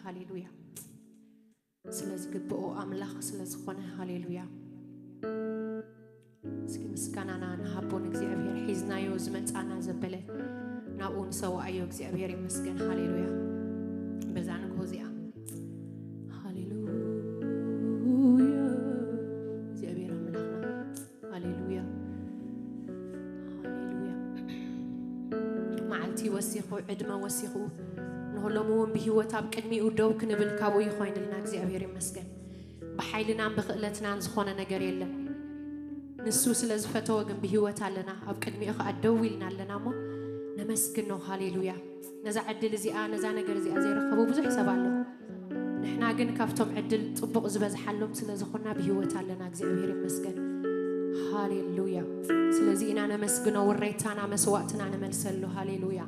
ሃሌሉያ። ስለ ዝግብኦ ኣምላኽ ስለ ዝኾነ፣ ሃሌሉያ። እስኪ ምስጋናና ንሃቦ ንእግዚኣብሔር። ሒዝናዮ ዝመጻና ዘበለ ናብኡ ንሰዋኣዮ። እግዚኣብሔር ይመስገን። ሃሌሉያ። በዛ ንግሆ እዚኣ፣ ሃሌሉያ። እግዚኣብሔር ኣምላኽና፣ ሃሌሉያ። ሃሌሉያ። መዓልቲ ወሲኹ፣ ዕድመ ወሲኹ፣ ንኹሎም እውን ብህይወት ኣብ ቅድሚኡ ደው ክንብል ካብኡ ይኾይንልና። እግዚኣብሔር ይመስገን። ብሓይልናን ብኽእለትናን ዝኾነ ነገር የለን። ንሱ ስለ ዝፈተወ ግን ብህይወት ኣለና፣ ኣብ ቅድሚኡ ኸዓ ደው ኢልና ኣለና እሞ ነመስግኖ። ሃሌሉያ። ነዛ ዕድል እዚኣ፣ ነዛ ነገር እዚኣ ዘይረኸቡ ብዙሕ ሰብ ኣሎ። ንሕና ግን ካብቶም ዕድል ጽቡቕ ዝበዝሓሎም ስለ ዝኾንና ብህይወት ኣለና። እግዚኣብሔር ይመስገን። ሃሌሉያ። ስለዚ ኢና ነመስግኖ፣ ውሬታና መስዋዕትና ንመልሰሉ። ሃሌሉያ።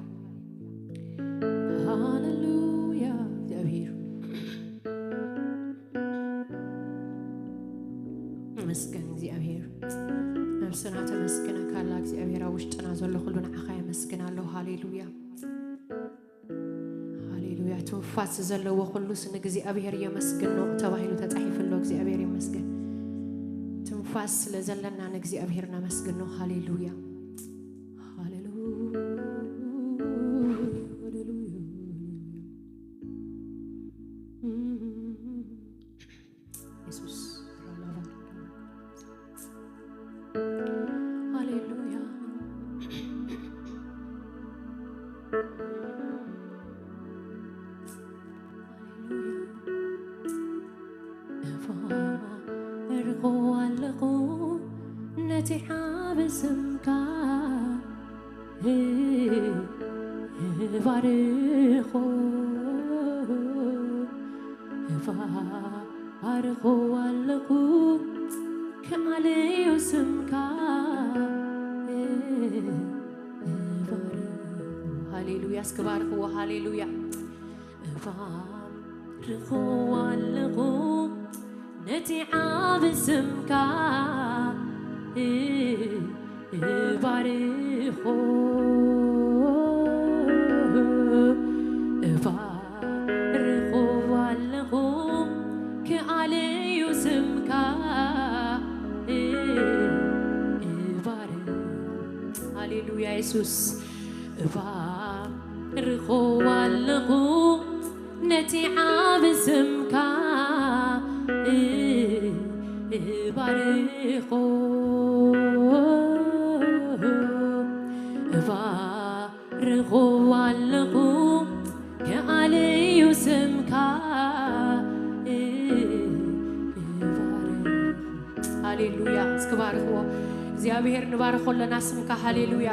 ሃሌሉያ። እግዚኣብሔር መስገን። እግዚኣብሔር ነብስና ተመስግነካ ኣላ። እግዚኣብሔር ኣብ ውሽጥና ዘሎ ኩሉ ንዓኻ የመስግን ኣሎ። ሃሌሉያ። ሃሌሉያ። ትንፋስ ዘለዎ ኩሉስ ንእግዚኣብሔር የመስግኖ ተባሂሉ ተጻሒፉ ኣሎ። እግዚኣብሔር ይመስገን። ትንፋስ ስለ ዘለና ንእግዚኣብሔር ነመስግኖ። ሃሌሉያ። ሃሌሉያ። ሃሌሉያ። የሱስ። ሃሌሉያ። ሃሌሉያ። እባርኾ ኣለኹ ነቲ ዓቢ ስምካ፣ እባርኾ፣ እባርኾ ኣለኹ ክኣልዮ ስምካ፣ እባርኾ። ሃሌሉያ። እስኪ ባርኽዎ። ሃሌሉያ። እባርኾ ኣለኹ ነቲ ዓቢ ስምካ፣ እባርኾ፣ እባርኾ ኣለኹ ክኣልዮ ስምካ፣ እባርኾ። ሃሌሉያ የሱስ። እባርኾ ኣለኹ ነቲ ዓቢ ስምካ፣ እባርኾ፣ እባርኾ ኣለኹ ክኣልዮ ስምካ፣ እባርኾ። ሃሌሉያ። እስኪ ባርኽዎ። እግዚኣብሔር ንባርኾ ኣለና ስምካ። ሃሌሉያ።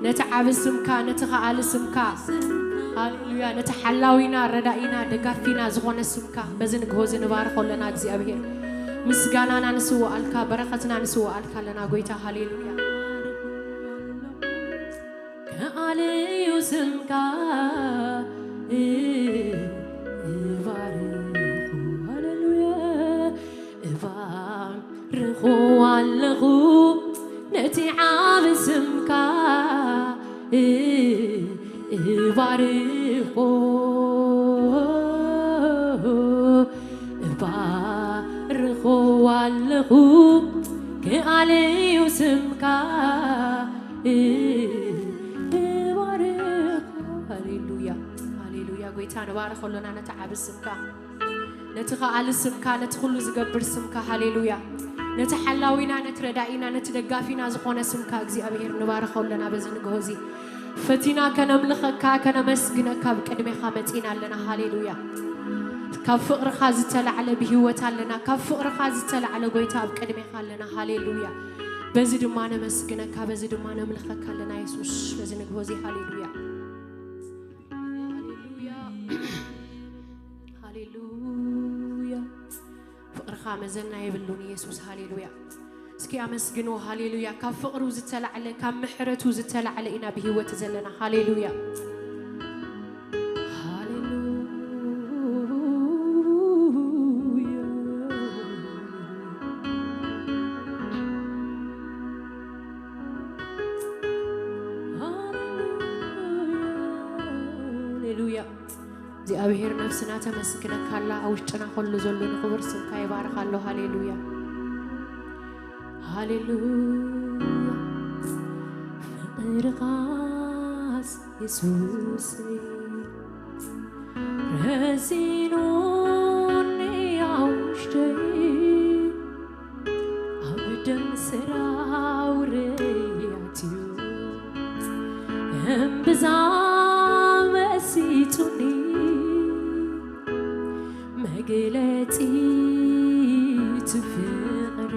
ነቲ ዓቢ ስምካ፣ ነቲ ከኣሊ ስምካ። ሃሌሉያ። ነቲ ሓላዊና፣ ረዳኢና፣ ደጋፊና ዝኾነ ስምካ በዚ ንግሆ እዚ ንባርኾ ኣለና እግዚኣብሔር። ምስጋናና ንስውኣልካ፣ በረኸትና ንስውኣልካ ኣለና ጎይታ። ሃሌሉያ። ክኣልዮ ስምካ እባርኹ። ሃሌሉያ። እባርኾ ኣለኹ ነቲ ዓቢ ስምካ እባርኾ። እባርኾ ኣለኹ ክኣልዮ ስምካ እባርኾ። ሃሌሉያ፣ ሃሌሉያ። ጎይታ ንባርኾ ኣለና ነቲ ዓቢ ስምካ፣ ነቲ ከኣሊ ስምካ፣ ነቲ ኩሉ ዝገብር ስምካ። ሃሌሉያ። ነቲ ሓላዊና፣ ነቲ ረዳኢና፣ ነቲ ደጋፊና ዝኾነ ስምካ እግዚኣብሔር ንባርኾ ኣለና በዚ ንግሆ እዚ። ፈቲና ከነምልኸካ፣ ከነመስግነካ ኣብ ቅድሜኻ መጺና ኣለና። ሃሌሉያ። ካብ ፍቕርኻ ዝተላዕለ ብህይወት ኣለና። ካብ ፍቕርኻ ዝተላዕለ ጎይታ ኣብ ቅድሜኻ ኣለና። ሃሌሉያ። በዚ ድማ ነመስግነካ፣ በዚ ድማ ነምልኸካ ኣለና የሱስ በዚ ንግሆ እዚ። ሃሌሉያ። ሃሌሉያ። ሃሌሉያ። ፍቕርኻ መዘና የብሉን የሱስ። ሃሌሉያ። እስኪ ኣመስግንዎ። ሃሌሉያ። ካብ ፍቕሩ ዝተላዕለ፣ ካብ ምሕረቱ ዝተላዕለ ኢና ብህይወት ዘለና። ሃሌሉያ። ሃሌሉያ። ሃሌሉያ። እግዚኣብሔር ነፍስና ተመስግነካ ኣላ። ኣብ ውሽጥና ከሎ ዘሎ ንኽቡር ስምካ ይባርኽ ኣሎ። ሃሌሉያ፣ ሃሌሉያ። ፍቕርኻስ የሱሰይ ረዚኑኒ ኣብ ውሽጠይ፣ ኣብ ደም ሰራውረይ ኣትዩ እምብዛ መሲጡኒ፣ መግለጺ እቲ ፍቕሪ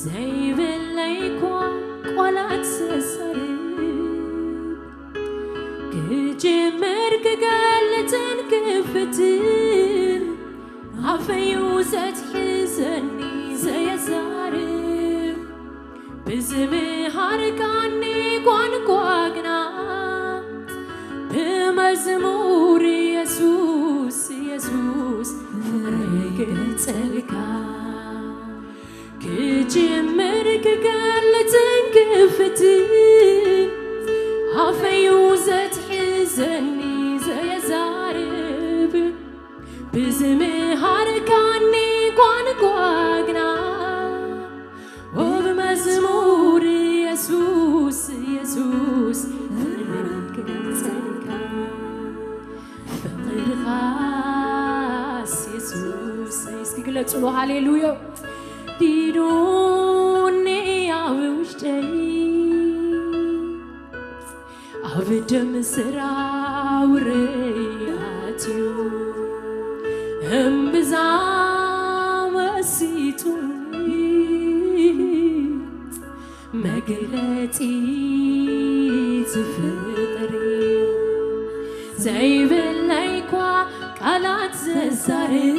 ዘይብለይ እኳ ቃላት ዘሳርብ፣ ክጅምር ክገልጽን ክፍትን ኣፈዩ ዘትሕዘኒ ዘየዛርብ፣ ብዝምሃርካኒ ቋንቋ ግና ብመዝሙር የሱስ የሱስ ፍቕረይ ክገልጸልካ። ክጅምር ክገልጽን ክፍትን ኣፈዩ ዘትሕዘኒ ዘየዛርብ፣ ብዝምሃርካኒ ቋንቋ ግና ብመዝሙር የሱስ የሱስ ፍቕረይ ክገልጸልካ። ፍቕርኻስ የሱስ እስኪ ግለጽሉ። ሃሌሉያ። ዲዱኒ ኣብ ውሽጠይ ኣብ ደም ስራውረይ ኣትዩ እምብዛ መሲጡኒ፣ መግለጺ እቲ ፍቕሪ ዘይብለይ እኳ ቃላት ዘዛርብ፣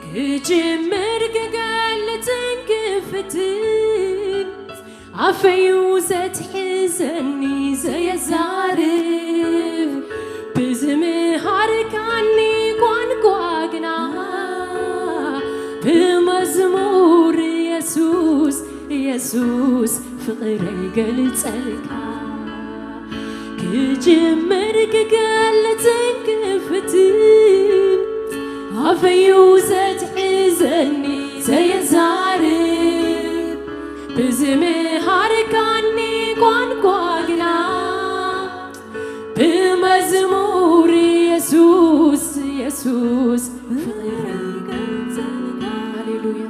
ክጅምር ክገልጽን ክፍትን ኣፈዩ ዘትሕዘኒ ዘየዛርብ፣ ብዝምሃርካኒ ቋንቋ ግና ብመዝሙር የሱስ የሱስ ፍቕረይ ገልጸልካ። ክጅምር ክገልጽን ክፍትን ኣፈዩ ዘትሕዘኒ ዘየዛርብ፣ ብዝምሃርካኒ ቋንቋ ግና ብመዝሙር የሱስ የሱስ ፍቕረይ ገልጸልካ። ሃሌሉያ።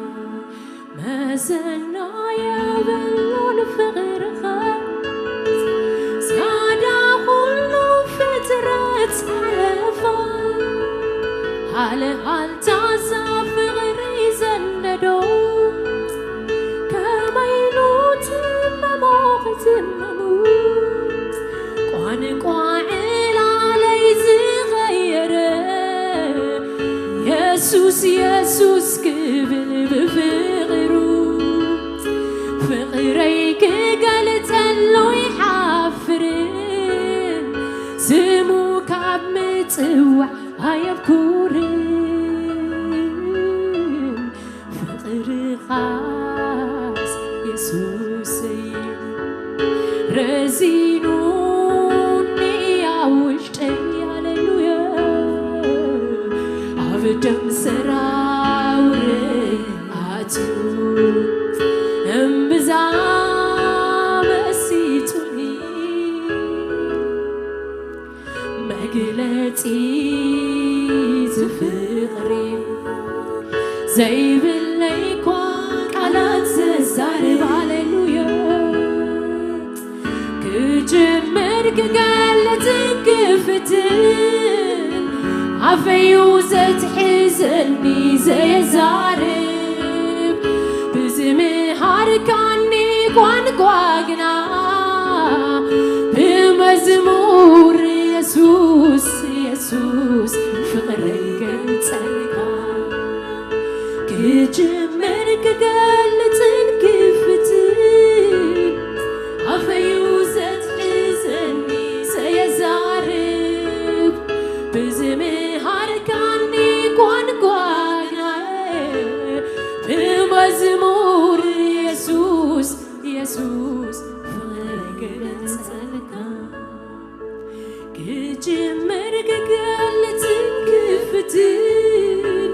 መሰና የብሉን ፍቕርኻ፣ ዝያዳ ኩሉ ፍጥረት ሓለፋ። ሃለሃልታ እዛ ፍቕሪ ዘንደዶ፣ ከመይ ኢሉ ትመሞ ክትመሙ። ቋንቋ ዕላለይ ዝቐየረ፣ የሱስ የሱስ ክብል ብፍቕሩ፣ ፍቕረይ ክገልጸሉ ይሓፍርን፣ ስሙ ካብ ምጽዋዕ ኣየብኩርን። ፍቕርኻስ የሱሰይ ረዚኑኒ ኣብ ውሽጠይ፣ ሃሌሉያ። ኣብ ደም ሰራውረይ ኣትዩ እምብዛ መሲጡኒ፣ መግለጺ ዝፍቕሪ ዘይብለይ እኳ ቃላት ዘዛርብ። ሃሌሉያ። ክጅምር ክገልጽ ክፍትን ኣፈዩ ዘትሕዘኒ ዘየዛርብ፣ ብዝምሃርካኒ ቋንቋ ግና ብመዝሙር የሱስ የሱስ ፍቕረይ ገልጸልካ። ክጅምር ክገልጽን ክፍትን ኣፈዩ ዘትሕዘኒ ዘየዛርብ፣ ብዝምሃርካኒ ቋንቋ ግና ብመዝሙር የሱስ የሱስ ክጅምር ክገልጽን ክፍትን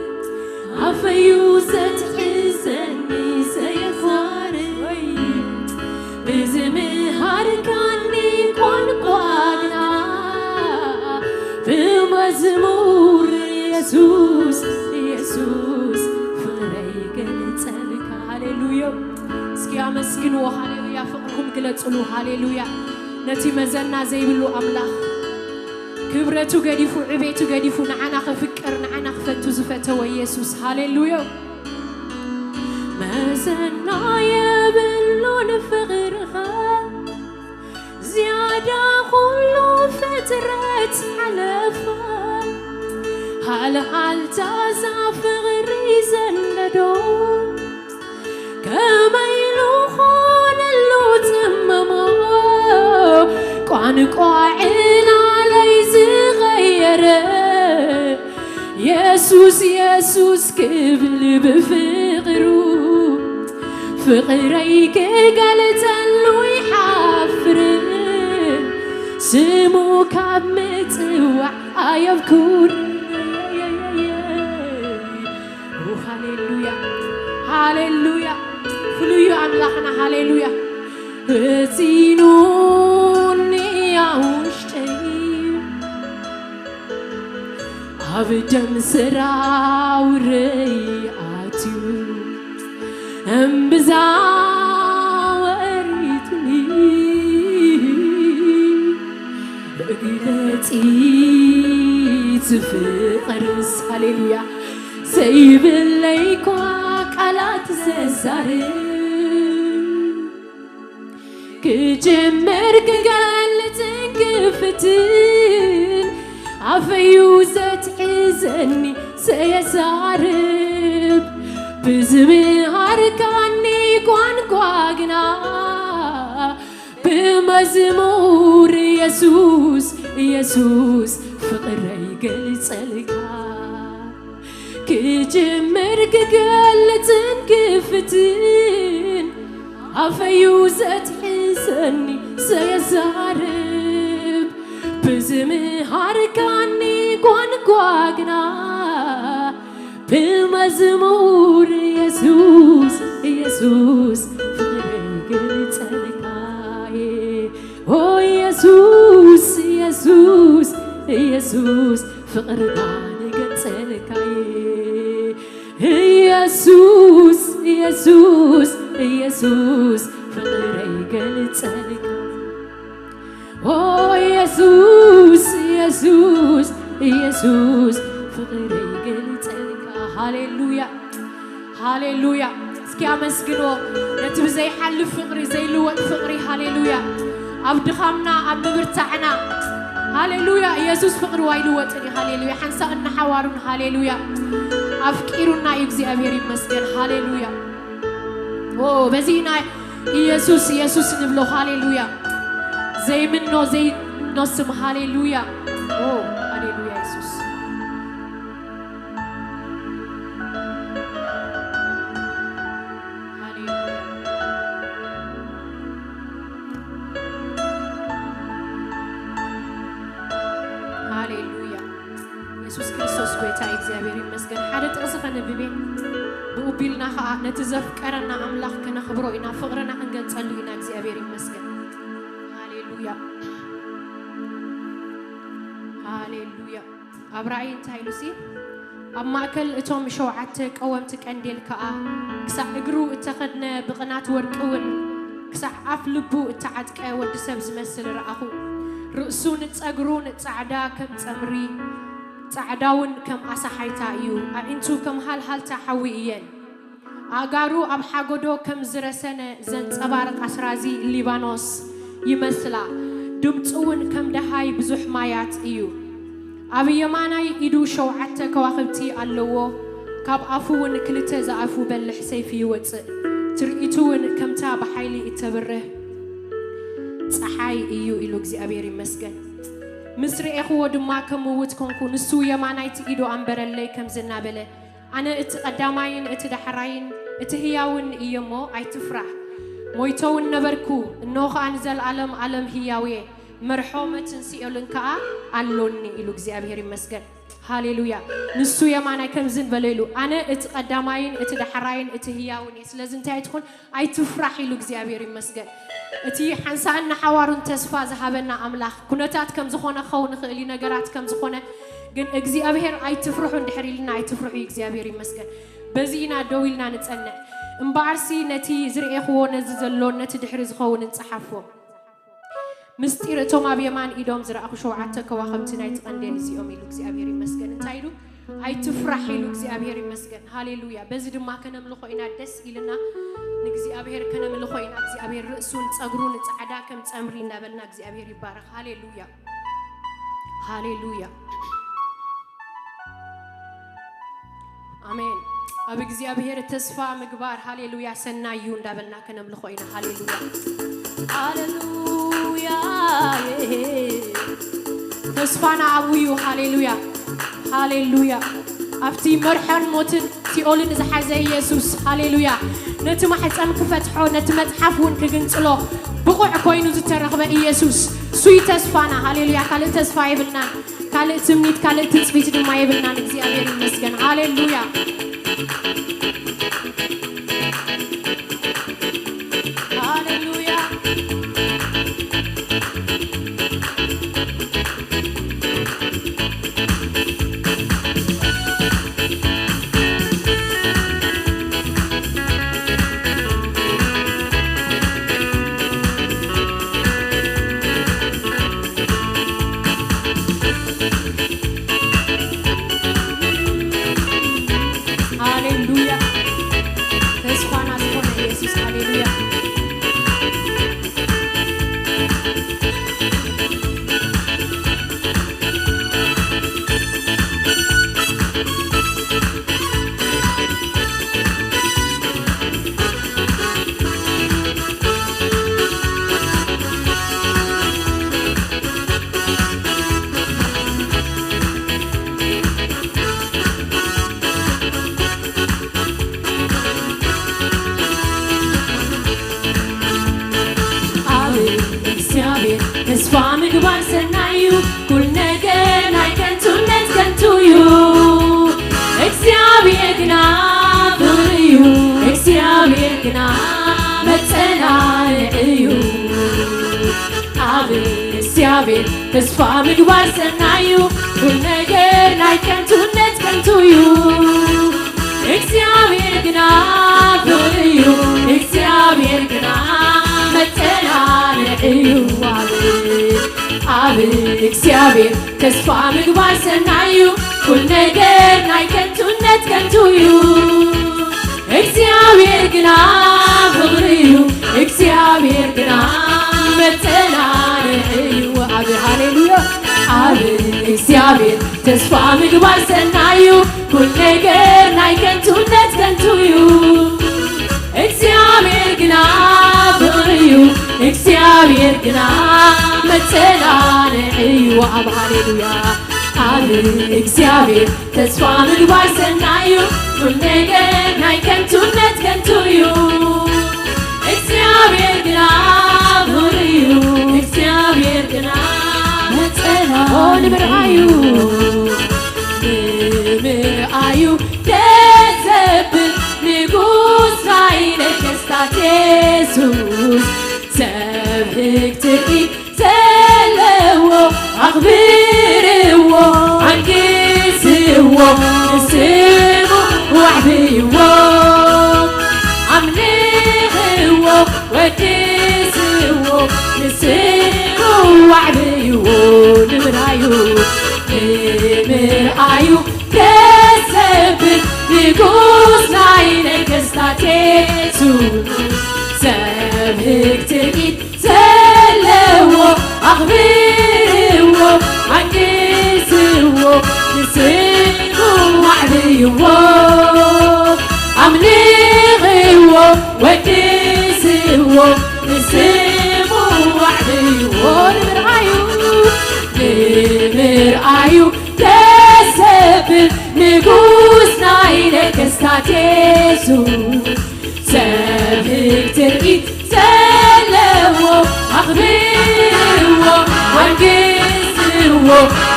ኣፈዩ ዘትሕዘኒ ዘየዛርብ ብዝምሃርካኒ ቋንቋ ግና ብመዝሙር የሱስ የሱስ ፍቕረይ ገልጸልካ። ሃሌሉያ። እስኪ ኣመስግንዎ። ሃሌሉያ። ፍቕርኩም ግለጹሉ። ሃሌሉያ። ነቲ መዘና ዘይብሉ ኣምላኽ ክብረቱ ገዲፉ ዕቤቱ ገዲፉ ንዓና ክፍቅር ንዓና ክፈቱ ዝፈተወ የሱስ። ሃሌሉያ። መዘና የብሉን ፍቕርኻ ዝያዳ ኩሉ ፍጥረት ሓለፋ ሃልሃልታ እዛ ፍቕሪ ዘነዶ ከመይ ኢሉ ኾነሉ ተመሞ ቋንቋ ዕላለይ ዝቐየረ የሱስ የሱስ ክብል ብፍቕሩ ፍቕረይ ክገልጸሉ ይሓፍር ስሙ ካብ ምጽዋዕ ኣየብኩር። ሃሌሉያ ሃሌሉያ ፍሉዩ ኣምላኽና ሃሌሉያ። እዚኑኒ ኣውሽጠይ ኣብ ደም ስራውረይ ኣትዩ እምብዛ ወሪቱኒ መግለጺ ዝፍቐርስ ሃሌሉያ ዘይብለይ እኳ ቃላት ዘዛርብ ክጅምር ክገልጽን ክፍትን ኣፈዩ ዘትሕዘኒ ዘየዛርብ ብዝምሃርካኒ ቋንቋ ግና ብመዝሙር የሱስ የሱስ ፍቕረይ ገልጸልካ ክጅምር ክገልጽን ክፍትን ኣፈዩ ዘትሕዘኒ ዘየዛርብ ብዝምሃርካኒ ቋንቋ ግና ብመዝሙር የሱስ የሱስ ፍቕረይ ገልጸልካየ ኦ የሱስ የሱስ የሱስ ፍቕርና ንገልጸልካየ ኢየሱስ ኢየሱስ ኢየሱስ ፍቕረይ ገልጸልካ ኦ ኢየሱስ ኢየሱስ ኢየሱስ ፍቕረይ ገልጸልካ። ሃሌሉያ ሃሌሉያ። እስኪ ኣመስግንዎ ነቲ ብዘይሓልፍ ፍቕሪ ዘይልወጥ ፍቕሪ። ሃሌሉያ። ኣብ ድኻምና ኣብ ምብርታዕና ሃሌሉያ። ኢየሱስ ፍቕሩ ኣይልወጥን እዩ። ሃሌሉያ። ሓንሳእን ንሓዋሩን ሃሌሉያ። ኣፍቂሩና እዩ እግዚኣብሔር ይመስገን። ሃሌሉያ። ኦ በዚ ኢና ኢየሱስ ኢየሱስ ንብሎ። ሃሌሉያ። ዘይምኖ ዘይምኖ ስም። ሃሌሉያ። ኦ ሃሌሉያ ኢየሱስ። ሃሌሉያ። ሃሌሉያ። ኢየሱስ ክርስቶስ ጎይታ እዩ። እግዚኣብሔር ይመስገን። ሓደ ጥቕሲ ከነብብ እየ። ብኡ ቢልና ኸዓ ነቲ ዘፍቀረና ኣምላኽ ከነኽብሮ ኢና፣ ፍቕርና ክንገልጸሉ ኢና። እግዚኣብሔር ይመስገን። ሃሌሉያ። ሃሌሉያ። ኣብ ራእይ እንታይ ኢሉሲ? ኣብ ማእከል እቶም ሸውዓተ ቀወምቲ ቀንዴል ከኣ ክሳዕ እግሩ እተኸድነ ብቕናት ወርቂ እውን ክሳዕ ኣፍ ልቡ እተዓጥቀ ወዲ ሰብ ዝመስል ረኣኹ። ርእሱን ጸጉሩን ጻዕዳ ከም ጸምሪ፣ ጻዕዳውን ከም ኣሳሓይታ እዩ። ኣዒንቱ ከም ሃልሃልታ ሓዊ እየን። ኣእጋሩ ኣብ ሓጎዶ ከም ዝረሰነ ዘንጸባርቕ ኣስራዚ ሊባኖስ ይመስላ። ድምጹ እውን ከም ደሃይ ብዙሕ ማያት እዩ። ኣብ የማናይ ኢዱ ሸውዓተ ከዋኽብቲ ኣለዎ። ካብ ኣፉ እውን ክልተ ዝኣፉ በልሕ ሰይፊ ይወጽእ። ትርኢቱ እውን ከምታ ብሓይሊ እተብርህ ጸሓይ እዩ ኢሉ እግዚኣብሔር ይመስገን። ምስ ርኤኽዎ ድማ ከም ምውት ኮንኩ። ንሱ የማናይቲ ኢዱ ኣንበረለይ ከምዚ እናበለ፣ ኣነ እቲ ቀዳማይን እቲ ዳሕራይን እቲ ህያውን እየ እሞ ኣይትፍራሕ። ሞይተ እውን ነበርኩ፣ እንሆ ኸኣ ንዘለኣለም ኣለም ህያው እየ። መርሖ መትን ሲኦልን ከኣ ኣሎኒ ኢሉ እግዚኣብሔር ይመስገን። ሃሌሉያ። ንሱ የማናይ ከምዝን በሎ ኢሉ፣ ኣነ እቲ ቀዳማይን እቲ ዳሕራይን እቲ ህያውን እየ። ስለዚ እንታይ ትኹን ኣይትፍራሕ ኢሉ እግዚኣብሔር ይመስገን። እቲ ሓንሳእን ንሓዋሩን ተስፋ ዝሃበና ኣምላኽ፣ ኩነታት ከም ዝኾነ ክኸውን ይኽእል እዩ፣ ነገራት ከም ዝኾነ ግን እግዚኣብሔር ኣይትፍርሑ እንድሕር ኢልና ኣይትፍርሑ እዩ። እግዚኣብሔር ይመስገን። በዚ ኢና ደው ኢልና ንጸንዕ። እምበኣርሲ ነቲ ዝርኤኽዎ ነዚ ዘሎን ነቲ ድሕሪ ዝኸውንን ጸሓፎ። ምስጢር እቶም ኣብ የማን ኢዶም ዝረኣኹ ሸውዓተ ከዋኽብቲ ናይቲ ቀንዴል እዚኦም ኢሉ እግዚኣብሔር ይመስገን። እንታይ ኢሉ? ኣይትፍራሕ ኢሉ እግዚኣብሔር ይመስገን። ሃሌሉያ። በዚ ድማ ከነምልኾ ኢና ደስ ኢልና ንእግዚኣብሔር ከነምልኾ ኢና። እግዚኣብሔር ርእሱን ጸጉሩን ጻዕዳ ከም ጸምሪ እናበልና እግዚኣብሔር ይባረኽ። ሃሌሉያ። ሃሌሉያ። ኣሜን። ኣብ እግዚኣብሔር ተስፋ ምግባር ሃሌሉያ ሰናይ እዩ እንዳበልና ከነምልኾ ኢና። ሃሌሉያ። ሃሌሉያ። ተስፋና ኣብኡ እዩ። ሃሌሉያ። ሃሌሉያ። ኣብቲ መርሖን ሞትን ሲኦልን ዝሓዘ ኢየሱስ። ሃሌሉያ። ነቲ ማሕጸን ክፈትሖ፣ ነቲ መጽሓፍ እውን ክግንጽሎ ብቑዕ ኮይኑ ዝተረኽበ ኢየሱስ። እሱ እዩ ተስፋና። ሃሌሉያ። ካልእ ተስፋ የብልናን። ካልእ ትምኒት፣ ካልእ ትጽቢት ድማ የብልናን። እግዚኣብሔር ይመስገን። ሃሌሉያ። ሃሌሉያ። ሃሌሉያ። ተስፋና ዝኾነ ኢየሱስ፣ ሃሌሉያ። ኣብ እግዚኣብሔር ተስፋ ምግባር ሰናይ እዩ። ኩል ነገር ናይ ከንቱነት ከንቱ እዩ። እግዚኣብሔር ግና ፍቕሪ እዩ። እግዚኣብሔር ግና መጸናንዒ እዩ። ኣብ እግዚኣብሔር ተስፋ ምግባር ሰናይ እዩ። ኩል ነገር ናይ ከንቱነት ከንቱ እዩ። እግዚኣብሔር ግና ፍቕሪ እዩ። እግዚኣብሔር ግና መጸናንዒ እዩ። ኣብ፣ ኣብ እግዚኣብሔር ተስፋ ምግባር ሰናይ እዩ። ኩል ነገር ናይ ከንቱነት ከንቱ እዩ። እግዚኣብሔር ግና ፍቕሪ እዩ። እግዚኣብሔር ግና መጸናንዒ እዩ። ኣብ፣ ሃሌሉያ። ኣብ እግዚኣብሔር ተስፋ ምግባር ሰናይ እዩ። ኩል ነገር ናይ ከንቱነት ከንቱ እዩ። እግዚኣብሔር ግና ፍቕሪ እዩ። እግዚኣብሔር ግና መጸናንዒ እዩ። ኣብ፣ ሃሌሉያ። ኣብ እግዚኣብሔር ተስፋ ምግባር ሰናይ እዩ። ኩል ነገር ናይ ከንቱነት ከንቱ እዩ። እግዚኣብሔር ግና ፍቕሪ እዩ። እግዚኣብሔር ግና መጸና፣ ኦ፣ ንምርኣዩ፣ ንምርኣዩ ደስ ዘብል ንጉስ ናይ ነገስታት የሱስ ሰብ ህግ ትርኢት ዘለዎ ኣኽብርዎ፣ ኣንግስዎ፣ ንስሙ ዋዕብይዎ፣ ኣምልኽዎ፣ ወድስዎ፣ ንስሙ ዋዕብይዎ። ንምርኣዩ፣ ንምርኣዩ ደስ ዘብል ንጉስ ናይ ነገስታት የሱስ ሰብ ህግ ትርኢት ዘለዎ ኣኽብርዎ፣ ኣንግስዎ፣ ንስሙ ዋዕብይዎ፣ ኣምልኽዎ፣ ወድስዎ፣ ንስሙ ዋዕብይዎ። ንምርኣዩ፣ ንምርኣዩ ደስ ዘብል ንጉስ ናይ ነገስታት የሱስ ሰብ ህግ ትርኢት ዘለዎ ኣኽብርዎ፣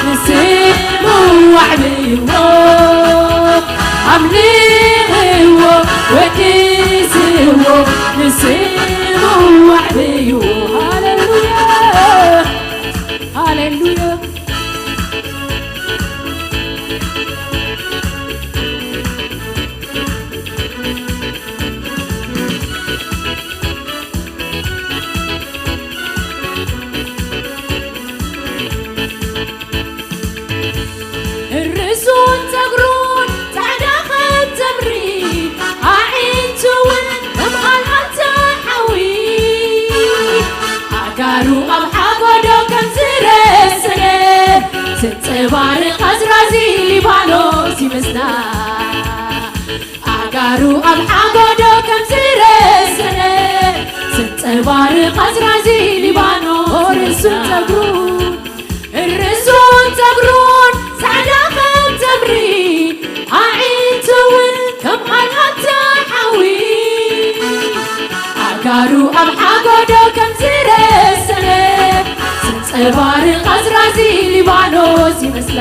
ንስሙ ዋዕብይዎ፣ ኣምልኽዎ፣ ወድስዎ፣ ንስሙ ዋዕብይዎ። ሃሌሉያ፣ ሃሌሉያ። ርእሱን ጸጉሩን ጻዕዳ ከም ተምሪ፣ ኣዒንቱ እውን ከም ኣልማዝ ሓዊ። ኣእጋሩ ኣብ ሓጎዶ ከም ዝረሰነ፣ ዘንጸባርቕ ኣዝራዚ ሊባኖስ ይመስላ። ኣእጋሩ ኣብ ሓጎዶ ከም ዝረሰነ፣ ዘንጸባርቕ ኣዝራዚ ሊባኖስ ርእሱን ይመስላ። ጸጉሩን ርእሱን ጸጉሩን ጻዕዳ ከም ተምሪ፣ ኣዒንቱ እውን ከም ኣልማዝ ሓዊ። ኣእጋሩ ኣብ ሓጎዶ ከም ዝረሰነ፣ ዘንጸባርቕ ኣዝራዚ ሊባኖስ ይመስላ።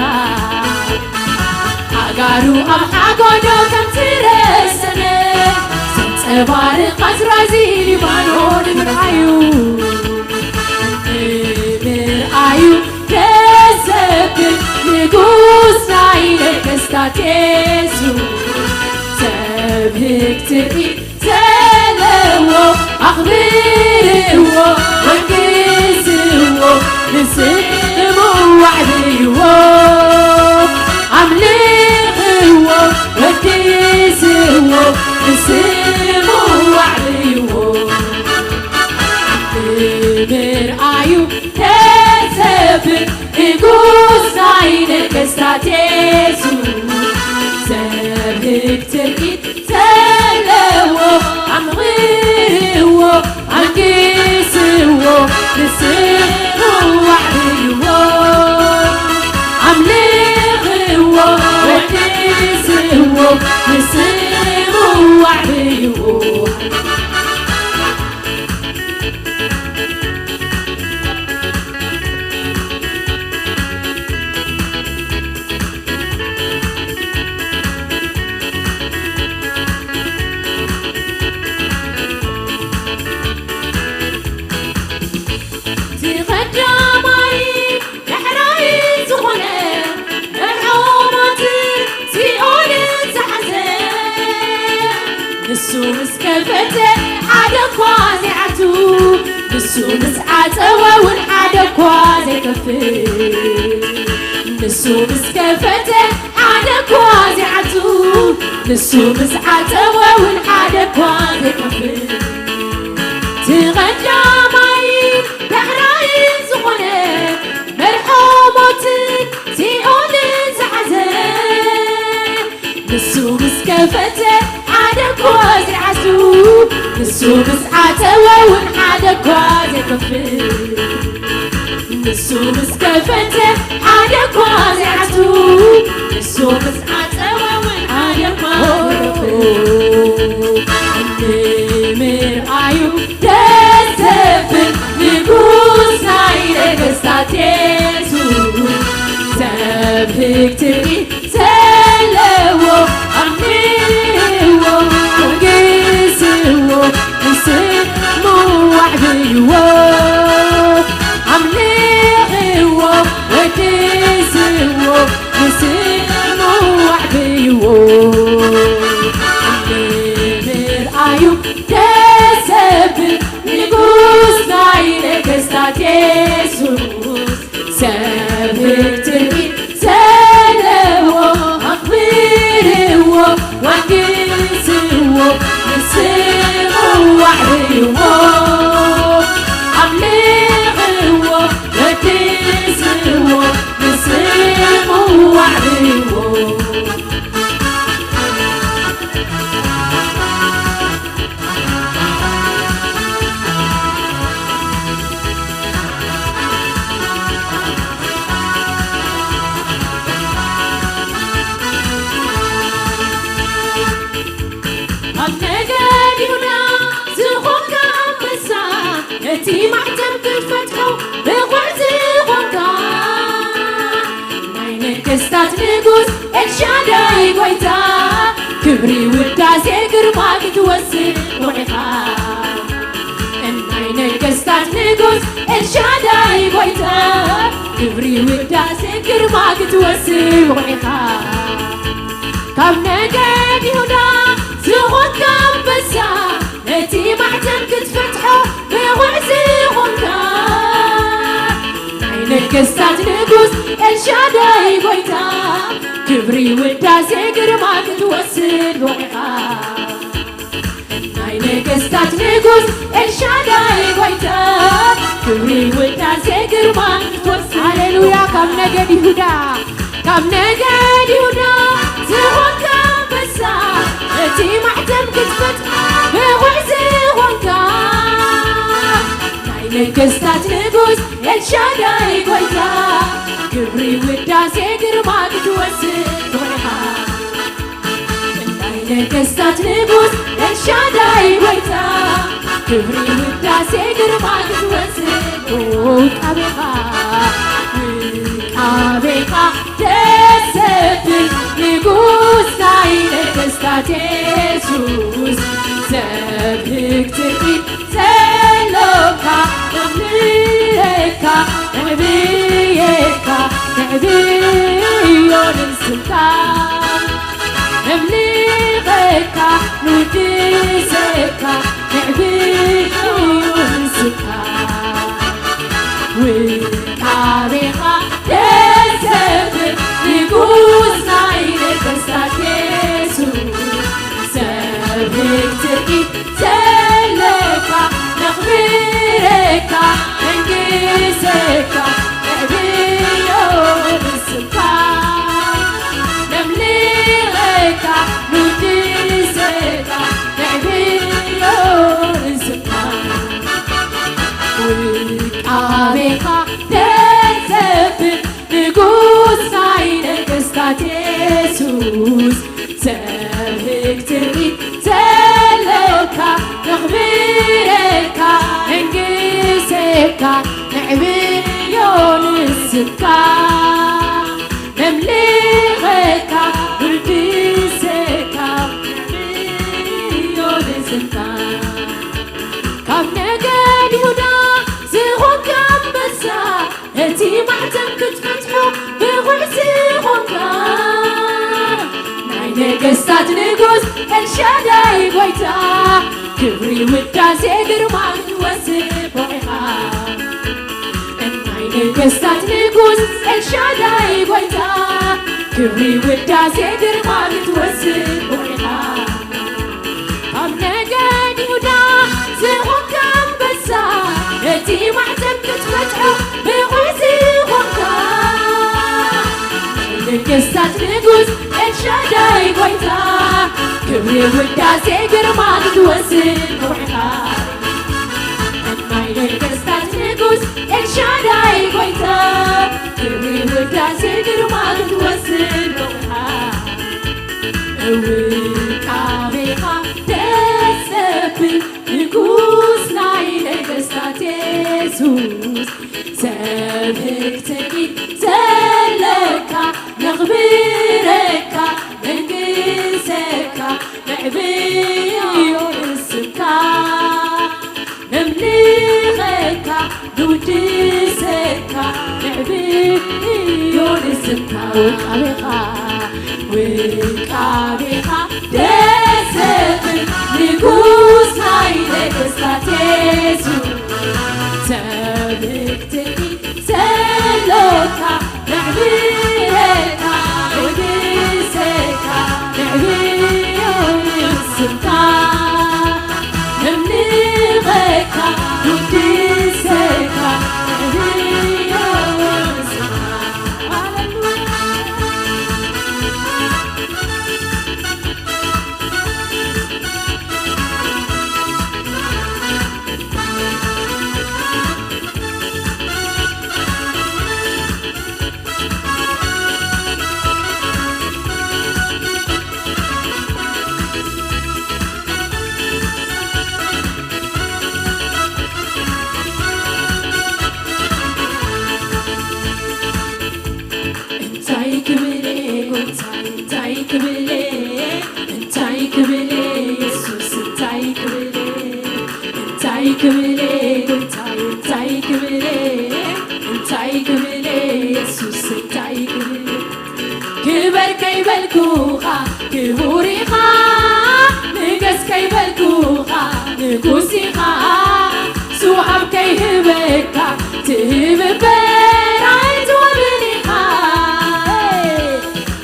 ኣእጋሩ ኣብ ሓጎዶ ከም ዝረሰነ፣ ዘንጸባርቕ ኣዝራዚ ሊባኖስ ንምርኣዩ፣ ንምርኣዩ ደስ ዘብል ንጉስ ናይ ነገስታት የሱስ፣ ዘብህግ ትርኢት ዘለዎ፣ ኣኽብርዎ፣ ወድስዎ፣ ንስሙ ዋዕብይዎ፣ ኣምልኽዎ፣ ወድስዎ፣ ንስሙ ዋዕብይዎ። ንምርኣዩ ደስ ዘብል ንጉስ ናይ ነገስታት የሱስ፣ ዘብህግ ትርኢት ዘለዎ፣ ኣኽብርዎ፣ ኣንግስዎ፣ ንስሙ ዋዕብይዎ፣ ኣምልኽዎ፣ ወድስዎ፣ ንስሙ ዋዕብይዎ። እቲ ቀዳማይ ዳሕራይ ዝኾነ፣ መርሖ ሞትን ሲኦልን ዝሓዘ፣ ንሱ ምስ ከፈተ ሓደ እኳ ዘይዓቱ፣ ንሱ ምስ ዓጸወ እውን ሓደ እኳ ዘይከፍት። ንሱ ምስ ከፈተ ሓደ እኳ ዘይዓቱ፣ ንሱ ምስ ዓጸወ እውን ሓደ እኳ ዘይከፍት። እቲ ቀዳማይ ዳሕራይ ዝኾነ፣ መርሖ ሞትን ሲኦልን ዝሓዘ፣ ንሱ ምስ ከፈተ ሓደ እኳ ዘይዓቱ፣ ንሱ ምስ ዓጸወ እውን ሓደ እኳ ዘይከፍት። ንሱ ምስ ከፈተ ሓደ እኳ ዘይዓቱ፣ ንሱ ምስ ዓጸወ እውን ሓደ እኳ ዘይከፍት። ንምርኣዩ ደስ ዘብል ንጉስ ናይ ነገስታት የሱስ፣ ዘብህግ ትርኢት ዘለዎ፣ ኣምልኽዎ፣ ኣንግስዎ፣ ንስሙ ዋዕብይዎ፣ ኣምልኽዎ፣ ወድስዎ፣ ንስሙ ዋዕብይዎ። ንምርኣዩ ደስ ዘብል ንጉስ ናይ ነገስታት የሱስ፣ ዘብህግ ትርኢት ዘለዎ፣ ኣኽብርዎ፣ ኣንግስዎ፣ ንስሙ ዋዕብይዎ፣ ኣምልኽዎ፣ ወድስዎ፣ ንስሙ ዋዕብይዎ። ኣብ ነገድ ይሁዳ ዝኾንካ ኣንበሳ፣ ነቲ ማዕተብ ክትፈትሖ ብቑዕ ዝኾንካ፣ ነገስታት ንጉስ ኤልሻዳይ ጎይታ፣ ክብሪ ውዳሴ ግርማ ክትወስድ ውዒኻ። ናይ ነገስታት ንጉስ ኤልሻዳይ ጎይታ፣ ክብሪ ውዳሴ ግርማ ክትወስድ ውዒኻ። ካብ ነገድ ይሁዳ ዝኾንካ ኣንበሳ፣ ነቲ ማዕተብ ክትፈትሖ ብቑዕ ዝኾንካ። ናይ ነገስታት ንጉስ ኤልሻዳይ ጎይታ፣ ክብሪ ውዳሴ ግርማ ክትወስድ ውዒኻ። ናይ ነገስታት ንጉስ ኤልሻዳይ ጎይታ፣ ክብሪ ውዳሴ ግርማ ክትወስድ። ሃሌሉያ። ካብ ነገድ ይሁዳ፣ ካብ ነገድ ይሁዳ ዝኾንካ ኣንበሳ፣ እቲ ማዕተብ ክትፈትሕ ብቑዕ ዝኾንካ። ናይ ነገስታት ንጉስ ኤልሻዳይ ጎይታ፣ ክብሪ ውዳሴ ግርማ ክትወስድ ውዒኻ። ናይ ነገስታት ንጉስ ኤልሻዳይ ጎይታ፣ ክብሪ ውዳሴ ግርማ ክትወስድ ውቃቤኻ፣ ውቃቤኻ ደስ ዘብል ንጉስ ናይ ነገስታት የሱስ፣ ዘብህግ ትርኢት ዘሎካ ነኽብረካ፣ ነዕብየካ፣ ነዕብዮ ንስምካ። ነምልኸካ፣ ንውድሰካ፣ ነዕብዮ ንስምካ። ውቃቤኻ ደስ ዘብል ንጉስ ናይ ነገስታት የሱስ፣ ዘብህግ ትርኢት ዘለካ፣ ነኽብረካ፣ ነንግሰካ፣ ነዕብዮ ንስምካ። ነምልኸካ፣ ንውድሰካ፣ ነዕብዮ ንስምካ። ውቃቤኻ ደስ ዘብል ንጉስ ናይ ነገስታት የሱስ፣ ዘብህግ ትርኢት ዘለካ፣ ነኽብረካ፣ ነንግሰካ፣ ነዕብዮ ንስምካ። ነምልኸካ፣ ንውድሰካ፣ ነዕብዮ ንስምካ። ካብ ነገድ ይሁዳ ዝኾንካ ኣንበሳ፣ እቲ ማዕተብ ክትፈትሖ ብቑዕ ዝኾንካ፣ ናይ ነገስታት ንጉስ ኤልሻዳይ ጎይታ፣ ክብሪ ውዳሴ ግርማ ክትወስድ ውዒኻ። ናይ ነገስታት ንጉስ ኤልሻዳይ ጎይታ፣ ክብሪ ውዳሴ ግርማ ክትወስድ ውዒኻ። ካብ ነገድ ይሁዳ ዝኾንካ ኣንበሳ፣ ነቲ ማዕተብ ክትፈትሖ ብቑዕ ዝኾንካ፣ ናይ ነገስታት ንጉስ ኤልሻዳይ ጎይታ፣ ክብሪ ውዳሴ ግርማ ክትወስድ ውዒኻ። ናይ ነገስታት ንጉስ ኤልሻዳይ ጎይታ፣ ክብሪ ውዳሴ ግርማ ክትወስድ ውዒኻ። ውቃቤኻ ደስ ዘብል ንጉስ ናይ ነገስታት የሱስ፣ ዘብህግ ትርኢት ዘለካ፣ ነኽብረካ፣ ነንግሰካ፣ ነዕብዮ ንስምካ። ነምልኸካ፣ ንውድሰካ፣ ነዕብዮ ንስምካ። ውቃቤኻ፣ ውቃቤኻ ደስ ዘብል ንጉስ ናይ ነገስታት የሱስ፣ ዘብህግ ትርኢት ዘሎካ፣ ነዕብየካ፣ ንውድሰካ፣ ነዕብዮ ንስምካ። ነምልኸካ፣ ንውድሰካ፣ ነዕብዮ ንስምካ። ሃሌሉያ። ከይበልኩኻ ክቡር ኢኻ፣ ንገስ ከይበልኩኻ ንጉስ ኢኻ፣ ስውዓብ ከይህበካ ትህብ እምበር ኣይትወብን ኢኻ።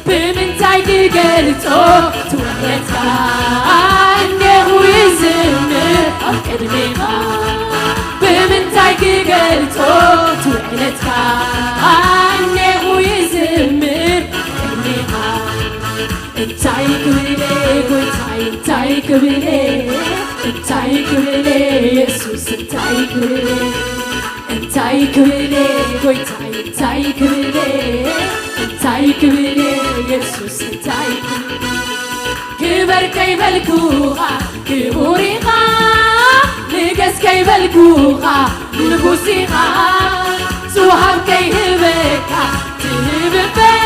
ብምንታይ ክገልጾ ትውዕለትካ፣ እኔኹ ይዝምር ኣብ ቅድሜኻ። ብምንታይ ክገልጾ ትውዕለትካ፣ እኔኹ ይዝምር ኣብ ቅድሜኻ። እንታይ ክብለ ጎይታይ፣ እንታይ ክብለ፣ እንታይ ክብለ የሱስ፣ እንታይ ክብለ፣ እንታይ ክብለ ጎይታይ፣ እንታይ ክብለ፣ እንታይ ክብለ የሱስ፣ እንታይ ክብለ። ክበር ከይበልኩኻ ክቡር ኢኻ፣ ንገስ ከይበልኩኻ ንጉስ ኢኻ፣ ዝወሃብ ከይህበካ ትህብ እምበር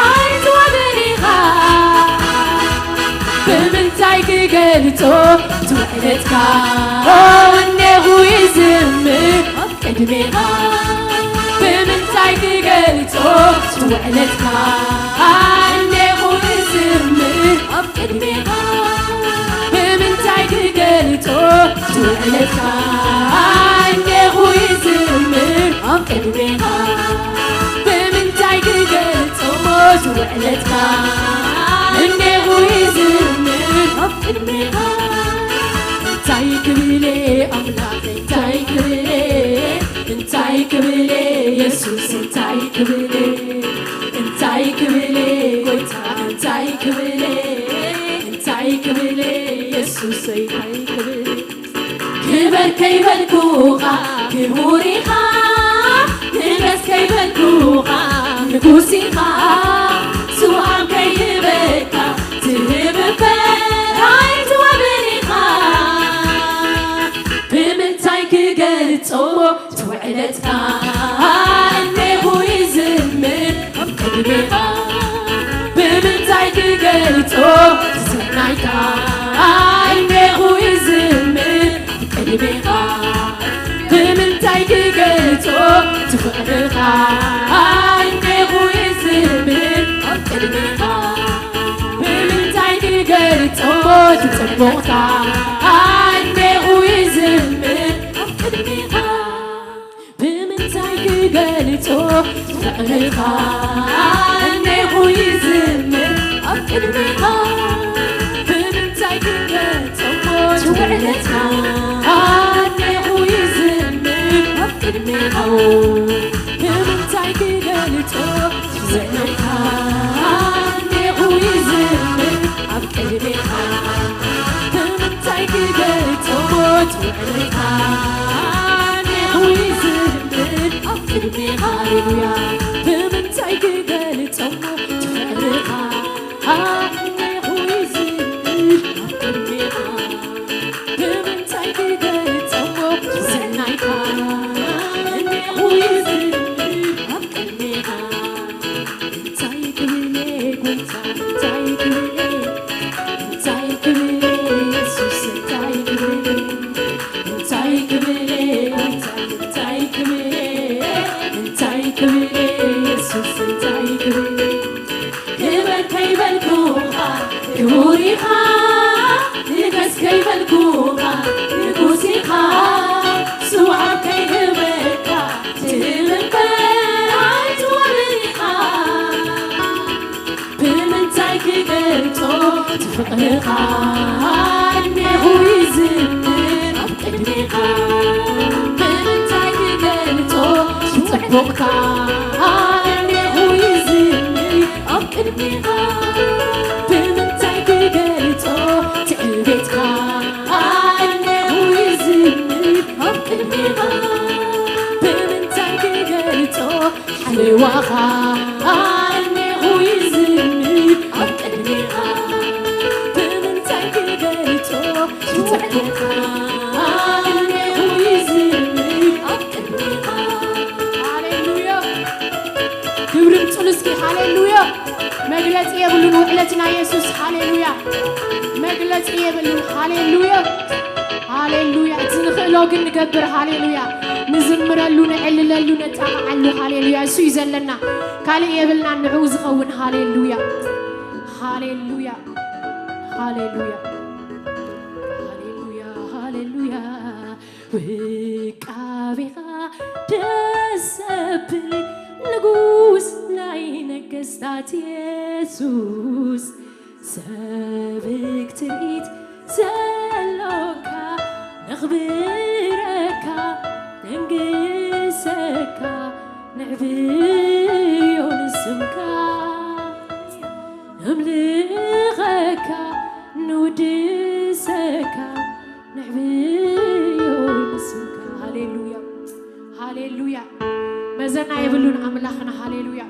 ኣይትወብን ኢኻ። ብምንታይ ክገልጾ ትውዕለትካ፣ እኔኹ ይዝምር ኣብ ቅድሜኻ። ብምንታይ ክገልጾ ትውዕለትካ፣ እኔኹ ይዝምር ኣብ ቅድሜኻ። ብምንታይ ክገልጾ ትውዕለትካ፣ እኔኹ ይዝምር ኣብ ቅድሜኻ። ብምንታይ ክገልጾ ትውዕለትካ፣ እኔኹ ይዝምር ኣብ ቅድሜኻ። እንታይ ክብለ ኣምላኽ፣ እንታይ ክብለ፣ እንታይ ክብለ የሱስ፣ እንታይ ክብለ፣ እንታይ ክብለ ጎይታ፣ እንታይ ክብለ፣ እንታይ ክብለ የሱስ፣ እንታይ ክብለ። ክበር ከይበልኩኻ ክቡር ኢኻ፣ ንገስ ከይበልኩኻ ንጉስ ኢኻ፣ ስውኣብ ከይህበካ ትህብ እምበር ኣይትወብን ኢኻ። ብምንታይ ክገልጾ ትውዕለትካ፣ እኔኹ ይዝምር ኣብ ቅድሜኻ። ብምንታይ ክገልጾ ትዝናይካ፣ እኔኹ ይዝምር ኣብ ቅድሜኻ። ብምንታይ ክገልጾ ትፍቕርኻ፣ እኔኹ ይዝምር ኣብ ቅድሜኻ። ብምንታይ ክገልጾ ትጽቡቕካ፣ እኔኹ ይዝምር ኣብ ቅድሜኻ። ብምንታይ ክገልጾ ፍቕርኻ፣ እኔኹ ይዝምር ኣብ ቅድሜኻ። ብምንታይ ክገልጾ ውዕለትካ፣ እኔኹ ይዝምር ኣብ ቅድሜኻ። ብምንታይ ክገልጾ ዘመንካ፣ እኔኹ ይዝምር ኣብ ቅድሜኻ። ብምንታይ ክገልጾ ውዕለትካ፣ እኔኹ ይዝምር ኣብ ቅድሜኻ። ሃሌሉያ። ብምንታይ ክገልጾ ፍቕርኻ፣ እኔኹ ይዝምር ኣብ ቅድሜኻ። ብምንታይ ክገልጾ ሰናይካ፣ እኔኹ ይዝምር ኣብ ቅድሜኻ። እንታይ ክብለ ጎይታ፣ እንታይ ክብለ፣ እንታይ ክብለ የሱስ፣ እንታይ ክብለ፣ እንታይ ክብለ ጎይታ፣ እንታይ ክብለ፣ እንታይ ክብለ የሱስ፣ እንታይ ክብለ። ክበር ከይበልኩኻ ክቡር ኢኻ፣ ንገስ ከይበልኩኻ ንጉስ ኢኻ፣ ስውዓብ ከይህበካ ትህብ እምበር ኣይትወብን ኢኻ። ብምንታይ ክገልጾ እቲ ፍቕርኻ፣ እኔኹ ይዝምር ኣብ ቅድሜኻ። ብምንታይ ክገልጾ እቲ ጽቡቕካ፣ እኔኹ ይዝምር ኣብ ቅድሜኻ። ብምንታይ ክገልጾ እቲ ዕቤትካ፣ እኔኹ ይዝምር ኣብ ቅድሜኻ። ብምንታይ ክገልጾ ሓለዋኻ፣ እኔኹ ይዝምር ኣብ ቅድሜኻ። ብምንታይ ክገልጾ ትውዕለትካ፣ እኔኹ ይዝምር ኣብ ቅድሜኻ። ሃሌሉያ። ክብሪ ምጹሉ እስኪ። ሃሌሉያ። መግለጺ የብሉን ውዕለት ናይ የሱስ። ሃሌሉያ። መግለጺ የብሉን። ሃሌሉያ። ሃሌሉያ። እቲ ንኽእሎ ግን ንገብር። ሃሌሉያ። ንዝምረሉ፣ ንዕልለሉ፣ ነጣቕዓሉ። ሃሌሉያ። እሱ እዩ ዘለና። ካልእ የብልናን ንዕኡ ዝኸውን። ሃሌሉያ። ሃሌሉያ፣ ሃሌሉያ፣ ሃሌሉያ፣ ሃሌሉያ። ውቃቤኻ ደስ ዘብል ንጉስ ናይ ነገስታት የሱስ፣ ሰብክ ትርኢት ዘሎካ፣ ነኽብረካ፣ ነንግሰካ፣ ንዕብዮ ንስምካ፣ ነምልኸካ፣ ንውድሰካ፣ ንዕብዮ ንስምካ። ሃሌሉያ፣ ሃሌሉያ። መዘና የብሉን ኣምላኽና። ሃሌሉያ።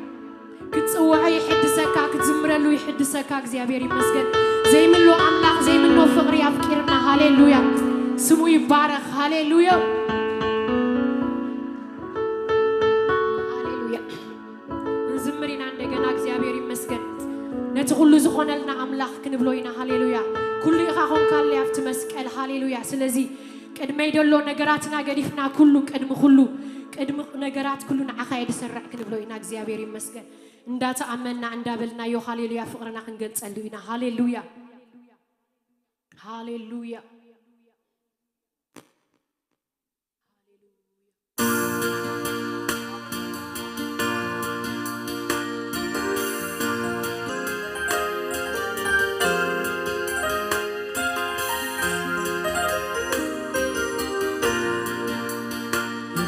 ክትጽውዖ ይሕድሰካ፣ ክትዝምረሉ ይሕድሰካ። እግዚኣብሔር ይመስገን። ዘይምኖ ኣምላኽ፣ ዘይምኖ ፍቕሪ ኣፍቂርና። ሃሌሉያ። ስሙ ይባረኽ። ሃሌሉያ። ሃሌሉያ። ንዝምር ኢና እንደገና። እግዚኣብሔር ይመስገን። ነቲ ኩሉ ዝኾነልና ኣምላኽ ክንብሎ ኢና። ሃሌሉያ። ኩሉ ኢኻ ኾንካለይ ኣብቲ መስቀል። ሃሌሉያ። ስለዚ ቅድመይ ደሎ ነገራትና ገዲፍና፣ ኩሉ ቅድሚ ኩሉ፣ ቅድሚ ነገራት ኩሉ ንዓኻ እየ ዝሰርዕ ክንብሎ ኢና። እግዚኣብሔር ይመስገን። እንዳተኣመንና እንዳበልናዮ፣ ሃሌሉያ፣ ፍቕርና ክንገልጸሉ ኢና። ሃሌሉያ፣ ሃሌሉያ።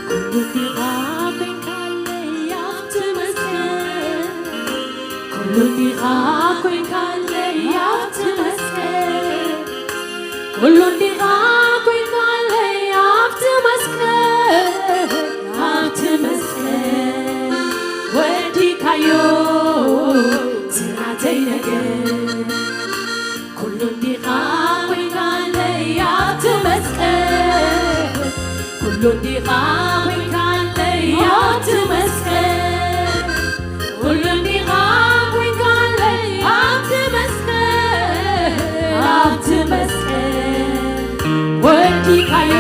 ኩሉ እንዲኻ ኮይንካለይ ኣብቲ መስቀል፣ ኩሉ እንዲኻ ኮይንካለይ ኣብቲ መስቀል፣ ኩሉ እንዲኻ ኮይንካለይ ኣብቲ መስቀል፣ ኣብቲ መስቀል ወዲካዮ እቲ ናተይ ነገር። ኩሉ እንዲኻ ኮይንካለይ ኣብቲ መስቀል፣ ኩሉ እንዲኻ ኮይንካለይ ኣብቲ መስቀል፣ ኩሉ እንዲኻ ኮይንካለይ ኣብቲ መስቀል፣ ኣብቲ መስቀል ወዲካዮ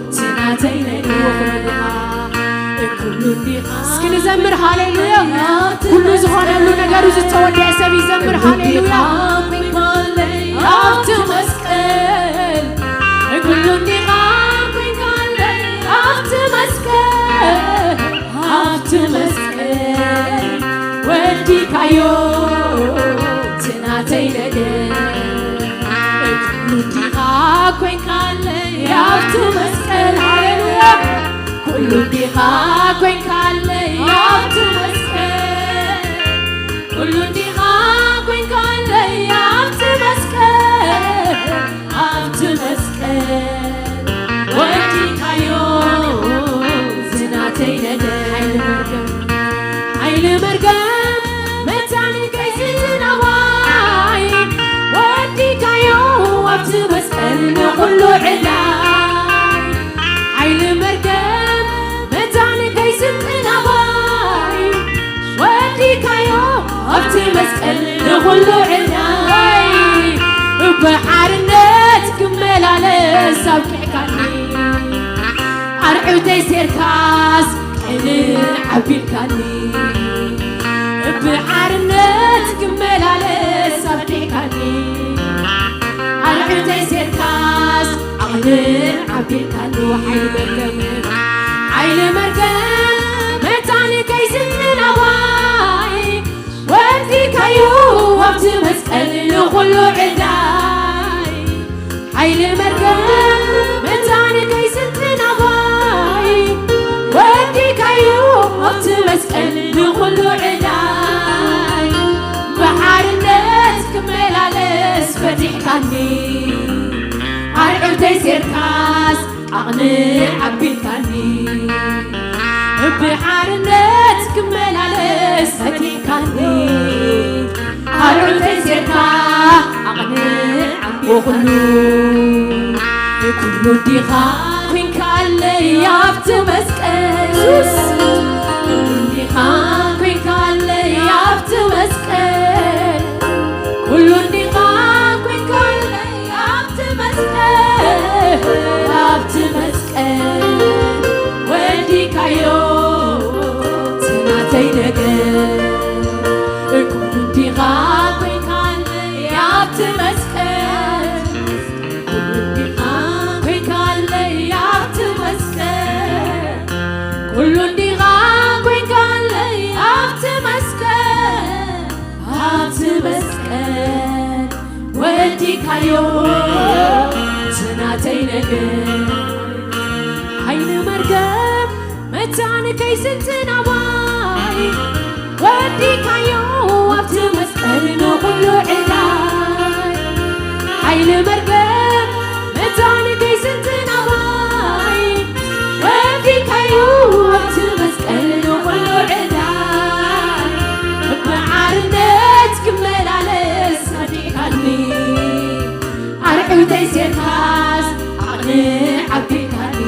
እቲ ናተይ ነገር። ኩሉ እንዲኻ እስኪ ንዘምር። ሃሌሉያ። ኩሉ ዝኾነሉ ነገሩ ዝተወደአ ሰብ ይዘምር። ሃሌሉያ። ኣብቲ መስቀል፣ ኩሉ እንዲኻ ኮይንካለይ ኣብቲ መስቀል፣ ኣብቲ መስቀል ወዲካዮ እቲ ናተይ ነገር። ኩሉ እንዲኻ ኮይንካለይ ኣብቲ መስቀል። ሃሌሉያ። ኩሉ እንዲኻ ኮይንካለይ ኣብቲ መስቀል፣ ኩሉ እንዲኻ ኮይንካለይ ኣብቲ መስቀል፣ ኣብቲ መስቀል ወዲካዮ እዚ ናተይ ነገር። ሓይሊ መርገም፣ ሓይሊ መርገም መታን ከይዝናዋይ ወዲካዮ ኣብቲ መስቀል ንኹሉ ዕዳይ። ሓይሊ መርገም መታን ከይዝናዋይ ወዲካዮ ኣብቲ መስቀል ንኹሉ ዕዳይ። ብሓርነት ክመላለስ ኣብቂዕካኒ፣ ኣርዑተይ ሴርካስ ቅንዕ ኣቢልካኒ። ብሓርነት ክመላለስ ኣብቂዕካኒ፣ ኣርዑተይ ሴርካስ ኣቕንዕ ኣቢልካኒ። ሓይሊ መርገም፣ ሓይሊ መርገም መታን ከይዝናዋይ ወዲካዮ ኣብቲ መስቀል ንኹሉ ዕዳይ። ሓይሊ መርገም መታን ከይዝናዋይ ወዲካዮ ኣብቲ መስቀል ንኹሉ ዕዳይ። ብሓርነት ክመላለስ ፈቲሕካኒ፣ ኣርዑተይ ሴርካስ ኣቕንዕ ኣቢልካኒ። ብሓርነት ክመላለስ ፈቲሕካኒ፣ ኣርዑተይ ሴርካ ኣቕንዕ ኣቢልካኒ። ኩሉ እንዲኻ ኮይንካለይ ኣብቲ መስቀል፣ ኩሉ እንዲኻ ኮይንካለይ ኣብቲ መስቀል፣ ኩሉ እንዲኻ ኮይንካለይ ኣብቲ መስቀል፣ ኣብቲ መስቀል ወዲካዮ እቲ ናተይ ነገር። ኩሉ እንዲኻ ዲካዮ ዝናተይ ነገር ሓይሊ መርገም መታን ከይስንትን ኣባይ ወዲካዮ ኣብቲ መስቀል ንኹሉ ዕዳይ ሓይሊ መርገም መታን ከይስንትን ኣባይ ወዲካዮ ኣብቲ መስቀል ንኹሉ ዕዳይ ብመዓርነት ክመላለስ ኣዲካኒ ኣርዑተይ ሴርካስ ኣቕንዕ ኣቢልካኒ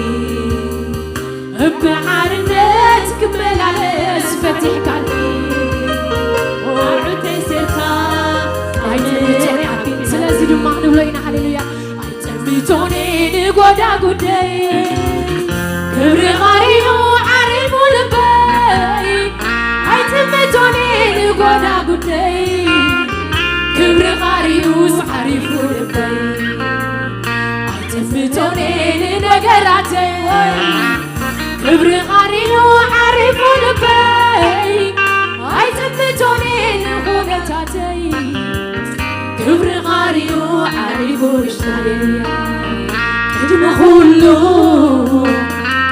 እብሓርነት ክመላለስ ፈቲሕካኒ ኣርዑተይ ሴርካ ኣይትምቶኔ ኣቢል ስለዚ ድማ ንብሎ ኢና ሃሌሉያ ኣይጠምቶኔ ንጎዳ ጉደይ ክብሪ ኻሪኡ ዓሪፉ ልበይ ኣይጥምቶኔ ንጎዳ ጉደይ ክብሪ ኻሪኡስ ዓሪፉ ልበይ ኣይጥምቶኔ ንነገራተይ ክብሪ ኻሪኡ ዓሪፉ ልበይ ኣይጥምቶኔ ንኹነታተይ ክብሪ ኻሪኡ ዓሪፉ ውሽጣይ ቅድሚ ኩሉ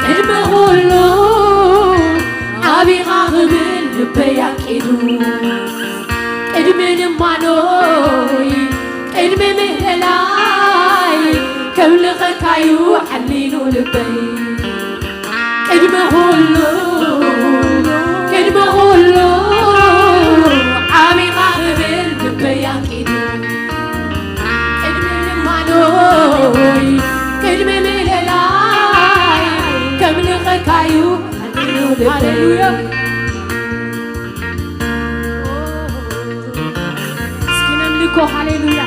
ቅድሚ ኩሉ ዓቢኻ ክብል ልበይ ኣቂዱ ቅድሚ ልማኖይ ቅድሚ ምህለላይ ከምልኸካዩ ዓሊሉ ልበይ ቅድሚ ኩሉ ቅድሚ ኩሉ ዓቢኻ ክብል ልበይ ኣቂዱ ቅድሚ ልማኖይ ቅድሚ ምህለላይ ከምልኸካዩ ሃሌሉያ እስኪ ነምልኮ ሃሌሉያ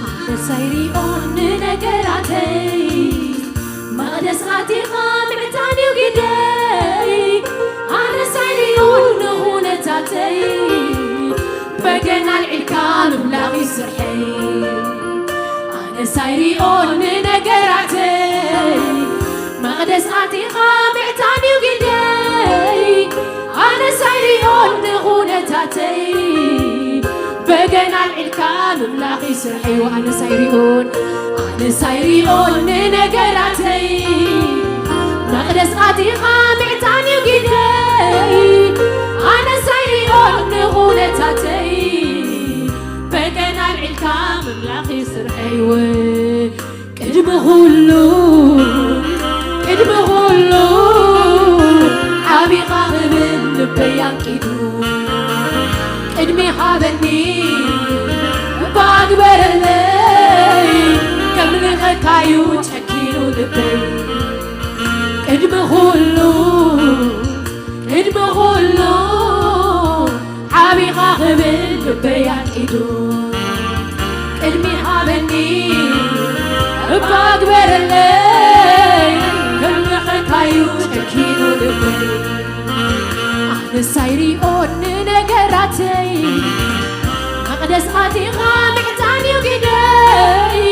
ኣነስ ኣይሪኦን ንነገራተይ መቕደስ ኣቲኻ ምዕታን እዩ ግደይ ኣነስ ኣይሪኦን ንኹነታተይ በገና ኣልዒልካ ምምላኽ ይስርሐይ ኣነስ ኣይሪኦን ንነገራተይ መቕደስ ኣቲኻ ምዕታን እዩ ግደይ ኣነስ ኣይሪኦን ንኹነታተይ በገና ኣልዒልካ ምምላኽ ይስርሐይ ኣነስ ኣይሪኦን ኣነስ ኣይሪኦን ንነገራተይ መቕደስ ኣቲኻ ምዕታን እዩ ግደይ ኣነስ ኣይሪኦን ንኹነታተይ በገና ኣልዒልካ ምምላኽ ይስርሐይ ቅድሚ ኩሉ ቅድሚ ኩሉ ዓቢኻ ክብል ልበይ ኣንቂዱ ቅድሚ ሃበኒ እባ ግበረለይ ከምልኸካዩ ጨኪኑ ልበይ ቅድሚ ኩሉ ቅድሚ ኩሉ ዓቢኻ ክብል ልበይ ኣንቂዱ ቅድሚ ሃበኒ እባ ግበረለይ ከምልኸካዩ ጨኪኑ ልበይ ኣነስ ኣይሪኦን ንነገራተይ መቕደስ ኣቲኻ ምዕታን እዩ ግደይ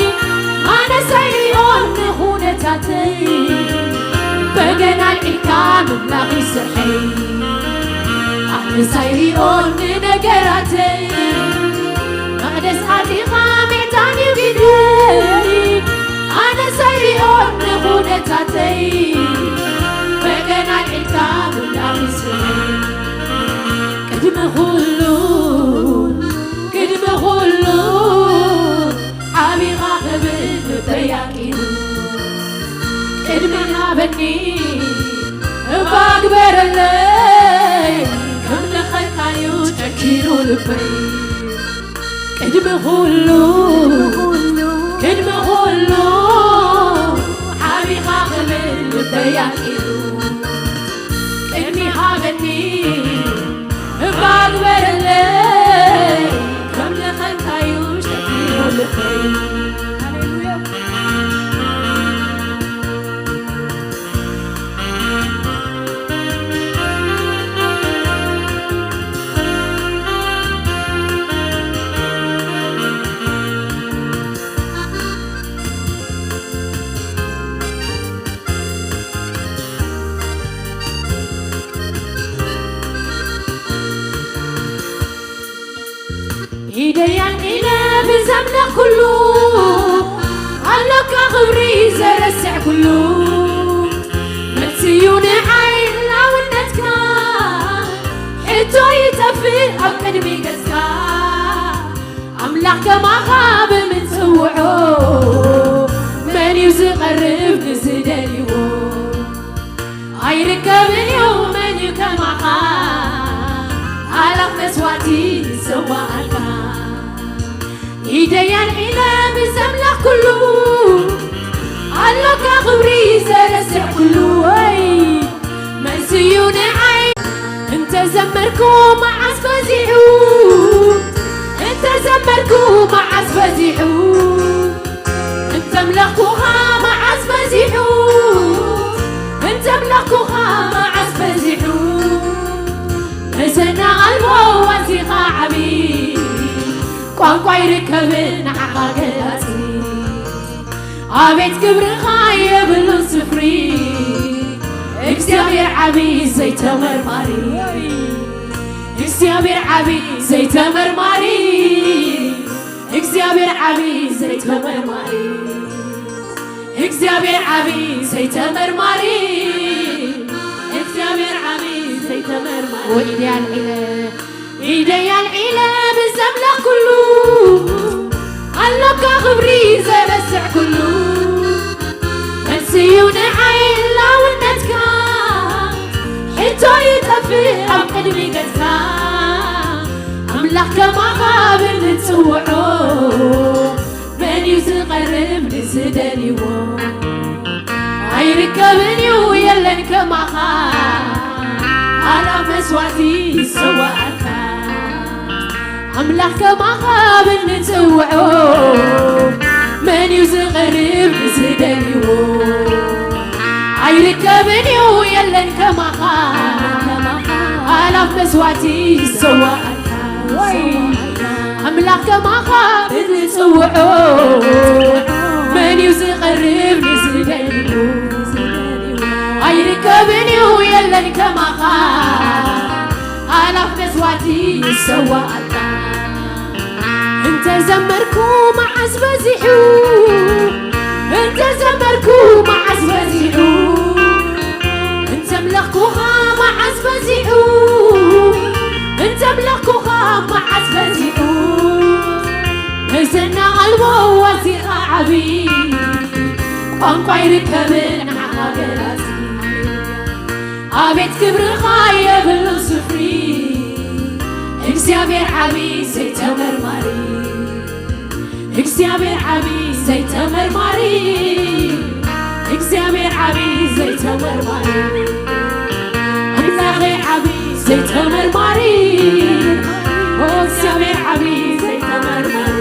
ኣነስ ኣይሪኦን ንኹነታተይ በገና ኣልዒልካ ምምላኽ ይስርሐይ ኣነስ ኣይሪኦን ንነገራተይ መቕደስ ኣቲኻ ምዕታን እዩ ግደይ ኣነስ ኣይሪኦን ንኹነታተይ በገና ኣልዒልካ ምምላኽ ይስርሐይ ቅድሚ ኩሉ ቅድሚ ኩሉ ዓቢኻ ክብል ልበይ ኣንቂዱ ቅድሚ ሃበኒ እባ ግበረለይ ከምልኸካዩ ጨኪኑ ልበይ ቅድሚ ኩሉ ቅድሚ ኩሉ ዓቢኻ ክብል ልበይ ኣንቂዱ ቅድሚ ሃበኒ እባ ግበረለይ ከምልኸካዩ ጨኪኑ ልበይ ሃሌሉያ ያልዒለ ብዘምለኽ ኩሉ ኣሎካ ክብሪ ዘረስዕ ኩሉ። መልስዩ ንዓይ ህላውነትካ፣ ሕቶ ይጠፍእ ኣብ ቅድሚ ገጽካ። ኣምላኽ ከማኻ ብምጽውዖ፣ መን እዩ ዝቐርብ ንዝደልይዎ? ኣይርከብን እዩ መን እዩ ከማኻ፣ ኣላፍ መስዋዕቲ ዝሰዋኣልካ። ኢደይ ኣልዒለ ምስ ኣምላኽ ኩሉ፣ ኣሎካ ክብሪ ዘረስዕ ኩሉ። ወይ መልስዩ ንዓይ። እንተዘመርኩ መዓስ በዚሑ፣ እንተዘመርኩ መዓስ በዚሑ፣ እንተምለኽኩኻ መዓስ በዚሑ፣ እንተምለኽኩኻ መዓስ በዚሑ። መዘና ኣልቦ ኣዚኻ ዓቢ፣ ቋንቋ ይርከብን ንዓኻ ገላጺ። ኣቤት ክብርኻ የብሉን ስፍሪ፣ እግዚኣብሔር ዓቢ ዘይተመርማሪ። እግዚኣብሔር ዓቢ ዘይተመርማሪ። እግዚኣብሔር ዓቢ ዘይተመርማሪ። እግዚኣብሔር ዓቢ ዘይተመርማሪ። እግዚኣብሔር ዓቢ ዘይተመርማሪ። ወኢደ ኣልዒለ፣ ኢደይ ኣልዒለ ብዘምላኽ ኩሉ፣ ኣሎካ ክብሪ ዘረስዕ ኩሉ። መልስዩ ንዓይ ህላውነትካ፣ ሕቶ ይጠፍእ ኣብ ቅድሚ ገጽካ። ኣምላኽ ከማኻ ብንጽውዖ፣ መን እዩ ዝቐርብ ንዝደልይዎ? ኣይርከብን እዩ የለን ከማኻ፣ ኣላፍ መስዋዕቲ ይሰዋኣልካ። ኣምላኽ ከማኻ ብንጽውዖ፣ መን እዩ ዝቐርብ ንዝደልይዎ? ኣይርከብን እዩ የለን ከማኻ፣ ኣላፍ መስዋዕቲ ይሰዋኣልካ። ኣምላኽ ከማኻ ብንጽውዖ፣ መን እዩ ዝቐርብ ንዝደልይዎ? ኣይርከብን እዩ የለን ከማኻ፣ ኣላፍ መስዋዕቲ ይሰዋኣልካ። እንተዘመርኩ መዓስ በዚሑ፣ እንተዘመርኩ መዓስ በዚሑ፣ እንተምለኽኩኻ መዓስ በዚሑ፣ እንተምለኽኩኻ መዓስ በዚሑ። መዘና ኣልቦ ኣዚኻ ዓቢ፣ ቋንቋ ኣይርከብን ንዓኻ ገላጺ። ኣቤት ክብርኻ የብሉን ስፍሪ፣ እግዚኣብሔር ዓቢ ዘይተመርማሪ። እግዚኣብሔር ዓቢ ዘይተመርማሪ። እግዚኣብሔር ዓቢ ዘይተመርማሪ። ኣምላኸይ ዓቢ ዘይተመርማሪ። ኦ እግዚኣብሔር ዓቢ ዘይተመርማሪ።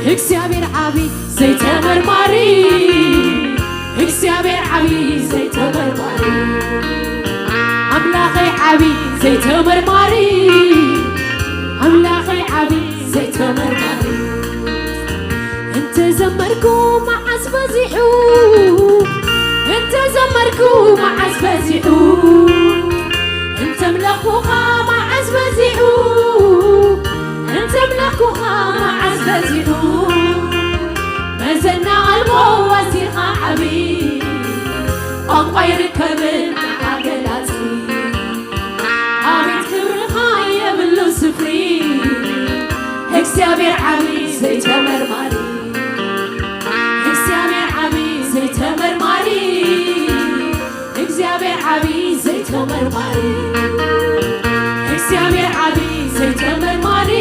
እግዚኣብሔር ዓቢ ዘይተመርማሪ። እግዚኣብሔር ዓቢ ዘይተመርማሪ። ኣምላኸይ ዓቢ ዘይተመርማሪ። ኣምላኸይ ዓቢ ዘይተመርማሪ። እንተዘመርኩ መዓስ በዚሑ፣ እንተዘመርኩ መዓስ በዚሑ፣ እንተምለኹኻ መዓስ በዚሑ፣ እንተምለኹኻ መዓስ በዚሑ። መዘና ኣልቦ ኣዚኻ ዓቢ፣ ቋንቋ ይርከብን ንዓኻ ገላጺ። ኣቤት ክብርኻ የብሉ ስፍሪ፣ እግዚኣብሔር ዓቢ ዘይተመርማሪ። እግዚኣብሔር ዓቢ ዘይተመርማሪ። እግዚኣብሔር ዓቢ ዘይተመርማሪ። እግዚኣብሔር ዓቢ ዘይተመርማሪ።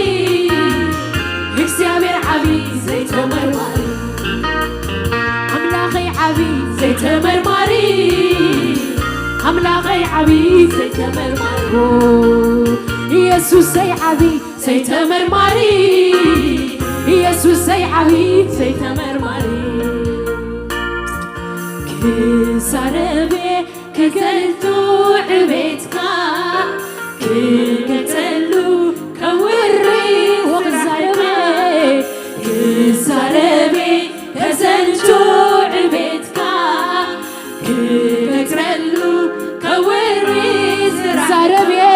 እግዚኣብሔር ዓቢ ዘይተመርማሪ። ኣምላኸይ ዓቢ ዘይተመርማሪ። ኣምላኸይ ዓቢ ዘይተመርማሪ። ኢየሱሰይ ዓቢ ዘይተመርማሪ። ኢየሱሰይ ዓቢ ዘይተመርማሪ። ክዛረብ እየ ክገልጾ ዕቤትካ፣ ክገልጸሉ ከውሪ ክዛረብ እየ፣ ክዛረብ እየ ከዘንቱ ዕቤትካ፣ ክገልጸሉ ከውሪ ዝዛረብ እየ፣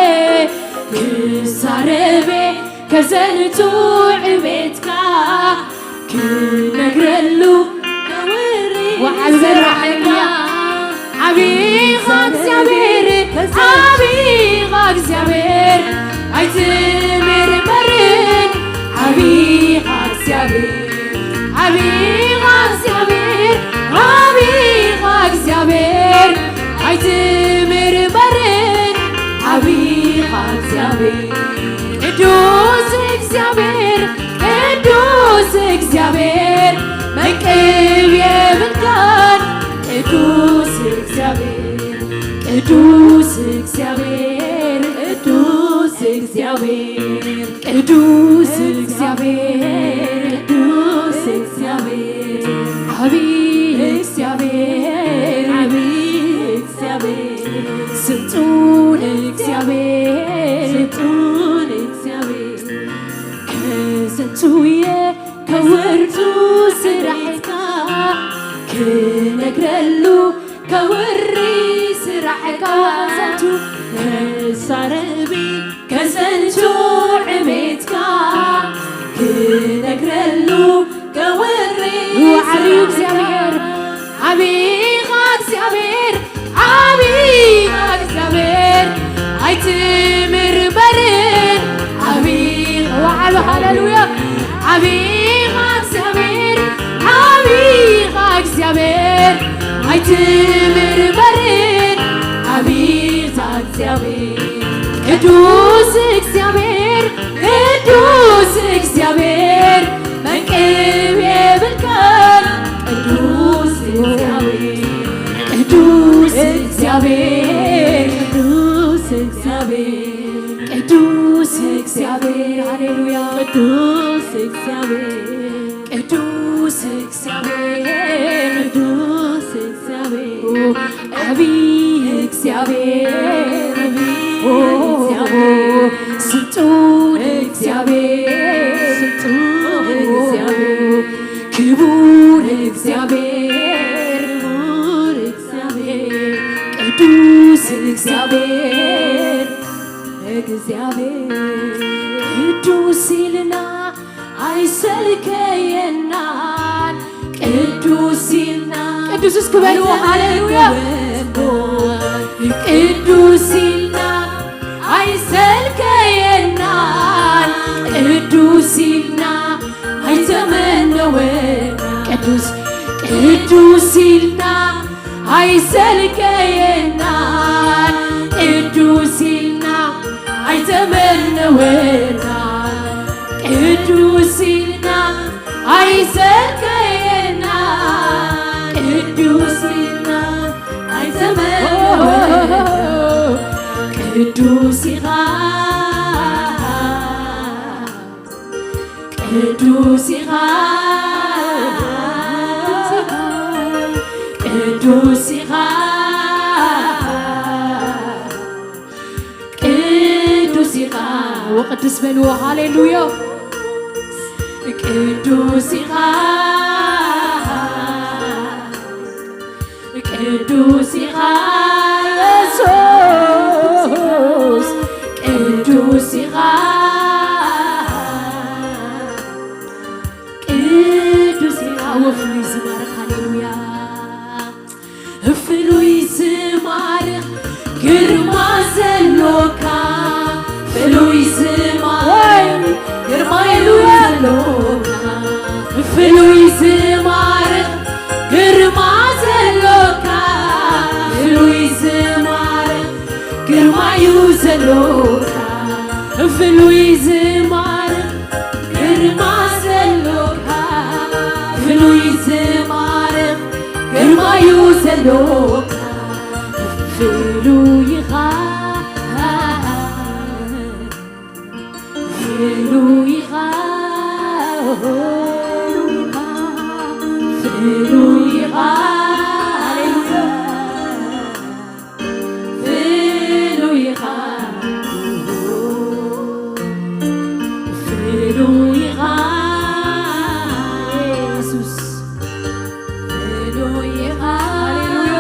ክዛረብ እየ ከዘንቱ ዕቤትካ ክነግረሉ ከውሪ ወዓል በራሕና። ዓቢኻ እግዚኣብሔር፣ ዓቢኻ እግዚኣብሔር ኣይትምርመርን። ዓቢኻ እግዚኣብሔር፣ ዓቢኻ እግዚኣብሔር፣ ዓቢኻ እግዚኣብሔር ኣይትምርመርን። ዓቢኻ እግዚኣብሔር፣ ቅዱስ እግዚኣብሔር፣ ቅዱስ እግዚኣብሔር መቅብ የብልካን። ቅዱስ እግዚኣብሔር፣ ቅዱስ እግዚኣብሔር፣ ቅዱስ እግዚኣብሔር፣ ቅዱስ እግዚኣብሔር፣ ቅዱስ እግዚኣብሔር፣ ዓቢ እግዚኣብሔር፣ ዓቢ እግዚኣብሔር፣ ስልጡን እግዚኣብሔር፣ ስልጡን እግዚኣብሔር፣ ከዘንቱ እየ ከወርቱ ስራሕካ ክነግረሉ ከውሪ ስራሕካ ከዘንቱ ከሳረቢ ከዘንቱ ዕቤትካ ክነግረሉ ከውሪ ዓብዩ እግዚኣብሔር፣ ዓቢኻ እግዚኣብሔር፣ ዓቢኻ እግዚኣብሔር ኣይትምርመርን። ዓቢ ወዓቢ ሃሌሉያ። ዓቢኻ እግዚኣብሔር፣ ዓቢኻ እግዚኣብሔር ኣይትምርመርን። ዓቢኻ እግዚኣብሔር፣ ቅዱስ እግዚኣብሔር፣ ቅዱስ እግዚኣብሔር መቅብ የብልካን። ቅዱስ እግዚኣብሔር፣ ቅዱስ እግዚኣብሔር፣ ቅዱስ እግዚኣብሔር፣ ቅዱስ እግዚኣብሔር፣ ሃሌሉያ። ቅዱስ እግዚኣብሔር፣ ቅዱስ እግዚኣብሔር፣ ቅዱስ እግዚኣብሔር፣ ዓቢ እግዚኣብሔር፣ ዓቢ እግዚኣብሔር፣ ስልጡን እግዚኣብሔር፣ ስልጡን እግዚኣብሔር፣ ክቡር እግዚኣብሔር፣ ክቡር እግዚኣብሔር፣ ቅዱስ እግዚኣብሔር፣ እግዚኣብሔር ቅዱስ ኢልና ኣይሰልከየናን። ቅዱስ ኢልና ቅዱስ እስኪ በልዎ። ሃሌሉያ። ቅዱስ ኢልና ኣይሰልከየናን። ቅዱስ ኢልና ኣይተመነወናን። ቅዱስ ቅዱስ ኢልና ኣይሰልከየናን። ቅዱስ ኢልና ኣይተመነወናን። ቅዱስ ኢልና ኣይሰልከየናን። ቅዱስ ኢልና ኣይተመነወናን። ቅዱስ ኢኻ ቅዱስ ኢኻ፣ ቅዱስ ኢኻ፣ ቅዱስ ኢኻ። ወቅዱስ በልዎ። ሃሌሉያ። ቅዱስ ኢኻ። ቅዱስ ኢኻ የሱስ፣ ቅዱስ ኢኻ፣ ቅዱስ ኢኻ። ወፍሉይ ዝማርኽ፣ ሃሌሉያ። ፍሉይ ዝማርኽ ግርማ ዘሎካ፣ ፍሉይ ዝማርኽ ግርማ እዩ ዘሎካ፣ ፍሉይ ዝማርኽ ግርማ ዘሎካ፣ ፍሉይ ዝማርኽ ግርማ እዩ ዘሎካ፣ ፍሉይ ዝማርኽ ግርማ ዘሎካ፣ ፍሉይ ዝማርኽ ግርማ እዩ ዘሎካ፣ ፍሉይ ኢኻ፣ ፍሉይ ኢኻ፣ ፍሉይ ኢኻ፣ ሃሌሉያ። ፍሉይ ኢኻ፣ ፍሉይ ኢኻ የሱስ፣ ፍሉይ ኢኻ፣ ሃሌሉያ።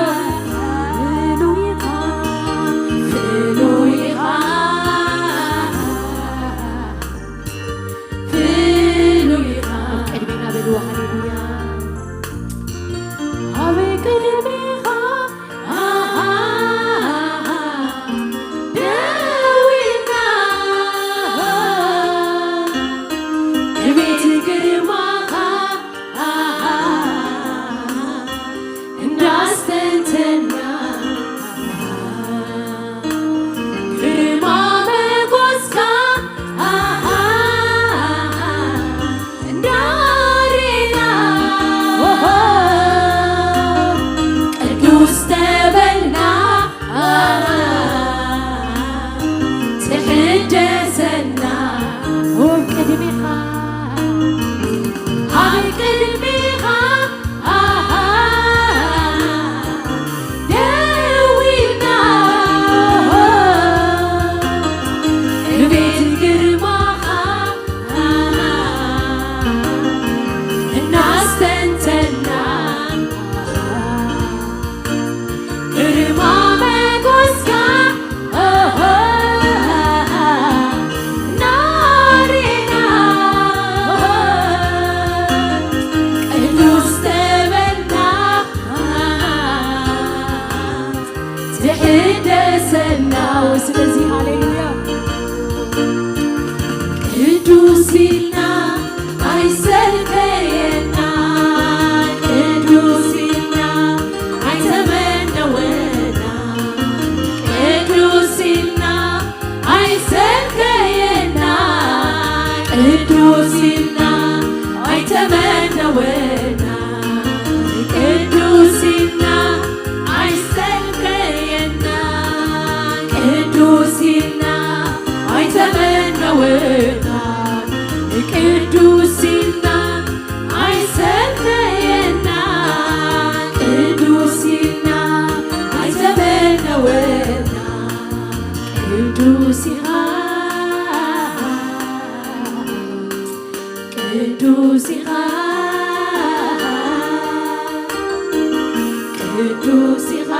ቅዱስ ኢኻ፣ ቅዱስ ኢኻ፣ ቅዱስ ኢኻ፣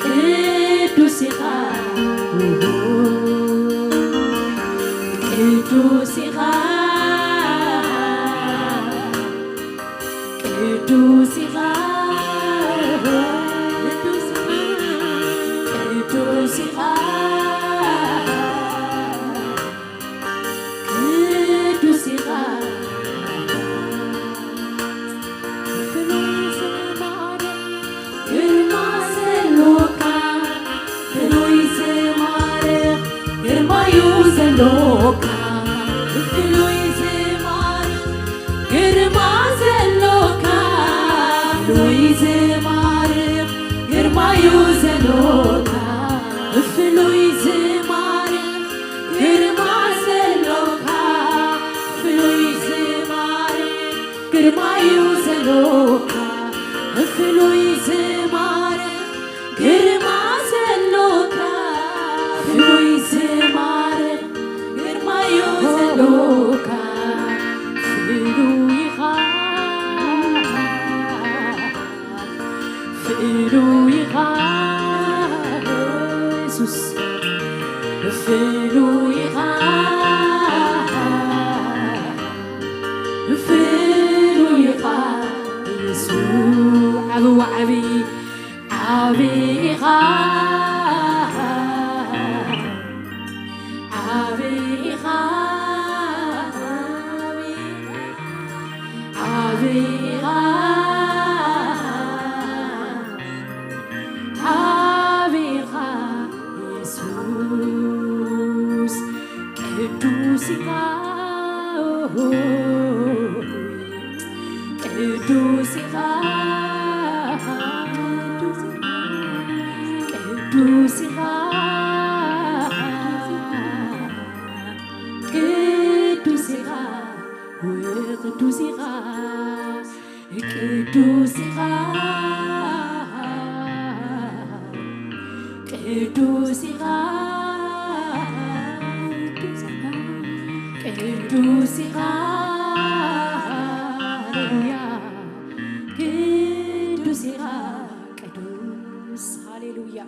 ቅዱስ ኢኻ፣ ቅዱስ ኢኻ። ቅዱስ ኢኻ፣ ቅዱስ ኢኻ፣ ቅዱስ ኢኻ፣ ቅዱስ ኢኻ። ፍሉይ ዝማሬ ግርማ ዘሎካ፣ ፍሉይ ዝማሬ ግርማ እዩ ዘሎካ፣ ፍሉይ ዝማሬ ግርማ ዘሎካ፣ ፍሉይ ዝማሬ ግርማ እዩ ዘሎካ፣ ፍሉይ ዝማሬ ግርማ ዘሎካ፣ ፍሉይ ዝማሬ ግርማ እዩ ዘሎካ፣ ፍሉይ ዝማሬ ግርማ ዘሎካ፣ ፍሉይ ዝማሬ ግርማ እዩ ዘሎካ፣ ፍሉይ ኢኻ፣ ፍሉይ ኢኻ የሱስ፣ ፍሉይ ኢኻ፣ ፍሉይ ኢኻ የሱስ፣ ዓቢ ዓቢ ዓቢ ኢኻ፣ ዓቢ ኢኻ፣ ዓቢ ኢኻ፣ ዓቢ ኢኻ የሱስ፣ ቅዱስ ኢኻ። ቅዱስ ኢኻ፣ ቅዱስ ኢኻ፣ ቅዱስ ኢኻ፣ ቅዱስ ኢኻ፣ ቅዱስ ኢኻ፣ ቅዱስ ኢኻ፣ ቅዱስ ኢኻ፣ ቅዱስ ኢኻ፣ ሃሌሉያ፣ ቅዱስ ኢኻ፣ ቅዱስ፣ ሃሌሉያ።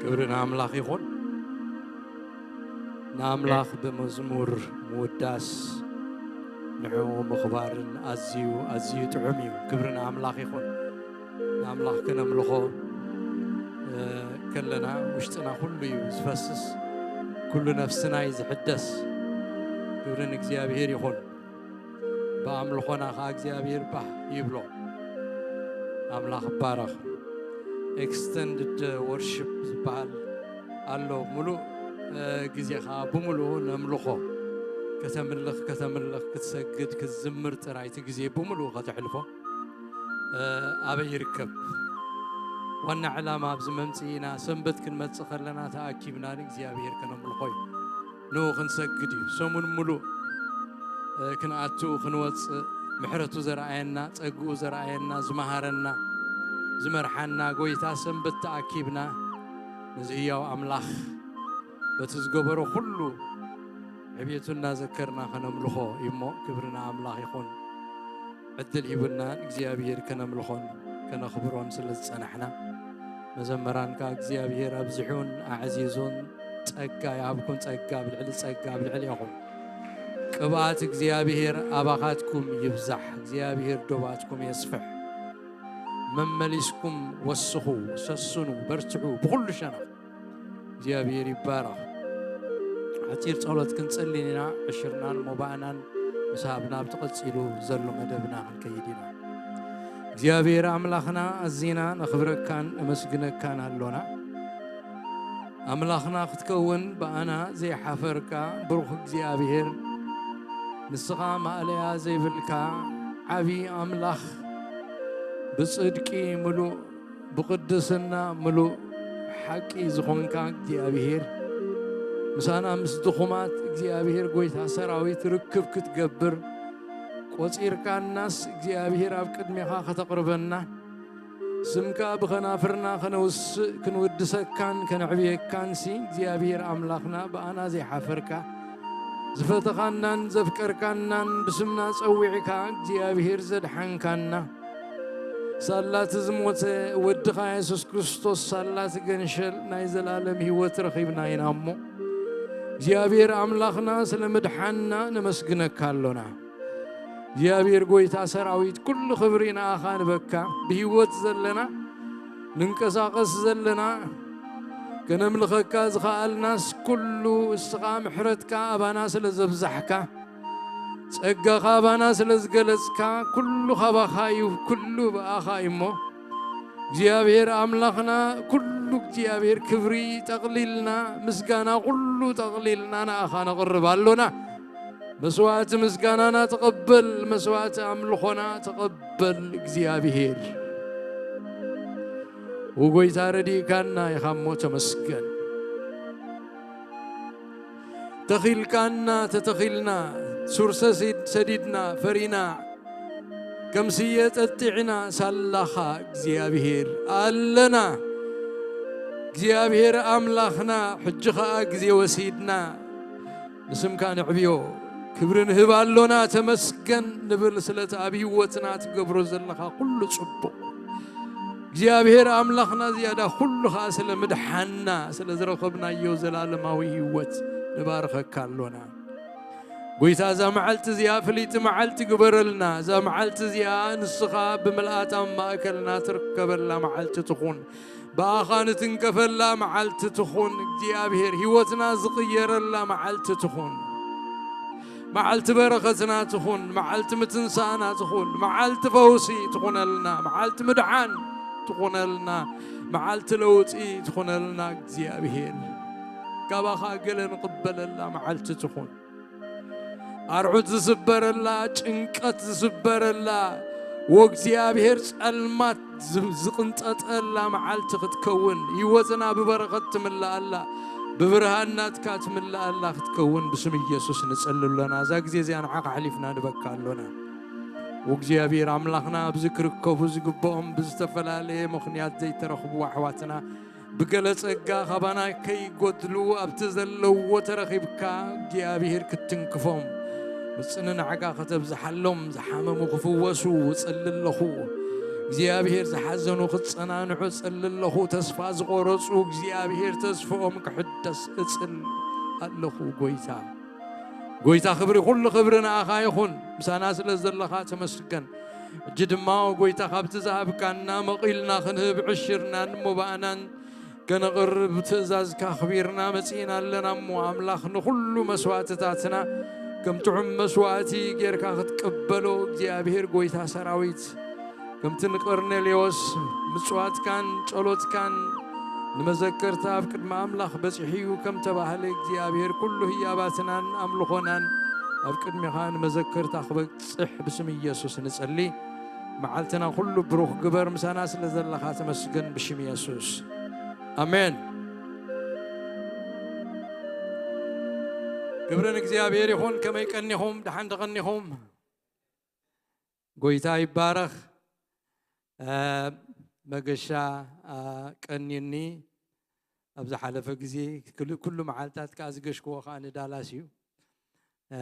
ክብሪ ንኣምላኽ ይኹን። ንኣምላኽ ብመዝሙር ምውዳስ ንዕኡ ምኽባርን ኣዝዩ፣ ኣዝዩ ጥዑም እዩ። ክብሪ ንኣምላኽ ይኹን። ንኣምላኽ ከነምልኾ፣ እ፣ ከለና ውሽጥና ኩሉ እዩ ዝፈስስ። ኩሉ ነፍስና እዩ ዝሕደስ። ክብሪ ንእግዚኣብሔር ይኹን። ብኣምልኾና ኸዓ እግዚኣብሔር ባህ ይብሎ። ኣምላኽ ይባረኽ። ኤክስተንድድ ወርሺፕ ዝበሃል ኣሎ። ሙሉእ፣ እ፣ ግዜኻ ብምሉኡ ነምልኾ። ከተምልኽ፣ ከተምልኽ፣ ክትሰግድ፣ ክትዝምር ጥራይ እቲ ግዜ ብምሉኡ ከተሕልፎ፣ እ፣ ኣበይ ይርከብ? ዋና ዕላማ ኣብዚ መምጽኢና ሰንበት ክንመጽእ ከለና ተኣኪብና ንእግዚኣብሔር ከነምልኾ እዩ። ንኡ ክንሰግድ እዩ። ሰሙን ሙሉእ፣ እ፣ ክንኣቱ ክንወጽእ፣ ምሕረቱ ዘርኣየና፣ ጸግኡ ዘርኣየና፣ ዝመሃረና፣ ዝመርሓና ጎይታ ሰንበት ተኣኪብና ነዚ ህያው ኣምላኽ በቲ ዝገበሮ ኩሉ ዕብየቱ እናዘከርና ከነምልኾ እዩ እሞ፣ ክብሪ ንኣምላኽ ይኹን። ዕድል ሂቡና እግዚኣብሔር ከነምልኾን ከነኽብሮን ስለ ዝጸናሕና፣ መዘመራን ከኣ እግዚኣብሔር ኣብዚሑን ኣዕዚዙን ጸጋ ይሃብኩም፣ ጸጋ ኣብ ልዕሊ ጸጋ ኣብ ልዕሌኹም። ቅብኣት እግዚኣብሔር ኣባኻትኩም ይብዛሕ፣ እግዚኣብሔር ዶባትኩም የስፍሕ። መመሊስኩም ወስኹ፣ ሰስኑ፣ በርትዑ ብኹሉ ሸነኽ። እግዚኣብሔር ይባረኽ። ሓጺር ጸሎት ክንጽልን ኢና። ዕሽርናን ሞባእናን ምስ ሃብና፣ ኣብቲ ቀጺሉ ዘሎ መደብና ክንከይድ ኢና። እግዚኣብሔር ኣምላኽና፣ ኣዚና ነኽብረካን ነመስግነካን ኣሎና። ኣምላኽና ክትከውን ብኣና ዘይሓፈርካ ብሩኽ እግዚኣብሔር፣ ንስኻ ማእለያ ዘይብልካ ዓቢ ኣምላኽ፣ ብጽድቂ ምሉእ፣ ብቕድስና ምሉእ፣ ሓቂ ዝኾንካ እግዚኣብሔር፣ ምሳና ምስ ድኹማት እግዚኣብሔር ጐይታ ሰራዊት ርክብ ክትገብር፣ ቈጺርካናስ እግዚኣብሔር ኣብ ቅድሜኻ ከተቕርበና፣ ስምካ ብኸናፍርና ከነውስእ ክንውድሰካን ከነዕብየካንሲ እግዚኣብሔር ኣምላኽና ብኣና ዘይሓፈርካ፣ ዝፈተኻናን ዘፍቀርካናን ብስምና ጸዊዕካ እግዚኣብሔር ዘድሓንካና፣ ሳላቲ ዝሞተ ወድኻ የሱስ ክርስቶስ ሳላቲ ገንሸል ናይ ዘላለም ህይወት ረኺብና ኢና እሞ፣ እግዚኣብሔር ኣምላኽና ስለ ምድሓንና ነመስግነካ ኣሎና። እግዚኣብሔር ጐይታ ሰራዊት፣ ኩሉ ክብሪ ንኣኻ ንበካ። ብህይወት ዘለና፣ ንንቀሳቐስ ዘለና፣ ከነምልኸካ ዝኸኣልናስ ኩሉ እስኻ ምሕረትካ ኣባና ስለ ዘብዛሕካ፣ ጸጋኻ ኣባና ስለ ዝገለጽካ፣ ኩሉ ካባኻ እዩ፣ ኩሉ ብኣኻ እዩ እሞ፣ እግዚኣብሔር ኣምላኽና፣ ኩሉ እግዚኣብሔር ክብሪ ጠቕሊልና፣ ምስጋና ኩሉ ጠቕሊልና ንኣኻ ነቕርብ ኣሎና። መስዋዕቲ ምስጋናና ተቐበል፣ መስዋዕቲ ኣምልኾና ተቐበል እግዚኣብሔር። ውጎይታ ረዲእካና ኢኻ እሞ ተመስገን። ተኺልካና ተተኺልና፣ ሱር ሰሲድ-፣ ሰዲድና፣ ፈሪና፣ ከም ስየ ጠጢዕና፣ ሳላኻ እግዚኣብሔር ኣለና። እግዚኣብሔር ኣምላኽና፣ ሕጂ ኸኣ ግዜ ወሲድና፣ ንስምካ ነዕብዮ፣ ክብሪ ንህብ ኣሎና፣ ተመስገን ንብል፣ ስለቲ ኣብ ህይወትና ትገብሮ ዘለኻ ኩሉ ጽቡቕ። እግዚኣብሔር ኣምላኽና ዝያዳ ኩሉ ኸኣ ስለ ምድሓንና፣ ስለ ዝረኸብናዮ ዘላለማዊ ህይወት ንባርኸካ ኣሎና። ጐይታ፣ እዛ መዓልቲ እዚኣ ፍልይቲ መዓልቲ ግበረልና። እዛ መዓልቲ እዚኣ ንስኻ ብምልኣት ኣብ ማእከልና ትርከበላ መዓልቲ ትኹን። ብኣኻ ንትንከፈላ መዓልቲ ትኹን። እግዚኣብሔር፣ ህይወትና ዝቕየረላ መዓልቲ ትኹን። መዓልቲ በረኸትና ትኹን። መዓልቲ ምትንሳእና ትኹን። መዓልቲ ፈውሲ ትኹነልና። መዓልቲ ምድሓን ትኹነልና። መዓልቲ ለውጢ ትኹነልና። እግዚኣብሔር፣ ካባኻ ገለ ንቕበለላ መዓልቲ ትኹን። ኣርዑት ዝስበረላ፣ ጭንቀት ዝስበረላ፣ ወእግዚኣብሔር ጸልማት ዝ-፣ ዝቕንጠጠላ መዓልቲ ክትከውን፣ ህይወትና ብበረኸት ትምልኣላ፣ ብብርሃን ናትካ ትምልኣላ ክትከውን ብስም ኢየሱስ ንጸሊ ኣሎና። እዛ ግዜ እዚኣ ንዓኻ ኣሕሊፍና ንበካ ኣሎና። ወእግዚኣብሔር ኣምላኽና፣ ኣብዚ ክርከቡ ዝግብኦም ብዝተፈላለየ ምኽንያት ዘይተረኽቡ ኣሕዋትና፣ ብገለ ጸጋ ካባና ከይጎድሉ ኣብቲ ዘለዎ ተረኺብካ እግዚኣብሔር ክትትንክፎም፣ ምጽንናዕካ ከተብዝሓሎም፣ ዝሓመሙ ክፍወሱ እጽሊ ኣለኹ። እግዚኣብሔር ዝሓዘኑ ክጸናንዑ እጽሊ ኣለኹ። ተስፋ ዝቖረጹ እግዚኣብሔር ተስፍኦም ክሕደስ እጽሊ ኣለኹ። ጐይታ፣ ጐይታ ክብሪ፣ ኩሉ ክብሪ ንኣኻ ይኹን። ምሳና ስለ ዘለኻ ተመስገን። ሕጂ ድማ ጐይታ፣ ካብቲ ዝሃብካና መቒልና ክንህብ ዕሽርናን ሞባእናን ከነቕርብ ትእዛዝካ ኣኽቢርና መጺእና ኣለና እሞ፣ ኣምላኽ ንኹሉ መስዋእትታትና ከም ጥዑም መስዋእቲ ጌርካ ክትቅበሎ፣ እግዚኣብሔር ጐይታ ሰራዊት፣ ከምቲ ንቀርኔሌዎስ ምጽዋትካን ጸሎትካን ንመዘከርታ ኣብ ቅድሚ ኣምላኽ በጺሑ እዩ ከም ተባህለ፣ እግዚኣብሔር ኩሉ ህያባትናን ኣምልኾናን ኣብ ቅድሚኻ ንመዘከርታ ክበጽሕ ብስም ኢየሱስ ንጸሊ። መዓልትና ኩሉ ብሩኽ ግበር፣ ምሳና ስለ ዘለኻ ተመስገን ብሽም የሱስ። ኣሜን። ክብሪ ንእግዚኣብሔር ይኹን። ከመይ ቀኒኹም? ደሓን ተቐኒኹም? ጐይታ ይባረኽ። እ፣ መገሻ፣ እ፣ ቀኒኒ። ኣብ ዝሓለፈ ግዜ ክል-፣ ኩሉ መዓልታት ከኣ ዝገሽክዎ ከኣ ንዳላስ እዩ። እ፣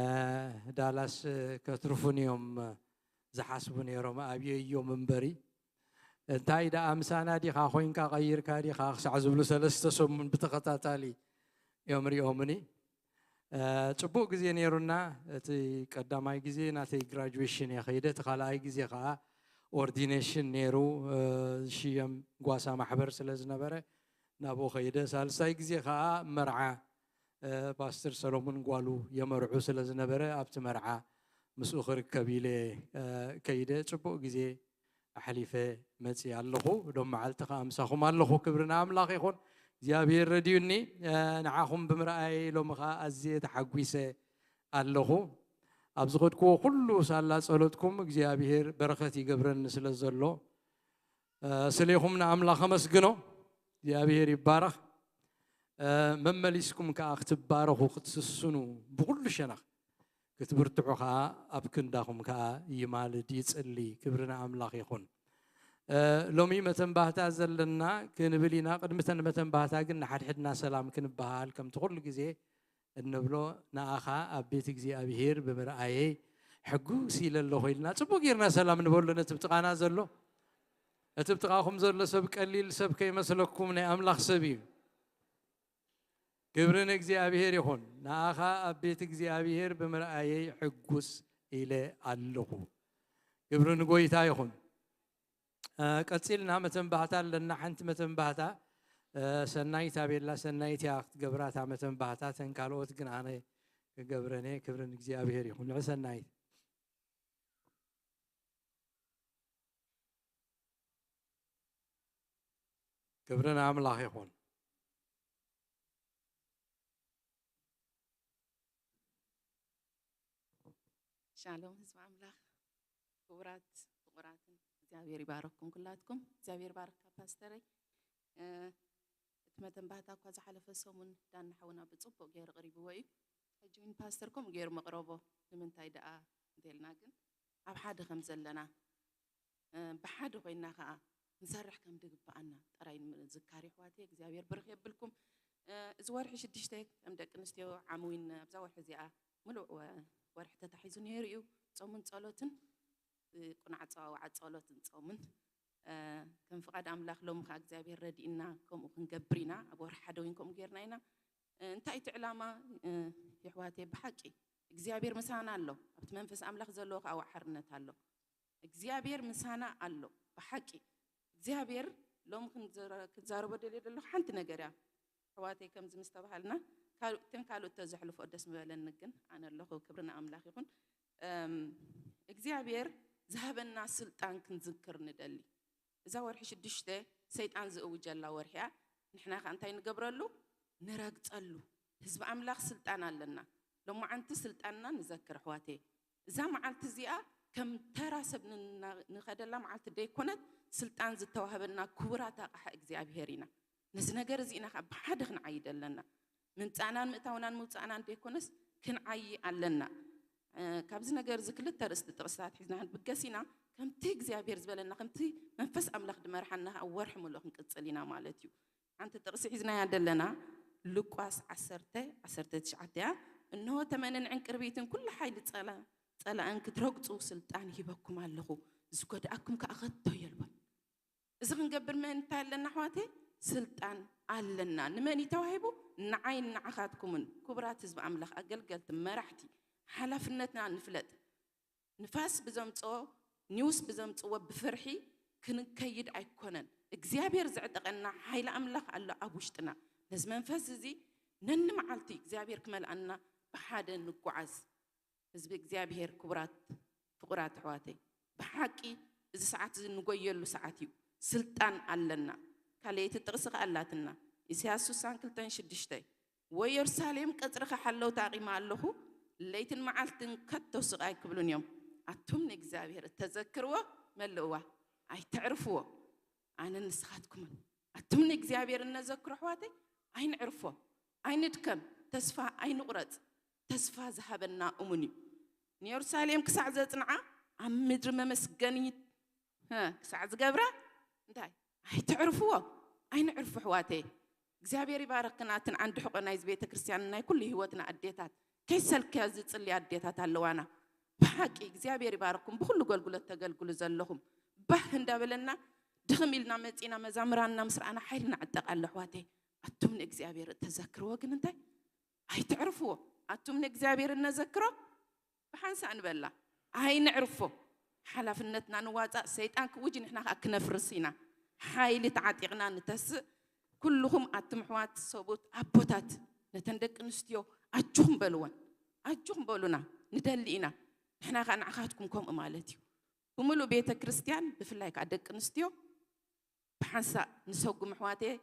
ዳላስ፣ እ፣ ከትርፉን እዮም ዝሓስቡ ነይሮም፣ ኣብየዮም እምበሪ። እንታይ ደኣ ምሳና ዲኻ ኮይንካ ቀይርካ ዲኻ ክሳዕ ዝብሉ ሰለስተ ሰሙን ብተኸታታሊ እዮም ሪኦምኒ። እ፣ ጽቡቕ ግዜ ነይሩና። እቲ ቀዳማይ ግዜ ናተይ ግራጁዌሽን እየ ከይደ፣ እቲ ካልኣይ ግዜ ከኣ ኦርዲኔሽን ነይሩ፣ እ፣ ዝሽየም ጓሳ ማሕበር ስለ ዝነበረ ናብኡ ከይደ። ሳልሳይ ግዜ ከኣ መርዓ፣ እ፣ ፓስተር ሰሎሞን ጓሉ የመርዑ ስለ ዝነበረ ኣብቲ መርዓ ምስኡ ክርከብ ኢለ፣ እ፣ ከይደ። ጽቡቕ ግዜ ኣሕሊፈ መጺእ ኣለኹ። ሎም መዓልቲ ከኣ ምሳኹም ኣለኹ። ክብሪ ንኣምላኽ ይኹን። እግዚኣብሔር ረድዩኒ፣ እ፣ ንዓኹም ብምርኣየይ ሎሚ ኸዓ ኣዝየ ተሓጒሰ ኣለኹ። ኣብ ዝኸድክዎ ኩሉ ሳላ ጸሎትኩም እግዚኣብሔር በረኸት ይገብረኒ ስለ ዘሎ፣ እ፣ ስሌኹም ንኣምላኽ ኣመስግኖ። እግዚኣብሔር ይባረኽ። እ፣ መመሊስኩም ከኣ ክትባረኹ፣ ክትስስኑ፣ ብኹሉ ሸነኽ ክትብርትዑ ከኣ ኣብ ክንዳኹም ከኣ ይማልድ፣ ይጽሊ። ክብሪ ንኣምላኽ ይኹን። እ፣ ሎሚ መተንባህታ ዘለና ክንብል ኢና። ቅድሚ ተን መተንባህታ ግን ንሓድሕድና ሰላም ክንበሃል፣ ከምቲ ኩሉ ግዜ እንብሎ፣ ንኣኻ ኣብ ቤት እግዚኣብሔር ብምርኣየይ ሕጉስ ኢለ ኣለኹ ኢልና ጽቡቕ ጌርና ሰላም ንበሎ ነቲ ብጥቓና ዘሎ። እቲ ብጥቓኹም ዘሎ ሰብ ቀሊል ሰብ ከይመስለኩም፣ ናይ ኣምላኽ ሰብ እዩ። ክብሪ ንእግዚኣብሔር ይኹን። ንኣኻ ኣብ ቤት እግዚኣብሔር ብምርኣየይ ሕጉስ ኢለ ኣለኹ። ክብሪ ንጎይታ ይኹን። እ፣ ቀጺልና መተንባህታ ኣለና። ሓንቲ መተንባህታ፣ እ፣ ሰናይት ኣቤላ፣ ሰናይት እያ ክትገብራ እታ መተንባህታ። ተን ካልኦት ግን ኣነ ክገብረን እየ። ክብሪ ንእግዚኣብሔር ይኹን። ንዕ ሰናይት። ክብሪ ንኣምላኽ ይኹን። ሻሎም ህዝቢ ኣምላኽ፣ ክቡራት ፍቑራትን፣ እግዚኣብሔር ይባረኩም ኩላትኩም። እግዚኣብሔር ባርካ ፓስተረይ። እ፣ እቲ መተንባህታ እኳ ዝሓለፈ ሰሙን ዳና ሓውና ብጽቡቕ ገይሩ ኣቕሪብዎ እዩ። ሕጂ እውን ፓስተር ከምኡ ገይሩ መቕረቦ። ንምንታይ ደኣ እንተልና ግን ኣብ ሓደ ከም ዘለና፣ እ፣ ብሓደ ኮይና ከኣ ክንሰርሕ ከም ዝግብኣና ጥራይ ንምዝካር የሕዋተይ። እግዚኣብሔር ብርኽ የብልኩም። እ፣ እዚ ወርሒ ሽዱሽተ ከም ደቂ ኣንስትዮ ዓምዊን ኣብዛ ወርሒ እዚኣ ምሉእ ወ-፣ ወርሒ ተታሒዙ ነይሩ እዩ። ጾምን ጸሎትን፣ እ፣ ቁናዕ ጸዋውዓ ጸሎትን ጾምን፣ እ፣ ከም ፍቓድ ኣምላኽ ሎሚ ከኣ እግዚኣብሔር ረዲእና ከምኡ ክንገብር ኢና። ኣብ ወርሒ ሓደ እውን ከምኡ ጌርና ኢና። እ፣ እንታይ እቲ ዕላማ? እ፣ የሕዋተይ ብሓቂ እግዚኣብሔር ምሳና ኣሎ። ኣብቲ መንፈስ ኣምላኽ ዘለዎ ከኣ ዋዕሓርነት ኣሎ። እግዚኣብሔር ምሳና ኣሎ። ብሓቂ እግዚኣብሔር ሎሚ ክንዘረ-፣ ክንዛረቦ ደልየ ዘለኹ ሓንቲ ነገር እያ። ኣሕዋተይ ከምዚ ምስ ተባሃልና፣ ካልእ፣ እተን ካልኦት ተዘሕልፎ ደስ ምበለኒ፣ ግን ኣነ ኣለኹ። ክብሪ ንኣምላኽ ይኹን። እም፣ እግዚኣብሔር ዝሃበና ስልጣን ክንዝክር ንደሊ። እዛ ወርሒ ሽዱሽተ ሰይጣን ዝእውጀላ ወርሒ እያ። ንሕና ከኣ እንታይ ንገብረሉ? ንረግጸሉ። ህዝቢ ኣምላኽ ስልጣን ኣለና። ሎማዓንቲ ስልጣንና ንዘክር ኣሕዋተይ። እዛ መዓልቲ እዚኣ ከም ተራ ሰብ ንና-፣ ንኸደላ መዓልቲ ደይኮነት፣ ስልጣን ዝተዋህበና ክቡራት ኣቕሓ እግዚኣብሔር ኢና። ነዚ ነገር እዚ ኢና ከኣ ብሓደ ክንዓይድ ኣለና። ምምጻእናን ምእታውናን ምውጻእናን ደይኮነስ ክንዓዪ ኣለና። እ፣ ካብዚ ነገር እዚ ክልተ ርእስቲ ጥቕስታት ሒዝና ክንብገስ ኢና። ከምቲ እግዚኣብሔር ዝበለና፣ ከምቲ መንፈስ ኣምላኽ ድመርሓና ከኣ ወርሒ ምሉእ ክንቅጽል ኢና ማለት እዩ። ሓንቲ ጥቕሲ ሒዝናያ ደለና ሉቃስ ዓሰርተ ዓሰርተ ትሽዓተ እያ። "እንሆ ተመንን ዕንቅርቢትን ኩሉ ሓይሊ ጸላ-፣ ጸላእን ክትረግጹ ስልጣን ሂበኩም ኣለኹ፣ ዝጎድኣኩም ከኣ ከቶ የልቦን።" እዚ ክንገብር መን እንታይ ኣለና ኣሕዋተይ? ስልጣን ኣለና። ንመን እዩ ተዋሂቡ? ንዓይን ንዓኻትኩምን። ክቡራት ህዝቢ ኣምላኽ፣ ኣገልገልቲ፣ መራሕቲ፣ ሓላፍነትና ንፍለጥ። ንፋስ ብዘምጽኦ፣ ኒውስ ብዘምጽዎ ብፍርሒ ክንከይድ ኣይኮነን። እግዚኣብሔር ዘዕጠቐና ሓይሊ ኣምላኽ ኣሎ ኣብ ውሽጥና። ነዚ መንፈስ እዚ ነንመዓልቲ እግዚኣብሔር ክመልኣና ብሓደ ንጓዓዝ። ህዝቢ እግዚኣብሔር፣ ክቡራት ፍቑራት ኣሕዋተይ፣ ብሓቂ እዚ ሰዓት እዚ እንጎየሉ ሰዓት እዩ። ስልጣን ኣለና። ካልኣይቲ ጥቕሲ ከኣ ኣላትና። ኢሳያስ ስሳን ክልተን ሽዱሽተ፣ "ወየሩሳሌም ቀጽርኺ ሓለውቲ ኣቒመ ኣለኹ፣ ለይትን መዓልትን ከቶ ስቕ ኣይክብሉን እዮም። ኣቱም ንእግዚኣብሔር እተዘክርዎ መልእዋ፣ ኣይተዕርፍዎ፣ ኣነን ንስኻትኩምን። ኣቱም ንእግዚኣብሔር እነዘክሮ ኣሕዋተይ፣ ኣይንዕርፎ፣ ኣይንድከም፣ ተስፋ ኣይንቑረጽ። ተስፋ ዝሃበና እሙን እዩ። ንየሩሳሌም ክሳዕ ዘጽንዓ፣ ኣብ ምድሪ መመስገኒ እ፣ ክሳዕ ዝገብራ እንታይ? ኣይትዕርፍዎ፣ ኣይንዕርፉ ኣሕዋተይ። እግዚኣብሔር ይባርኽክን ኣትን ዓንዲ ሕቖ ናይዚ ቤተ ክርስቲያን ናይ ኩሉ ህይወትና ኣዴታት። ከይሰልክያ ዝጽልያ ኣዴታት ኣለዋና። ብሓቂ እግዚኣብሔር ይባርኽኩም፣ ብኹሉ ገልግሎት ተገልግሉ ዘለኹም። ባህ እንዳበለና ድኽም ኢልና መጺና መዛምራንና ምስ ረኣና ሓይልና ዕጠቕ ኣሎ ኣሕዋተይ። ኣቱም ንእግዚኣብሔር እተዘክርዎ ግን እንታይ? ኣይትዕርፍዎ። ኣቱም ንእግዚኣብሔር እነዘክሮ ብሓንሳእ ንበላ፣ ኣይንዕርፎ። ሓላፍነትና ንዋጻእ። ሰይጣን ክውጅ፣ ንሕና ከኣ ክነፍርስ ኢና። ሓይሊ ተዓጢቕና ንተስእ። ኩልኹም ኣቱም ኣሕዋት፣ ሰብኡት፣ ኣቦታት፣ ነተን ደቂ ኣንስትዮ ኣጆኹም በልወን። ኣጆኹም በሉና፣ ንደሊ ኢና። ንሕና ከኣ ንዓኻትኩም ከምኡ ማለት እዩ። ብምሉእ ቤተ ክርስቲያን፣ ብፍላይ ከኣ ደቂ ኣንስትዮ ብሓንሳእ ንሰጉም ኣሕዋተይ።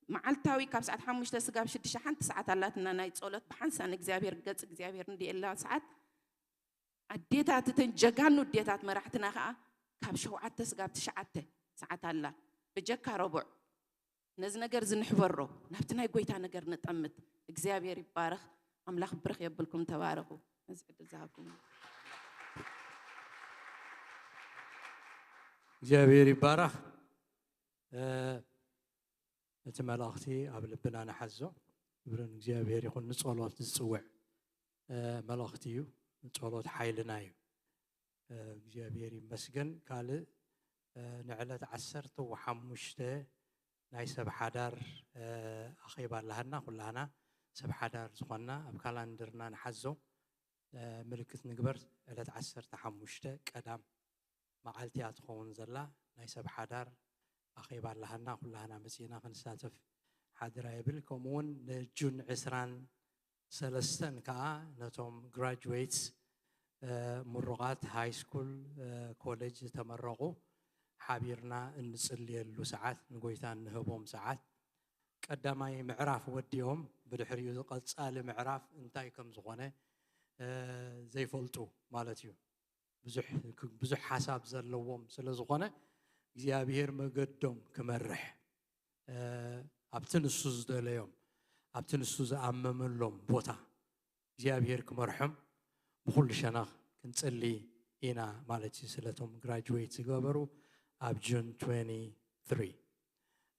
መዓልታዊ ካብ ሰዓት ሓሙሽተ ስጋብ ሽዱሽተ ሓንቲ ሰዓት ኣላትና ናይ ጸሎት፣ ብሓንሳእ ንእግዚኣብሔር፣ ገጽ እግዚኣብሔር እንዲኤላ ሰዓት። ኣዴታት፣ እተን ጀጋኑ ኣዴታት መራሕትና ከኣ ካብ ሸውዓተ ስጋብ ትሽዓተ ሰዓት ኣላ። በጀካ ረቡዕ ነዚ ነገር እዚ ንሕበሮ፣ ናብቲ ናይ ጎይታ ነገር ንጠምት። እግዚኣብሔር ይባረኽ። ኣምላኽ ብርኽ የብልኩም፣ ተባረኹ። ነዚ ዕድል ዝሃብኩም። እግዚኣብሔር ይባረኽ። እ፣ እቲ መልእኽቲ ኣብ ልብና ንሓዞ። ክብሪ ንእግዚኣብሔር ይኹን። ንጸሎት ዝጽውዕ፣ እ፣ መልእኽቲ እዩ። ጸሎት ሓይልና እዩ። እ፣ እግዚኣብሔር ይመስገን። ካልእ፣ እ፣ ንዕለት ዓሰርተ ሓሙሽተ ናይ ሰብ ሓዳር፣ እ፣ ኣኼባ ኣለሃና። ኩላህና ሰብ ሓዳር ዝኾንና ኣብ ካላንደርና ንሓዞ። እ፣ ምልክት ንግበር። ዕለት ዓሰርተ ሓሙሽተ ቀዳም መዓልቲ እያ ትኸውን ዘላ። ናይ ሰብ ሓዳር ኣኼባ ኣለሃና። ኩላህና መጺእና ክንሳተፍ ሓድራ ይብል። ከምኡ እውን ንጁን ዕስራን ሰለስተን ከኣ ነቶም ግራጁዌትስ፣ እ፣ ምሩቓት ሃይ ስኩል፣ እ፣ ኮሌጅ ዝተመረቑ ሓቢርና እንጽልየሉ ሰዓት፣ ንጎይታ እንህቦም ሰዓት። ቀዳማይ ምዕራፍ ወዲኦም፣ ብድሕሪኡ ቀጻሊ ምዕራፍ እንታይ ከም ዝኾነ፣ እ፣ ዘይፈልጡ ማለት እዩ። ብዙሕ፣ ብዙሕ ሓሳብ ዘለዎም ስለ ዝኾነ እግዚኣብሔር መገዶም ክመርሕ፣ እ፣ ኣብቲ ንሱ ዝደለዮም፣ ኣብቲ ንሱ ዝኣመመሎም ቦታ እግዚኣብሔር ክመርሖም ብኹሉ ሸነኽ ክንጽሊ ኢና ማለት እዩ። ስለቶም ግራጁዌት ዝገበሩ ኣብ ጁን ትዌንቲ ትሪ።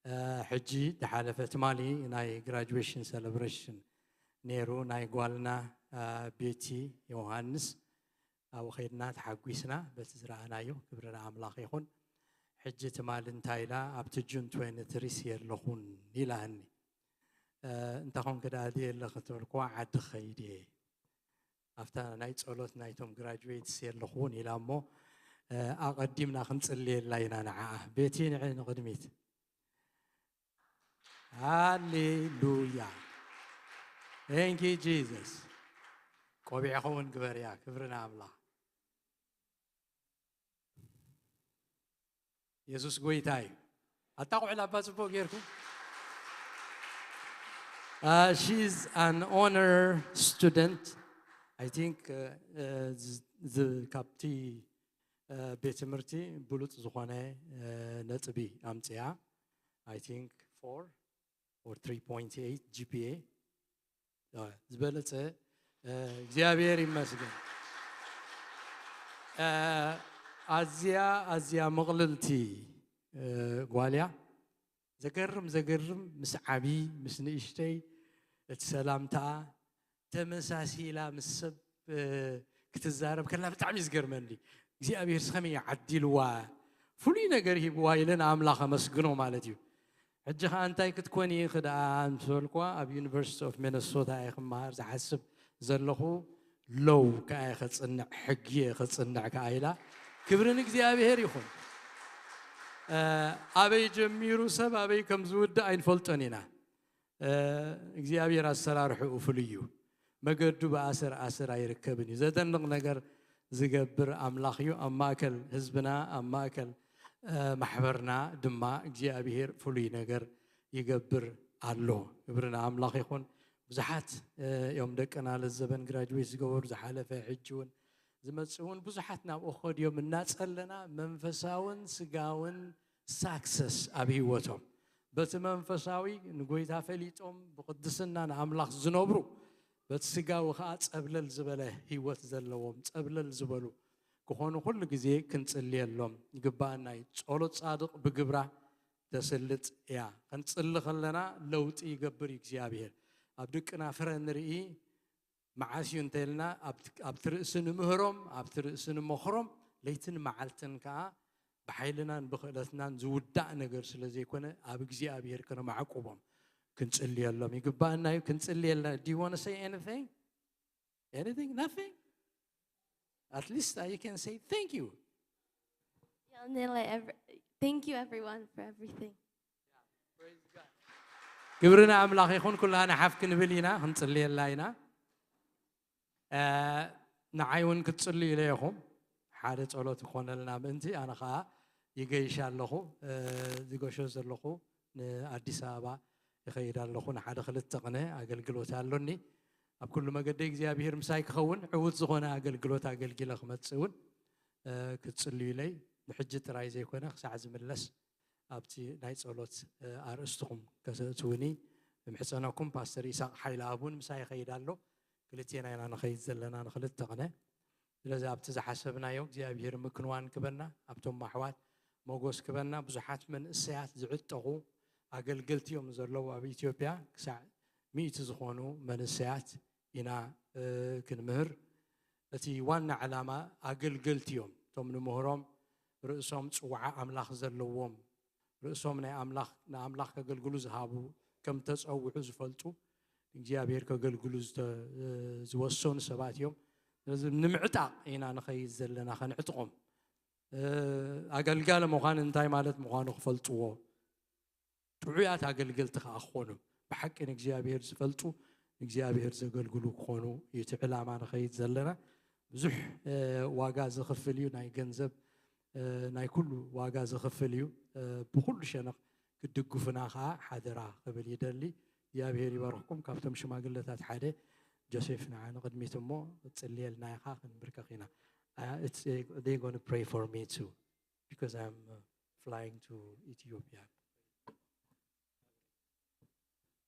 እ፣ ሕጂ ዝሓለፈ ትማሊ ናይ ግራጁዌሽን ሴሌብሬሽን ነይሩ፣ ናይ ጓልና፣ እ፣ ቤቲ ዮሃንስ። ኣብኡ ኸይድና ተሓጒስና በቲ ዝረኣናዮ። ክብሪ ንኣምላኽ ይኹን። ሕጂ ትማሊ እንታይ ኢላ? ኣብቲ ጁን ትዌንቲ ትሪ የለኹን ኢላኒ። እ፣ እንተ ኾንክ ደኣ ድየ ኣለኺ? ተበልኩዋ፣ ዓዲ ክኸይድ እየ። ኣብታ ናይ ጸሎት ናይቶም ግራጁዌትስ የለኹን ኢላ እሞ፣ እ፣ ኣቐዲምና ክንጽልየላ ኢና ንዓኣ። ቤቲ፣ ንዒ ንቕድሚት። ሃሌሉያ። Thank you Jesus። ቆቢዕኻ እውን ግበርያ። ክብሪ ንኣምላኽ። የሱስ ጎይታ እዩ። ኣጣቑዕላ እባ ጽቡቕ ጌርኩም። Uh, she's an honor student. I think, uh, uh, ዝ- ዝ- ካብቲ፣ uh, ቤት ትምህርቲ ብሉጽ ዝኾነ፣ uh, ነጥቢ ኣምጽያ። I think four or three point eight ጂ ፒ ኤ፣ uh, ዝበለጸ፣ uh፣ እግዚኣብሔር ይመስገን። Uh፣ ኣዝያ፣ ኣዝያ ምቕልልቲ፣ uh፣ ጓልያ። ዘገርም፣ ዘገርም፣ ምስ ዓቢ ምስ ንእሽተይ እቲ ሰላምታኣ ተመሳሲላ ምስ ሰብ፣ እ፣ ክትዛረብ ከላ ብጣዕሚ እዩ ዝገርመኒ። እግዚኣብሔር ስኸመይ ዓዲልዋ፣ ፍሉይ ነገር ሂብዋ ኢለ ንኣምላኽ ኣመስግኖ ማለት እዩ። ሕጂ ኸዓ እንታይ ክትኮን ኢኺ ደኣ ምስ በልኩዋ፣ ኣብ ዩኒቨርሲቲ ኦፍ ሚነሶታ እየ ክመሃር ዝሓስብ ዘለኹ፣ ሎው ከኣ እየ ከጽንዕ፣ ሕጊ እየ ከጽንዕ ከኣ ኢላ። ክብሪ ንእግዚኣብሔር ይኹን። እ፣ ኣበይ ጀሚሩ ሰብ ኣበይ ከም ዝውድእ ኣይንፈልጦን ኢና። እ፣ እግዚኣብሔር ኣሰራርሕኡ ፍሉይ እዩ። መገዱ ብኣሰር ኣሰር ኣይርከብን እዩ። ዘደንቕ ነገር ዝገብር ኣምላኽ እዩ። ኣብ ማእከል ህዝብና፣ ኣብ ማእከል፣ እ፣ ማሕበርና ድማ እግዚኣብሔር ፍሉይ ነገር ይገብር ኣሎ። ክብሪ ንኣምላኽ ይኹን። ብዙሓት፣ እ፣ እዮም ደቅና ለዘበን ግራጅዌት ዝገበሩ፣ ዝሓለፈ፣ ሕጂ እውን ዝመጽእ እውን ብዙሓት ናብኡ ክኸዱ እዮም። እናጸለና መንፈሳውን ስጋውን ሳክሰስ ኣብ ህይወቶም በቲ መንፈሳዊ ንጎይታ ፈሊጦም ብቕድስና ንኣምላኽ ዝነብሩ፣ በቲ ስጋዊ ኸዓ ጸብለል ዝበለ ህይወት ዘለዎም፣ ጸብለል ዝበሉ ክኾኑ ኩሉ ግዜ ክንጽልየሎም ይግባኣና እዩ። ጸሎት ጻድቕ ብግብራ ተስልጥ እያ። ክንጽሊ ከለና ለውጢ ይገብር እዩ እግዚኣብሔር። ኣብ ድቅና ፍረ ንርኢ። መዓስ እዩ እንተልና፣ ኣብቲ፣ ኣብቲ ርእሲ ንምህሮም፣ ኣብቲ ርእሲ ንመኽሮም፣ ለይትን መዓልትን ከኣ ብሓይልናን ብኽእለትናን ዝውዳእ ነገር ስለ ዘይኮነ፣ ኣብ እግዚኣብሔር ከነማዕቁቦም ክንጽልየሎም ይግባኣና እዩ። ክንጽልየልና። Do you want to say anything? Anything? Nothing? At least, uh, you can say thank you. Thank you, everyone, for everything. ክብሪ ንኣምላኽ ይኹን። ኩላና ሓፍ ክንብል ኢና፣ ክንጽልየላ ኢና። እ፣ ንዓይ እውን ክትጽልዩ ኢለ ኢኹም። ሓደ ጸሎት ይኾነልና ምእንቲ። ኣነ ኸዓ ይገይሽ ኣለኹ። እ፣ ዝገሾ ዘለኹ ንኣዲስ ኣበባ ይኸይድ ኣለኹ። ንሓደ ክልተ ቅነ ኣገልግሎት ኣሎኒ። ኣብ ኩሉ መገደይ እግዚኣብሔር ምሳይ ክኸውን፣ ዕዉት ዝኾነ ኣገልግሎት ኣገልጊለ ክመጽእ እውን፣ እ፣ ክትጽልዩለይ ብሕጂ ጥራይ ዘይኮነ ክሳዕ ዝምለስ ኣብቲ ናይ ጸሎት፣ እ፣ ኣርእስትኹም ከተእትውኒ እምሕጸነኩም። ፓስተር ኢሳቕ ሓይለኣብ እውን ምሳይ ይኸይድ ኣሎ። ክልቴና ኢና ንኸይድ ዘለና ንክልተ ቅነ። ስለዚ ኣብቲ ዝሓሰብናዮ እግዚኣብሔር ምክንዋን ክበና፣ ኣብቶም ኣሕዋት ሞጎስ ክበና። ብዙሓት መንእሰያት ዝዕጠቑ ኣገልገልቲ እዮም ዘለዉ ኣብ ኢትዮጵያ። ክሳዕ ሚእቲ ዝኾኑ መንእሰያት ኢና፣ እ፣ ክንምህር። እቲ ዋና ዕላማ ኣገልገልቲ እዮም። እቶም ንምህሮም ርእሶም ጽዋዓ ኣምላኽ ዘለዎም፣ ርእሶም ናይ ኣምላኽ፣ ንኣምላኽ ከገልግሉ ዝሃቡ፣ ከም ተጸውዑ ዝፈልጡ፣ እግዚኣብሔር ከገልግሉ ዝተ-፣ ዝወሰኑ ሰባት እዮም። ስለዚ ንምዕጣቕ ኢና ንኸይድ ዘለና፣ ከንዕጥቖም። እ፣ ኣገልጋሊ ምዃን እንታይ ማለት ምዃኑ ክፈልጥዎ፣ ጥዑያት ኣገልገልቲ ከኣ ክኾኑ፣ ብሓቂ ንእግዚኣብሔር ዝፈልጡ፣ ንእግዚኣብሔር ዘገልግሉ ክኾኑ እዩ እቲ ዕላማ ንኸይድ ዘለና። ብዙሕ፣ እ፣ ዋጋ ዘኽፍል እዩ፣ ናይ ገንዘብ፣ እ፣ ናይ ኩሉ ዋጋ ዘኽፍል እዩ። እ፣ ብኹሉ ሸነኽ ክትድግፉና ከኣ ሓደራ ክብል ይደሊ። እግዚኣብሔር ይባርኽኩም። ካብቶም ሽማግለታት ሓደ ጆሴፍ ንዓ ንቕድሚት እሞ ጽልየልና ኢኻ፣ ክንብርከኽ ኢና። Uh, it's, uh, they're going to pray for me too, because I'm, uh, flying to Ethiopia.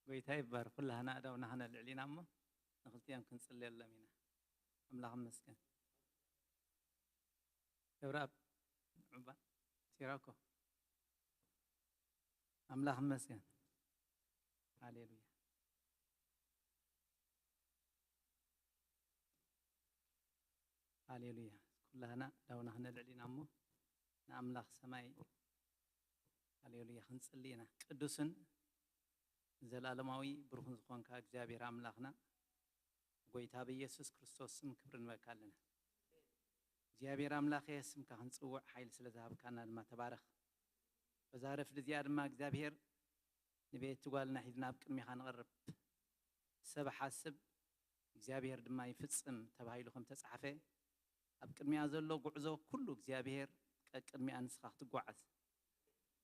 ጎይታ ይባር። ኩላህና ኣእዳውና ከነልዕል ኢና እሞ ንክልቲኦም ክንጽልየሎም ኢና። ኣምላኽ ይመስገን። ገብረኣብ ዑባ ሲራኮ፣ ኣምላኽ ይመስገን። ሃሌሉያ፣ ሃሌሉያ። ኩላህና ኣእዳውና ከነልዕል ኢና እሞ ንኣምላኽ ሰማይ፣ ሃሌሉያ፣ ክንጽሊ ኢና። ቅዱስን ዘላለማዊ ብሩኽን ዝኾንካ እግዚኣብሔር ኣምላኽና፣ ጎይታ ብኢየሱስ ክርስቶስ ስም ክብሪ ንበካ ኣለና። እግዚኣብሔር ኣምላኸ፣ ስምካ ክንጽውዕ ሓይሊ ስለ ዝሃብካና ድማ ተባረኽ። በዛ ረፍዲ እዚኣ ድማ እግዚኣብሔር ንቤቲ ጓልና ሒዝና ኣብ ቅድሚኻ ንቐርብ። ሰብ ሓስብ እግዚኣብሔር ድማ ይፍጽም ተባሂሉ ከም ተጻሕፈ፣ ኣብ ቅድሚኣ ዘሎ ጉዕዞ ኩሉ እግዚኣብሔር ቀቅድሚኣ ንስኻ ክትጓዓዝ፣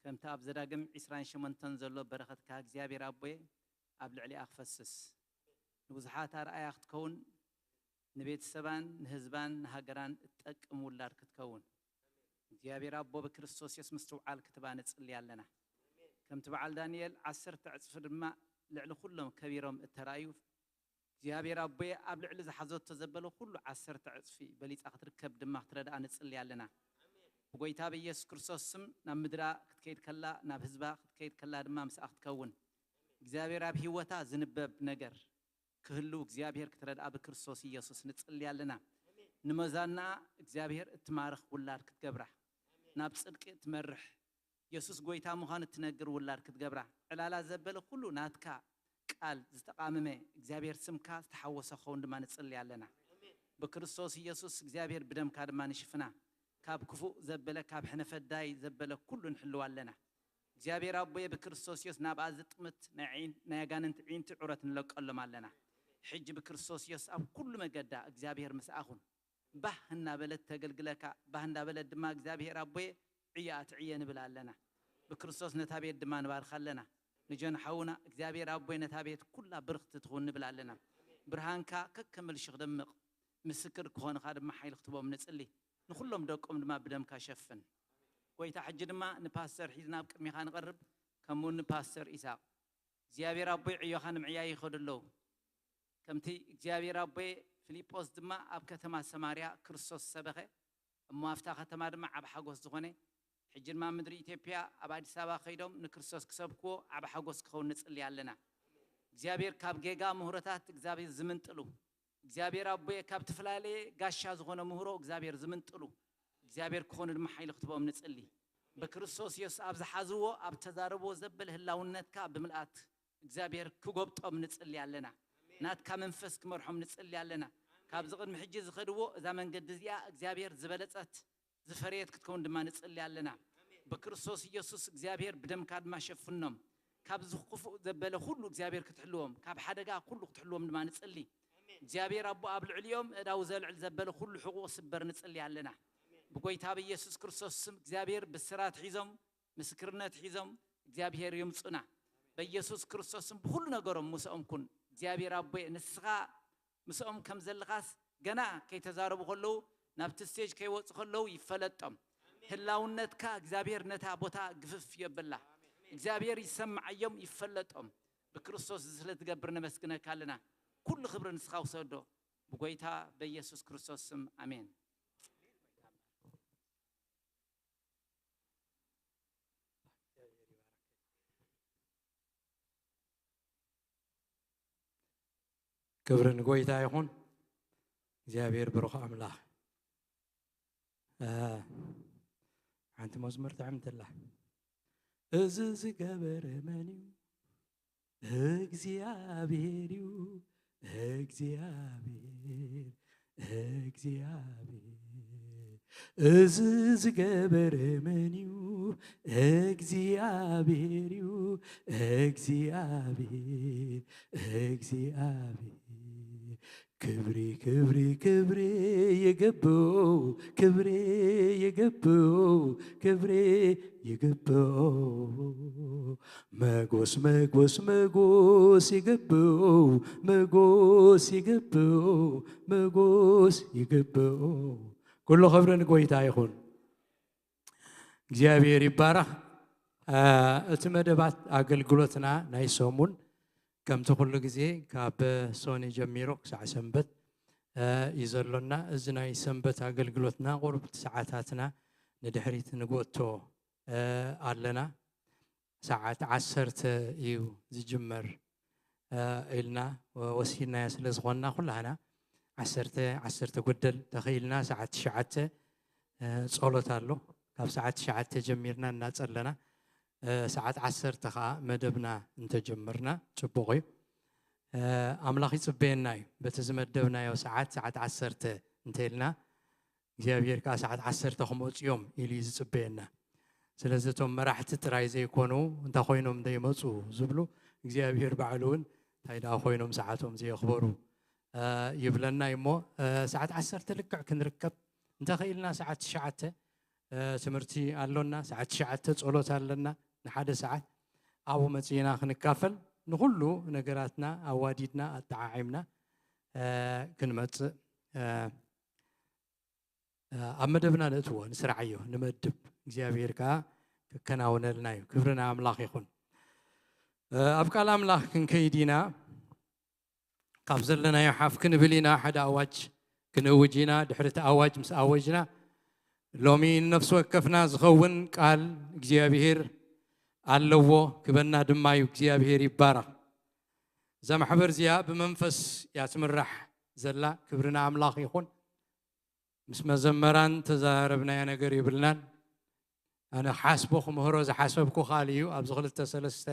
ከምቲ ኣብ ዘዳግም ዒስራን ሸሞንተን ዘሎ በረኸትካ እግዚኣብሔር ኣቦየ ኣብ ልዕሊኣ ክፈስስ፣ ንብዙሓት ኣርኣያ ክትከውን፣ ንቤተሰባን ንህዝባን ንሃገራን እትጠቅም ውላድ ክትከውን እግዚኣብሔር ኣቦ ብክርስቶስ የሱስ ምስትውዓል ክትባ ንጽሊ ኣለና። ከምቲ በዓል ዳንኤል ዓሰርተ ዕጽፊ ድማ ልዕሊ ኩሎም ከቢሮም እተራእዩ እግዚኣብሔር ኣቦየ ኣብ ልዕሊ ዝሓዘቶ ዘበለ ኩሉ ዓሰርተ ዕጽፊ በሊጻ ክትርከብ ድማ ክትረድኣ ንጽሊ ኣለና። ብጎይታ ብኢየሱስ ክርስቶስ ስም ናብ ምድራ ክትከይድ ከላ ናብ ህዝባ ክትከይድ ከላ ድማ ምስኣ ክትከውን እግዚኣብሔር ኣብ ህይወታ ዝንበብ ነገር ክህሉ እግዚኣብሔር ክትረድኣ ብክርስቶስ ኢየሱስ ንጽሊ ኣለና። ንመዛና እግዚኣብሔር እትማርኽ ውላድ ክትገብራ፣ ናብ ጽድቂ እትመርሕ፣ የሱስ ጎይታ ምዃኑ እትነግር ውላድ ክትገብራ፣ ዕላላ ዘበለ ኩሉ ናትካ ቃል ዝተቓመመ እግዚኣብሔር ስምካ ዝተሓወሰ ክኸውን ድማ ንጽሊ ኣለና። ብክርስቶስ ኢየሱስ እግዚኣብሔር ብደምካ ድማ ንሽፍና። ካብ ክፉእ ዘበለ ካብ ሕነ ፈዳይ ዘበለ ኩሉ ንሕልዋ ኣለና። እግዚኣብሔር ኣቦየ ብክርስቶስ ኢየሱስ ናብኣ ዝጥምት ናይ ዒን-፣ ናይ ኣጋንንቲ ዒንቲ ዑረት ንለቀሎም ኣለና። ሕጂ ብክርስቶስ ኢየሱስ ኣብ ኩሉ መገዳ እግዚኣብሔር ምስኣ ኩን። ባህ እናበለት ተገልግለካ፣ ባህ እናበለት ድማ እግዚኣብሔር ኣቦየ ዕያኣ ትዕየ ንብል ኣለና። ብክርስቶስ ነታ ቤት ድማ ንባርኻ ኣለና። ንጆን ሓውና እግዚኣብሔር ኣቦየ ነታ ቤት ኩላ ብርኽቲ ትኹን ንብል ኣለና። ብርሃንካ ከከመልሽ ክደምቕ ምስክር ክኾንኻ ድማ ሓይሊ ክትቦም ንጽሊ። ንኹሎም ደቆም ድማ ብደምካ ሸፍን። ጎይታ ሕጂ ድማ ንፓስተር ሒዝና ኣብ ቅድሚኻ ንቐርብ፣ ከምኡ ንፓስተር ኢሳቕ እግዚኣብሔር ኣቦይ ዕዮኻ ንምዕያይ ይኸዱ ኣለዉ። ከምቲ እግዚኣብሔር ኣቦይ ፊልጶስ ድማ ኣብ ከተማ ሰማርያ ክርስቶስ ሰበኸ፣ እሞ ኣብታ ከተማ ድማ ዓብ ሓጎስ ዝኾነ፣ ሕጂ ድማ ኣብ ምድሪ ኢትዮጵያ ኣብ ኣዲስ ኣበባ ከይዶም ንክርስቶስ ክሰብክዎ ዓብ ሓጎስ ክኸውን ንጽሊ ኣለና። እግዚኣብሔር ካብ ጌጋ ምሁረታት እግዚኣብሔር ዝምንጥሉ፣ እግዚኣብሔር ኣቦየ ካብ ትፈላለየ ጋሻ ዝኾነ ምህሮ እግዚኣብሔር ዝምንጥሉ እግዚኣብሔር ክኾኑ ድማ ሓይሊ ክትቦም ንጽሊ። ብክርስቶስ ኢየሱስ ኣብ ዝሓዝዎ ኣብ ተዛረብዎ ዘበለ ህላውነትካ ብምልኣት እግዚኣብሔር ክጎብጦም ንጽሊ ኣለና። ናትካ መንፈስ ክመርሖም ንጽሊ ኣለና። ካብዚ ቅድሚ ሕጂ ዝኸድዎ እዛ መንገዲ እዚኣ እግዚኣብሔር ዝበለጸት ዝፈረየት ክትከውን ድማ ንጽሊ ኣለና። ብክርስቶስ ኢየሱስ እግዚኣብሔር ብደምካ ድማ ሸፍኖም። ካብዚ ክፉእ ዘበለ ኩሉ እግዚኣብሔር ክትሕልዎም፣ ካብ ሓደጋ ኩሉ ክትሕልዎም ድማ ንጽሊ። እግዚኣብሔር ኣቦ ኣብ ልዕሊኦም እዳው ዘልዕል ዘበለ ኩሉ ሕቑ ስበር ንጽሊ ኣለና። ብጎይታ ብኢየሱስ ክርስቶስ ስም እግዚኣብሔር ብስራት ሒዞም ምስክርነት ሒዞም እግዚኣብሔር ይምጹና። በኢየሱስ ክርስቶስን ብኹሉ ነገሮም ምስኦም ኩን። እግዚኣብሔር ኣቦየ፣ ንስኻ ምስኦም ከም ዘለኻስ ገና ከይተዛረቡ ከለዉ፣ ናብቲ ስቴጅ ከይወፁ ከለዉ ይፈለጦም። ህላውነትካ እግዚኣብሔር ነታ ቦታ ግፍፍ የብላ። እግዚኣብሔር ይሰምዓዮም፣ ይፈለጦም። ብክርስቶስ እዚ ስለ ትገብር ነመስግነካ ኣለና። ኩሉ ክብሪ ንስኻ ውሰዶ። ብጎይታ በኢየሱስ ክርስቶስ ስም ኣሜን። ክብሪ ንጎይታ ይኹን። እግዚኣብሔር ብሩኽ ኣምላኽ። እ፣ ሓንቲ መዝሙር ጥዕምቲ ኣላ። እዚ ዝገበረ መን እዩ? እግዚኣብሔር እዩ። እግዚኣብሔር፣ እግዚኣብሔር። እዚ ዝገበረ መን እዩ? እግዚኣብሔር እዩ። እግዚኣብሔር፣ እግዚኣብሔር። ክብሪ፣ ክብሪ፣ ክብሪ ይግብኡ፣ ክብሪ ይግብኡ፣ ክብሪ ይግብኡ። መጎስ፣ መጎስ፣ መጎስ ይግብኡ፣ መጎስ ይግብኡ፣ መጎስ ይግብኡ። ኩሉ ክብሪ ንጎይታ ይኹን። እግዚኣብሔር ይባረኽ። እ፣ እቲ መደባት ኣገልግሎትና ናይ ሰሙን ከምቲ ኩሉ ግዜ ካብ ሶኒ ጀሚሩ ክሳዕ ሰንበት፣ እ፣ እዩ ዘሎና። እዚ ናይ ሰንበት ኣገልግሎትና ቁሩብ ሰዓታትና ንድሕሪት ንጎቶ፣ እ፣ ኣለና። ሰዓት ዓሰርተ እዩ ዝጅመር፣ እ፣ ኢልና ወሲንናዮ ስለ ዝኾንና ኩላህና ዓሰርተ፣ ዓሰርተ ጉደል ተኽኢልና ሰዓት ትሽዓተ፣ እ፣ ጸሎት ኣሎ። ካብ ሰዓት ትሽዓተ ጀሚርና እናጸለና፣ እ፣ ሰዓት ዓሰርተ ኸኣ መደብና እንተጀመርና ጽቡቕ እዩ። እ፣ ኣምላኽ ይጽበየና እዩ። በቲ ዝመደብናዮ ሰዓት፣ ሰዓት ዓሰርተ እንተኢልና እግዚኣብሔር ከኣ ሰዓት ዓሰርተ ክመጹ እዮም ኢሉ እዩ ዝጽበየና። ስለዚ እቶም መራሕቲ ጥራይ ዘይኮኑ እንታይ ኮይኖም ዘይመጹ ዝብሉ እግዚኣብሔር ባዕሉ እውን እንታይ ደኣ ኮይኖም ሰዓቶም ዘየኽበሩ፣ እ፣ ይብለና እዩ። እሞ፣ እ፣ ሰዓት ዓሰርተ ልክዕ ክንርከብ እንተኽኢልና ሰዓት ትሽዓተ፣ እ፣ ትምህርቲ ኣሎና፣ ሰዓት ትሽዓተ ጸሎት ኣለና ንሓደ ሰዓት። ኣብኡ መጺእና ክንካፈል ንኹሉ ነገራትና ኣዋዲድና ኣጠዓዒምና፣ እ፣ ክንመጽእ፣ እ፣ ኣብ መደብና ነእትዎ፣ ንስርዓዮ፣ ንመድብ። እግዚኣብሔር ከኣ ክከናውነልና እዩ። ክብሪ ንኣምላኽ ይኹን። ኣብ ቃል ኣምላኽ ክንከይድ ኢና። ካብ ዘለናዮ ሓፍ ክንብል ኢና። ሓደ ኣዋጅ ክንእውጅ ኢና። ድሕሪ እቲ ኣዋጅ ምስ ኣወጅና፣ ሎሚ ንነፍሲ ወከፍና ዝኸውን ቃል እግዚኣብሔር ኣለዎ፣ ክበና ድማ እዩ። እግዚኣብሔር ይባረኽ። እዛ ማሕበር እዚኣ ብመንፈስ እያ ትምራሕ ዘላ። ክብሪ ንኣምላኽ ይኹን። ምስ መዘመራን ተዘራረብናዮ ነገር የብልናን። ኣነ ክሓስቦ ክምህሮ ዝሓሰብኩ ካልእ እዩ። ኣብዚ ክልተ ሰለስተ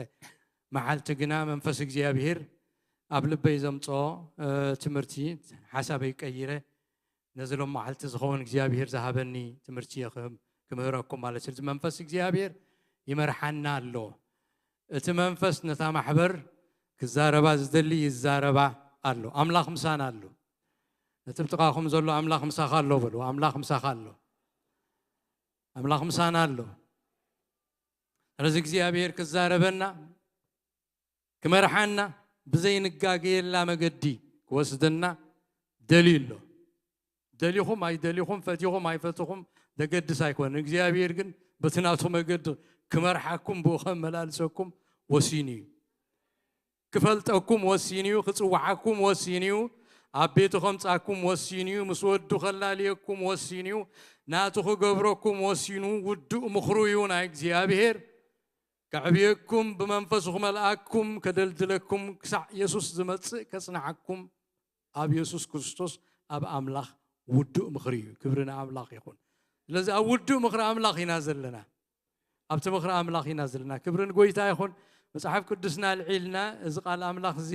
መዓልቲ ግና መንፈስ እግዚኣብሔር ኣብ ልበይ ዘምጽኦ፣ እ፣ ትምህርቲ ሓሳበይ ቀይረ ነዚ ሎም መዓልቲ ዝኸውን እግዚኣብሔር ዝሃበኒ ትምህርቲ እየ ክህም-፣ ክምህረኩም ማለት እዩ። ስለዚ መንፈስ እግዚኣብሔር ይመርሓና ኣሎ። እቲ መንፈስ ነታ ማሕበር ክዛረባ ዝደሊ ይዛረባ ኣሎ። ኣምላኽ ምሳና ኣሎ። ነቲ ብጥቓኹም ዘሎ ኣምላኽ ምሳኻ ኣሎ በሉ። ኣምላኽ ምሳኻ ኣሎ። ኣምላኽ ምሳና ኣሎ። ስለዚ እግዚኣብሔር ክዛረበና፣ ክመርሓና፣ ብዘይንጋገየላ መገዲ ክወስደና ደልዩ ኣሎ። ደሊኹም ኣይደሊኹም፣ ፈቲኹም ኣይፈትኹም፣ ዘገድስ ኣይኮነን። እግዚኣብሔር ግን በቲ ናቱ መገዲ ክመርሓኩም፣ ብኡ ከመላልሰኩም ወሲኑ እዩ። ክፈልጠኩም ወሲኑ እዩ። ክጽውዓኩም ወሲኑ እዩ። ኣብ ቤቱ ከምጻኩም ወሲኑ እዩ። ምስ ወዱ ከላልየኩም ወሲኑ እዩ። ናቱ ክገብረኩም ወሲኑ። ውዱእ ምኽሩ እዩ ናይ እግዚኣብሔር። ከዕብየኩም፣ ብመንፈሱ ክመልኣኩም፣ ከደልድለኩም፣ ክሳዕ የሱስ ዝመጽእ ከጽንዓኩም፣ ኣብ የሱስ ክርስቶስ፣ ኣብ ኣምላኽ ውዱእ ምኽሪ እዩ። ክብሪ ንኣምላኽ ይኹን። ስለዚ ኣብ ውዱእ ምኽሪ ኣምላኽ ኢና ዘለና። ኣብቲ ምኽሪ ኣምላኽ ኢና ዘለና። ክብሪ ንጎይታ ይኹን። መጽሓፍ ቅዱስና ኣልዒልና፣ እዚ ቃል ኣምላኽ እዚ፣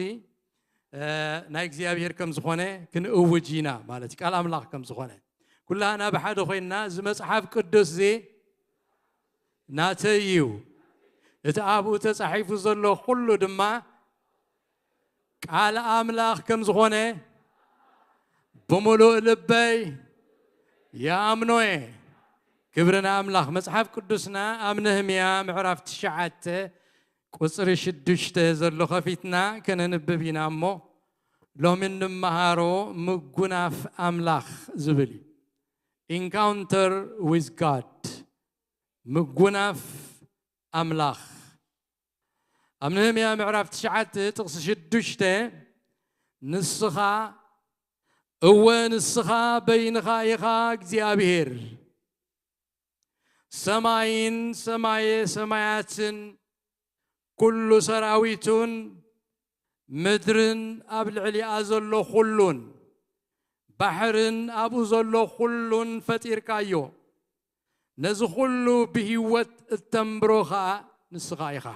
እ፣ ናይ እግዚኣብሔር ከም ዝኾነ ክንእውጅ ኢና ማለት እዩ። ቃል ኣምላኽ ከም ዝኾነ። ኩላህና ብሓደ ኮይንና፣ እዚ መጽሓፍ ቅዱስ እዚ ናተይ እዩ። እቲ ኣብኡ ተጻሒፉ ዘሎ ኩሉ ድማ ቃል ኣምላኽ ከም ዝኾነ ብምሉእ ልበይ ይኣምኖ እየ። ክብሪ ንኣምላኽ። መጽሓፍ ቅዱስና ኣብ ነህምያ ምዕራፍ ትሽዓተ ቁጽሪ ሽዱሽተ ዘሎ ከፊትና ከነንብብ ኢና እሞ፣ ሎሚ እንመሃሮ ምጉናፍ ኣምላኽ ዝብል እዩ። Encounter with God፣ ምጉናፍ ኣምላኽ። ኣብ ነህምያ ምዕራፍ ትሽዓተ ጥቕሲ ሽዱሽተ፣ ንስኻ፣ እወ ንስኻ በይንኻ ኢኻ እግዚኣብሔር፣ ሰማይን ሰማየ ሰማያትን ኩሉ ሰራዊቱን፣ ምድርን ኣብ ልዕሊኣ ዘሎ ኩሉን፣ ባሕርን ኣብኡ ዘሎ ኩሉን ፈጢርካዮ። ነዚ ኩሉ ብህይወት እተንብሮ ኸኣ ንስኻ ኢኻ።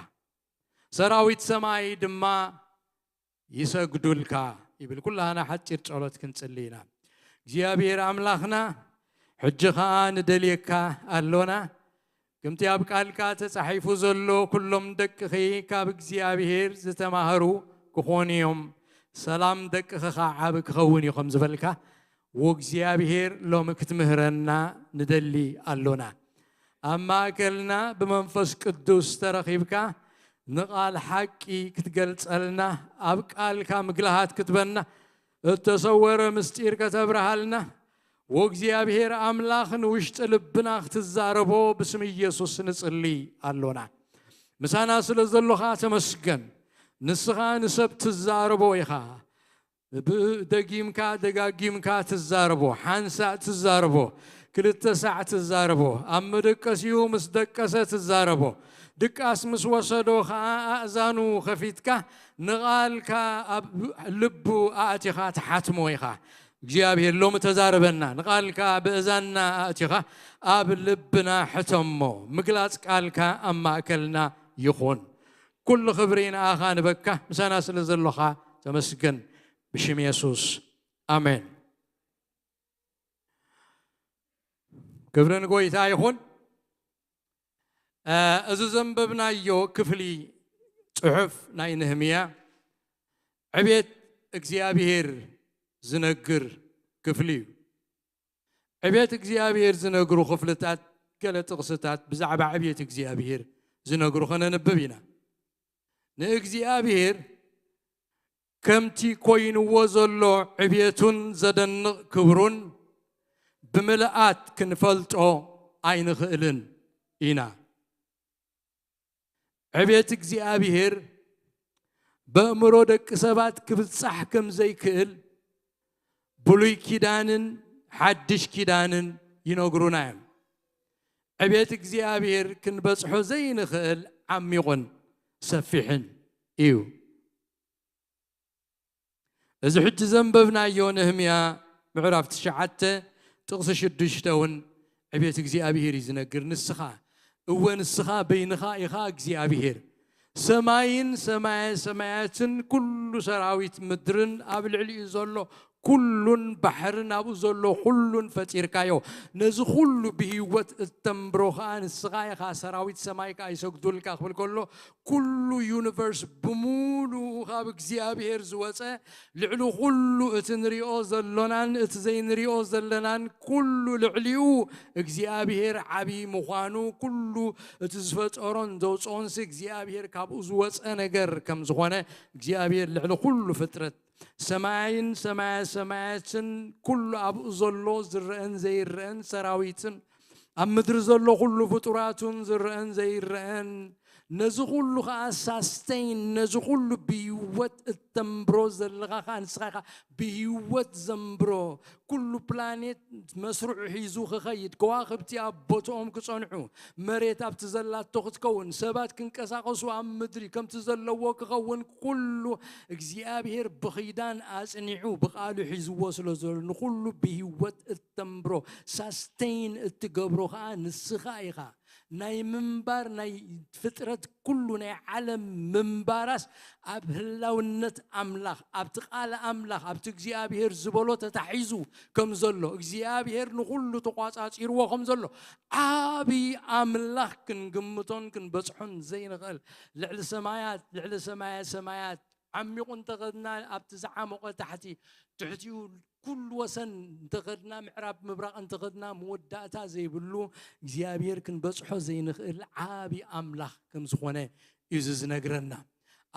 ሰራዊት ሰማይ ድማ ይሰግዱልካ ይብል። ኩላህና ሓጺር ጸሎት ክንጽሊ ኢና። እግዚኣብሔር ኣምላኽና፣ ሕጂ ኸኣ ንደልየካ ኣሎና። ከምቲ ኣብ ቃልካ ተጻሒፉ ዘሎ፣ ኩሎም ደቅኺ ካብ እግዚኣብሔር ዝተማህሩ ክኾኑ እዮም፣ ሰላም ደቅኺ ኸኣ ዓቢ ክኸውን እዩ ከም ዝበልካ፣ ወእግዚኣብሔር ሎሚ ክትምህረና ንደሊ ኣሎና። ኣብ ማእከልና ብመንፈስ ቅዱስ ተረኺብካ ንቓል ሓቂ ክትገልጸልና፣ ኣብ ቃልካ ምግላሃት ክትበና፣ እተሰወረ ምስጢር ከተብርሃልና፣ ወእግዚኣብሔር ኣምላኽ ንውሽጢ ልብና ክትዛረቦ ብስም ኢየሱስ ንጽሊ ኣሎና። ምሳና ስለ ዘሎኻ ተመስገን። ንስኻ ንሰብ ትዛረቦ ኢኻ። ብ-፣ ደጊምካ ደጋጊምካ ትዛረቦ፣ ሓንሳእ ትዛረቦ፣ ክልተ ሳዕ ትዛረቦ፣ ኣብ መደቀሲኡ ምስ ደቀሰ ትዛረቦ፣ ድቃስ ምስ ወሰዶ ኸኣ ኣእዛኑ ከፊትካ ንቓልካ ኣብ ልቡ ኣእቲኻ ትሓትሞ ኢኻ። እግዚኣብሔር ሎሚ ተዛረበና፣ ንቓልካ ብእዛንና ኣእቲኻ ኣብ ልብና ሕተሞ። ምግላጽ ቃልካ ኣብ ማእከልና ይኹን። ኩሉ ክብሪ ንኣኻ ንበካ፣ ምሳና ስለ ዘሎኻ ተመስገን። ብሽም የሱስ፣ ኣሜን። ክብሪ ንጎይታ ይኹን። እ፣ እዚ ዘንበብናዮ ክፍሊ ጽሑፍ ናይ ነህምያ ዕቤት እግዚኣብሔር ዝነግር ክፍሊ እዩ። ዕቤት እግዚኣብሔር ዝነግሩ ክፍልታት፣ ገለ ጥቕስታት ብዛዕባ ዕቤት እግዚኣብሔር ዝነግሩ ከነንብብ ኢና። ንእግዚኣብሔር ከምቲ ኮይንዎ ዘሎ ዕቤቱን ዘደንቕ ክብሩን ብምልኣት ክንፈልጦ ኣይንኽእልን ኢና። ዕቤት እግዚኣብሔር በእምሮ ደቂ ሰባት ክብጻሕ ከም ዘይክእል ብሉይ ኪዳንን ሓድሽ ኪዳንን ይነግሩና እዮም። ዕቤት እግዚኣብሔር ክንበጽሖ ዘይንኽእል ዓሚቑን ሰፊሕን እዩ። እዚ ሕጂ ዘንበብናዮ ነህምያ ምዕራፍ ትሽዓተ ጥቕሲ ሽዱሽተ እውን ዕቤት እግዚኣብሔር እዩ ዝነግር። ንስኻ፣ እወ ንስኻ በይንኻ ኢኻ እግዚኣብሔር። ሰማይን ሰማየ ሰማያትን ኩሉ ሰራዊት ምድርን ኣብ ልዕሊኡ ዘሎ ኩሉን ባሕርን ኣብኡ ዘሎ ኩሉን ፈጢርካዮ። ነዚ ኩሉ ብህይወት እተንብሮ ኸኣ ንስኻ ኢኻ። ሰራዊት ሰማይ ከኣ ይሰግዱልካ ክብል ከሎ ኩሉ ዩኒቨርስ ብምሉኡ ካብ እግዚኣብሔር ዝወጸ፣ ልዕሊ ኩሉ እቲ ንሪኦ ዘሎናን እቲ ዘይንሪኦ ዘለናን ኩሉ ልዕሊኡ እግዚኣብሔር ዓብዪ ምዃኑ፣ ኩሉ እቲ ዝፈጠሮን ዘውፅኦንሲ እግዚኣብሔር ካብኡ ዝወፀ ነገር ከም ዝኾነ፣ እግዚኣብሔር ልዕሊ ኩሉ ፍጥረት፣ ሰማይን ሰማያ ሰማያትን ኩሉ ኣብኡ ዘሎ ዝረአን ዘይረአን ሰራዊትን ኣብ ምድሪ ዘሎ ኩሉ ፍጡራቱን ዝረአን ዘይረአን፣ ነዚ ኩሉ ኸዓ ሳስተይን፣ ነዚ ኩሉ ብህይወት እተንብሮ ዘለኻ ኸዓ ንስኻ ኢኻ ብህይወት ዘንብሮ። ኩሉ ፕላኔት መስርዑ ሒዙ ክኸይድ፣ ከዋኽብቲ ኣብ ቦትኦም ክጸንሑ፣ መሬት ኣብቲ ዘላቶ ክትከውን፣ ሰባት ክንቀሳቐሱ ኣብ ምድሪ ከምቲ ዘለዎ ክኸውን፣ ኩሉ እግዚኣብሔር ብኺዳን ኣጽኒዑ ብቓሉ ሒዝዎ ስለ ዘሎ፣ ንኹሉ ብህይወት እተንብሮ፣ ሳስተይን እትገብሮ ኸዓ ንስኻ ኢኻ። ናይ ምንባር፣ ናይ ፍጥረት ኩሉ፣ ናይ ዓለም ምንባራስ ኣብ ህላውነት ኣምላኽ፣ ኣብቲ ቃል ኣምላኽ፣ ኣብቲ እግዚኣብሔር ዝበሎ ተታሒዙ ከም ዘሎ፣ እግዚኣብሔር ንኹሉ ተቋጻጺርዎ ከም ዘሎ፣ ዓቢ ኣምላኽ ክንግምቶን ክንበጽሖን ዘይንኽእል፣ ልዕሊ ሰማያት፣ ልዕሊ ሰማየ ሰማያት ዓሚቑ እንተኸድና ኣብቲ ዝዓሞቐ ታሕቲ፣ ትሕቲኡ ኩሉ ወሰን እንተኸድና፣ ምዕራብ ምብራቕ እንተኸድና፣ መወዳእታ ዘይብሉ እግዚኣብሔር ክንበጽሖ ዘይንኽእል ዓቢ ኣምላኽ ከም ዝኾነ እዩ እዚ ዝነግረና።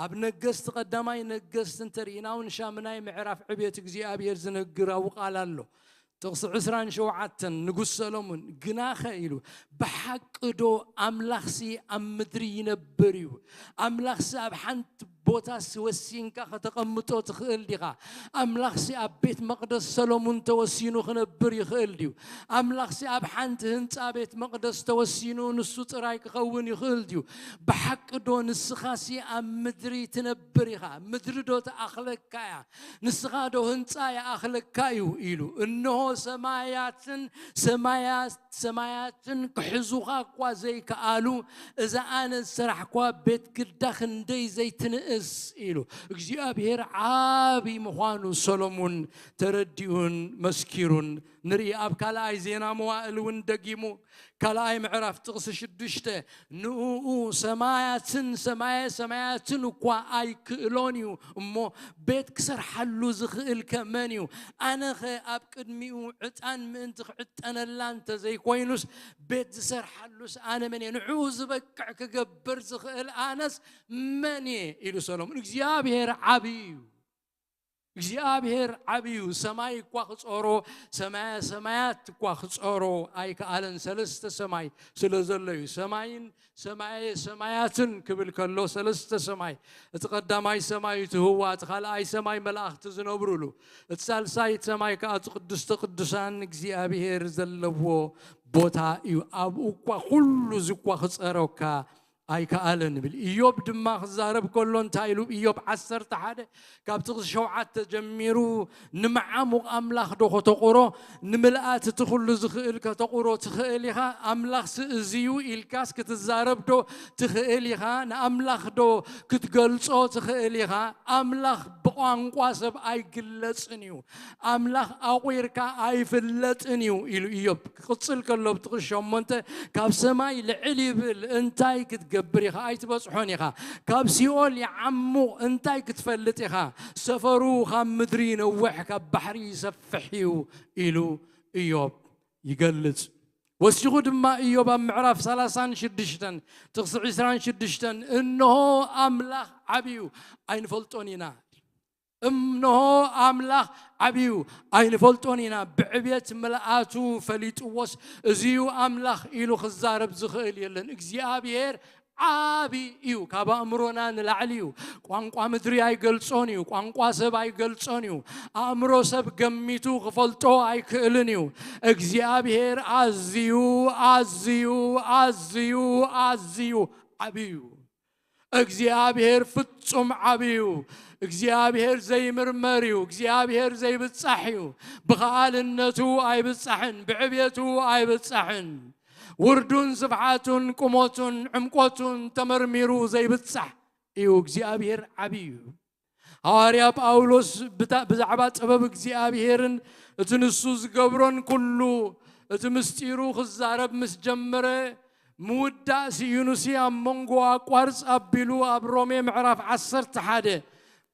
ኣብ ነገስቲ፣ ቀዳማይ ነገስቲ እንተርኢና እውን ሻምናይ ምዕራፍ ዕቤት እግዚኣብሔር ዝነግር ኣብኡ ቃል ኣሎ። ጥቕሲ ዕስራን ሸውዓተን፣ ንጉስ ሰሎሞን ግናኸ ኢሉ፣ ብሓቂ ዶ ኣምላኽሲ ኣብ ምድሪ ይነብር እዩ? ኣምላኽሲ ኣብ ሓንቲ ቦታስ ወሲንካ ከተቐምጦ ትኽእል ዲኻ? ኣምላኽሲ ኣብ ቤት መቕደስ ሰሎሙን ተወሲኑ ክነብር ይኽእል ድዩ? ኣምላኽሲ ኣብ ሓንቲ ህንጻ ቤት መቕደስ ተወሲኑ ንሱ ጥራይ ክኸውን ይኽእል ድዩ? ብሓቂ ዶ ንስኻሲ ኣብ ምድሪ ትነብር ኢኻ? ምድሪ ዶ ትኣኽለካ እያ? ንስኻ ዶ ህንጻ ይኣኽለካ እዩ? ኢሉ። እንሆ ሰማያትን ሰማያት ሰማያትን ክሕዙኻ እኳ ዘይከኣሉ፣ እዛ ኣነ ዝሰራሕኳ ቤት ግዳ ክንደይ ዘይትንእስ ኢሉ። እግዚኣብሔር ዓቢ ምዃኑ ሰሎሙን ተረዲኡን መስኪሩን ንርኢ። ኣብ ካልኣይ ዜና መዋእል እውን ደጊሙ፣ ካልኣይ ምዕራፍ ጥቕሲ ሽዱሽተ፣ ንእኡ ሰማያትን ሰማየ ሰማያትን እኳ ኣይክእሎን እዩ፣ እሞ ቤት ክሰርሓሉ ዝኽእል ከ መን እዩ? ኣነኸ ኣብ ቅድሚኡ ዕጣን ምእንቲ ክዕጠነላ እንተ ዘይኮይኑስ፣ ቤት ዝሰርሓሉስ ኣነ መን እየ? ንዕኡ ዝበቅዕ ክገብር ዝኽእል ኣነስ መን እየ? ኢሉ ሰሎሞን። እግዚኣብሔር ዓብዪ እዩ። እግዚኣብሔር ዓብዪ እዩ። ሰማይ እኳ ክጾሮ፣ ሰማየ ሰማያት እኳ ክጾሮ ኣይከኣለን። ሰለስተ ሰማይ ስለ ዘሎ እዩ። ሰማይን ሰማየ ሰማያትን ክብል ከሎ፣ ሰለስተ ሰማይ፣ እቲ ቀዳማይ ሰማይ እቲ ህዋ፣ እቲ ካልኣይ ሰማይ መላእኽቲ ዝነብሩሉ፣ እቲ ሳልሳይ ሰማይ ከኣ እቲ ቅድስተ ቅዱሳን እግዚኣብሔር ዘለዎ ቦታ እዩ። ኣብኡ እኳ ኩሉ እዚ እኳ ክጸረካ ኣይከኣለን ይብል። ኢዮብ ድማ ክዛረብ ከሎ እንታይ ኢሉ? ኢዮብ ዓሰርተ ሓደ ካብ ጥቕሲ ሸውዓተ ጀሚሩ፣ ንምዓሙቕ ኣምላኽ ዶ ከተቑሮ? ንምልኣት እቲ ኩሉ ዝኽእል ከተቑሮ ትኽእል ኢኻ? ኣምላኽሲ እዚ እዩ ኢልካስ ክትዛረብ ዶ ትኽእል ኢኻ? ንኣምላኽ ዶ ክትገልጾ ትኽእል ኢኻ? ኣምላኽ ብቋንቋ ሰብ ኣይግለጽን እዩ። ኣምላኽ ኣቑርካ ኣይፍለጥን እዩ ኢሉ ኢዮብ። ክቕጽል ከሎ ብጥቕሲ ሸሞንተ፣ ካብ ሰማይ ልዕል ይብል እንታይ ክትገብር ኢኻ? ኣይትበጽሖን ኢኻ። ካብ ሲኦል ይዓሙቕ እንታይ ክትፈልጥ ኢኻ? ሰፈሩ ካብ ምድሪ ይነውሕ፣ ካብ ባሕሪ ይሰፍሕ እዩ ኢሉ ኢዮብ ይገልጽ። ወሲኹ ድማ ኢዮብ ኣብ ምዕራፍ ሰላሳን ሽዱሽተን ጥቕሲ ዕስራን ሽዱሽተን፣ እንሆ ኣምላኽ ዓብዩ ኣይንፈልጦን ኢና። እንሆ ኣምላኽ ዓብዩ ኣይንፈልጦን ኢና። ብዕቤት ምልኣቱ ፈሊጥዎስ፣ እዚዩ ኣምላኽ ኢሉ ክዛረብ ዝኽእል የለን። እግዚኣብሔር ዓቢ እዩ። ካብ ኣእምሮና ንላዕሊ እዩ። ቋንቋ ምድሪ ኣይገልጾን እዩ። ቋንቋ ሰብ ኣይገልጾን እዩ። ኣእምሮ ሰብ ገሚቱ ክፈልጦ ኣይክእልን እዩ። እግዚኣብሔር ኣዝዩ፣ ኣዝዩ፣ ኣዝዩ፣ ኣዝዩ ዓቢ እዩ። እግዚኣብሔር ፍጹም ዓቢ እዩ። እግዚኣብሔር ዘይምርመር እዩ። እግዚኣብሔር ዘይብጻሕ እዩ። ብኸኣልነቱ ኣይብጻሕን፣ ብዕቤቱ ኣይብጻሕን። ውርዱን ስፍሓቱን ቁመቱን ዕምቆቱን ተመርሚሩ ዘይብጻሕ እዩ። እግዚኣብሔር ዓቢ እዩ። ሃዋርያ ጳውሎስ ብታ-፣ ብዛዕባ ጥበብ እግዚኣብሔርን እቲ ንሱ ዝገብሮን ኩሉ፣ እቲ ምስጢሩ ክዛረብ ምስ ጀመረ፣ ምውዳእ ስኢኑሲ ኣብ መንጎ ኣቋርጽ ኣቢሉ ኣብ ሮሜ ምዕራፍ ዓሰርተ ሓደ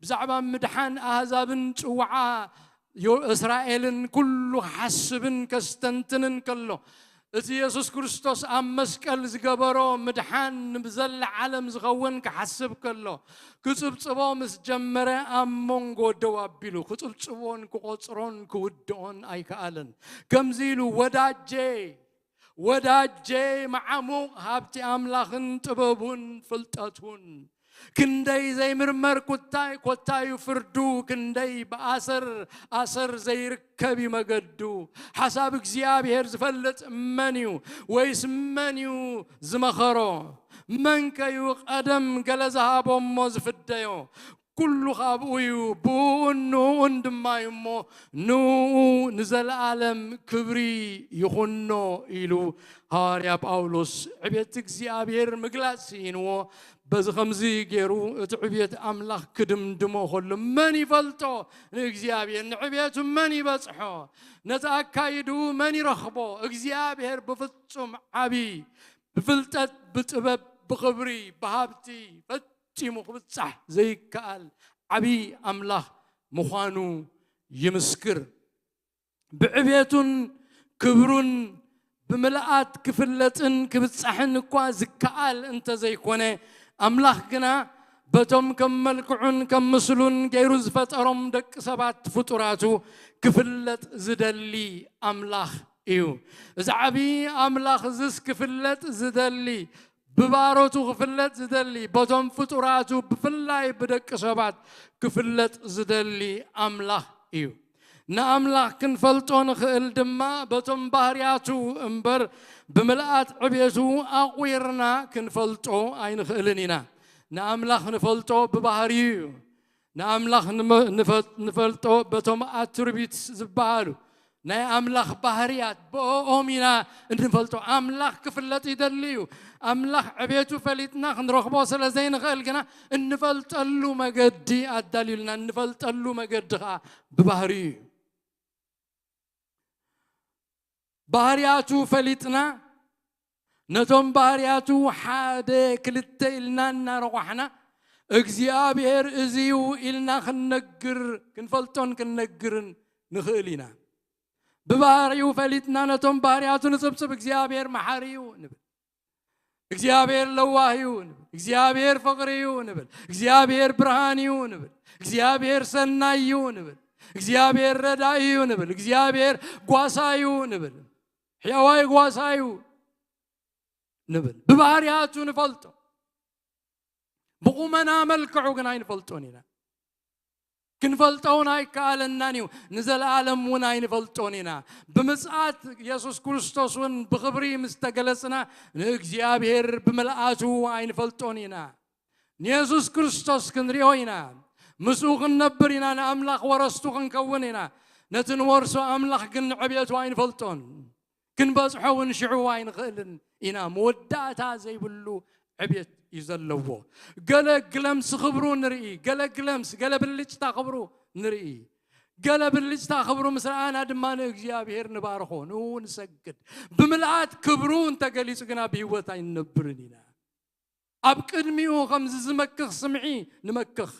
ብዛዕባ ምድሓን ኣህዛብን ጽውዓ ዮ-፣ እስራኤልን ኩሉ ክሓስብን ከስተንትንን ከሎ፣ እቲ የሱስ ክርስቶስ ኣብ መስቀል ዝገበሮ ምድሓን ንብዘላ ዓለም ዝኸውን ክሓስብ ከሎ፣ ክጽብጽቦ ምስ ጀመረ ኣብ መንጎ ደው ኣቢሉ፣ ክጽብጽቦን ክቖጽሮን ክውድኦን ኣይከኣለን። ከምዚ ኢሉ፣ ወዳጄ፣ ወዳጄ፣ መዓሙቕ ሃብቲ ኣምላኽን ጥበቡን ፍልጠቱን፣ ክንደይ ዘይምርመር ኩታይ ኮታዩ ፍርዱ፣ ክንደይ ብኣሰር ኣሰር ዘይርከብ እዩ መገዱ። ሓሳብ እግዚኣብሔር ዝፈልጥ መን እዩ? ወይስ መን እዩ ዝመኸሮ? መንከ እዩ ቀደም ገለ ዝሃቦ እሞ ዝፍደዮ? ኩሉ ካብኡ እዩ፣ ብእኡን ንእኡን ድማ እዩ እሞ፣ ንእኡ ንዘለኣለም ክብሪ ይኹኖ ኢሉ ሃዋርያ ጳውሎስ ዕቤት እግዚኣብሔር ምግላጽ ስኢንዎ። በዚ ኸምዚ ገይሩ እቲ ዕቤት ኣምላኽ ክድምድሞ ኸሎ፣ መን ይፈልጦ ንእግዚኣብሔር? ንዕቤቱ መን ይበጽሖ? ነቲ ኣካይድኡ መን ይረኽቦ? እግዚኣብሔር ብፍጹም ዓቢ፣ ብፍልጠት፣ ብጥበብ፣ ብኽብሪ፣ ብሃብቲ ፈጺሙ ክብጻሕ ዘይከኣል ዓቢ ኣምላኽ ምዃኑ ይምስክር። ብዕቤቱን ክብሩን ብምልኣት ክፍለጥን ክብጻሕን እኳ ዝከኣል እንተዘይኮነ፣ ኣምላኽ ግና በቶም ከም መልክዑን ከም ምስሉን ገይሩ ዝፈጠሮም ደቂ ሰባት ፍጡራቱ ክፍለጥ ዝደሊ ኣምላኽ እዩ። እዚ ዓብዪ ኣምላኽ እዝስ ክፍለጥ ዝደሊ፣ ብባሮቱ ክፍለጥ ዝደሊ፣ በቶም ፍጡራቱ ብፍላይ ብደቂ ሰባት ክፍለጥ ዝደሊ ኣምላኽ እዩ። ንኣምላኽ ክንፈልጦ ንኽእል ድማ በቶም ባህርያቱ እምበር ብምልኣት ዕቤቱ ኣቑርና ክንፈልጦ ኣይንኽእልን ኢና። ንኣምላኽ ንፈልጦ ብባህርዩ እዩ። ንኣምላኽ ንመ-፣ ንፈ-፣ ንፈልጦ በቶም ኣትሪቢትስ ዝበሃሉ ናይ ኣምላኽ ባህርያት ብኦም ኢና እንፈልጦ። ኣምላኽ ክፍለጥ ይደሊ እዩ። ኣምላኽ ዕቤቱ ፈሊጥና ክንረኽቦ ስለ ዘይንኽእል ግና እንፈልጠሉ መገዲ ኣዳልዩልና፣ እንፈልጠሉ መገዲ ኸዓ ብባህርዩ እዩ። ባህርያቱ ፈሊጥና ነቶም ባህርያቱ ሓደ ክልተ ኢልና እናረቋሕና እግዚኣብሔር እዚ እዩ ኢልና ክንነግር ክንፈልጦን ክንነግርን ንኽእል ኢና። ብባህሪኡ ፈሊጥና ነቶም ባህርያቱ ንጽብጽብ እግዚኣብሔር መሓሪ እዩ ንብል። እግዚኣብሔር ለዋህ እዩ ንብል። እግዚኣብሔር ፍቕሪ እዩ ንብል። እግዚኣብሔር ብርሃን እዩ ንብል። እግዚኣብሔር ሰናይ እዩ ንብል። እግዚኣብሔር ረዳኢ እዩ ንብል። እግዚኣብሔር ጓሳ እዩ ንብል። ሕያዋይ ጓሳ እዩ ንብል። ብባህርያቱ ንፈልጦ። ብቑመና መልክዑ ግን ኣይንፈልጦን ኢና። ክንፈልጦ እውን ኣይከኣለናን እዩ። ንዘለኣለም እውን ኣይንፈልጦን ኢና። ብምጽኣት የሱስ ክርስቶስ እውን ብኽብሪ ምስ ተገለጽና ንእግዚኣብሔር ብምልኣቱ ኣይንፈልጦን ኢና። ንየሱስ ክርስቶስ ክንሪኦ ኢና። ምስኡ ክንነብር ኢና። ንኣምላኽ ወረስቱ ክንከውን ኢና። ነቲ ንወርሶ ኣምላኽ ግን ንዕብየቱ ኣይንፈልጦን። ክንበጽሖ እውን ሽዑ ኣይንኽእልን ኢና። መወዳእታ ዘይብሉ ዕብየት እዩ ዘለዎ። ገለ ግለምስ ክብሩ ንርኢ፣ ገለ ግለምስ፣ ገለ ብልጭታ ክብሩ ንርኢ። ገለ ብልጭታ ክብሩ ምስ ረኣና ድማ ንእግዚኣብሔር ንባርኾ፣ ንኡ ንሰግድ። ብምልኣት ክብሩ እንተገሊጹ ግና ብህይወት ኣይንነብርን ኢና። ኣብ ቅድሚኡ ከምዚ ዝመክኽ ስምዒ ንመክኽ፣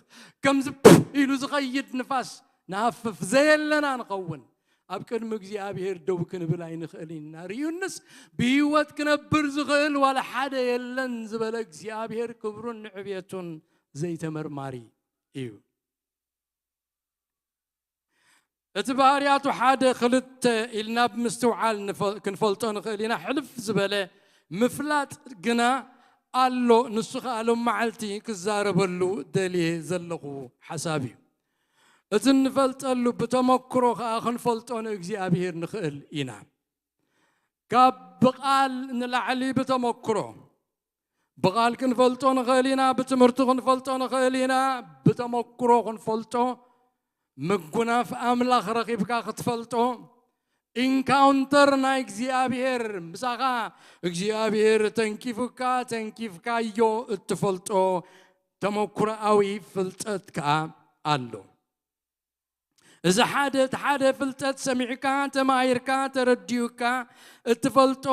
ከምዚ ፕፍ ኢሉ ዝኸይድ ንፋስ ንሃፍፍ ዘየለና ንኸውን። ኣብ ቅድሚ እግዚኣብሔር ደው ክንብል ኣይንኽእልን ኢና። ርዩንስ ብህይወት ክነብር ዝኽእል ዋላ ሓደ የለን ዝበለ እግዚኣብሔር ክብሩን ንዕብየቱን ዘይተመርማሪ እዩ። እቲ ባህርያቱ ሓደ ክልተ ኢልና ብምስትውዓል ንፈ-፣ ክንፈልጦ ንኽእል ኢና። ሕልፍ ዝበለ ምፍላጥ ግና ኣሎ። ንሱ ኸኣ ሎም መዓልቲ ክዛረበሉ ደልየ ዘለኹ ሓሳብ እዩ። እቲ እንፈልጠሉ ብተመክሮ ኸኣ ክንፈልጦ ንእግዚኣብሔር ንኽእል ኢና። ካብ ብቓል ንላዕሊ ብተመክሮ። ብቓል ክንፈልጦ ንኽእል ኢና፣ ብትምህርቲ ክንፈልጦ ንኽእል ኢና፣ ብተመክሮ ክንፈልጦ። ምጉናፍ ኣምላኽ ረኺብካ ክትፈልጦ። ኢንካውንተር ናይ እግዚኣብሔር፣ ምሳኻ እግዚኣብሔር ተንኪፉካ፣ ተንኪፍካዮ እትፈልጦ ተመክሮኣዊ ፍልጠት ከኣ ኣሎ። እዚ ሓደ፣ እቲ ሓደ ፍልጠት ሰሚዕካ፣ ተማሂርካ፣ ተረዲኡካ እትፈልጦ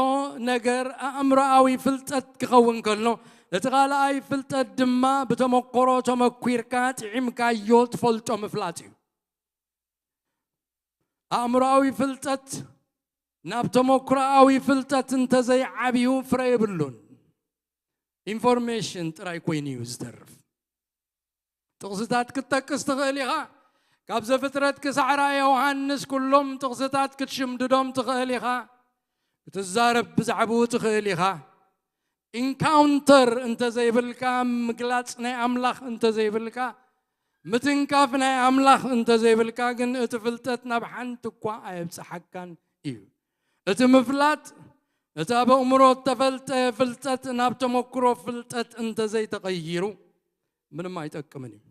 ነገር ኣእምሮኣዊ ፍልጠት ክኸውን ከሎ፣ እቲ ካልኣይ ፍልጠት ድማ ብተመክሮ ተመኲርካ፣ ጥዒምካዮ ትፈልጦ ምፍላጥ እዩ። ኣእምሮኣዊ ፍልጠት ናብ ተመክሮኣዊ ፍልጠት እንተዘይዓብዩ ፍረ የብሉን። ኢንፎርሜሽን ጥራይ ኮይኑ እዩ ዝተርፍ። ጥቕስታት ክትጠቅስ ትኽእል ኢኻ። ካብ ዘፍጥረት ክሳዕ ራእየ ዮሃንስ ኩሎም ጥቕስታት ክትሽምድዶም ትኽእል ኢኻ። ክትዛረብ ብዛዕባኡ ትኽእል ኢኻ። ኢንካውንተር እንተዘይብልካ፣ ምግላጽ ናይ ኣምላኽ እንተዘይብልካ፣ ምትንካፍ ናይ ኣምላኽ እንተዘይብልካ ግን እቲ ፍልጠት ናብ ሓንቲ እኳ ኣየብጽሓካን እዩ። እቲ ምፍላጥ፣ እቲ ኣብ ኣእምሮ እተፈልጠ ፍልጠት ናብ ተመክሮ ፍልጠት እንተዘይተቐይሩ፣ ምንም ኣይጠቅምን እዩ።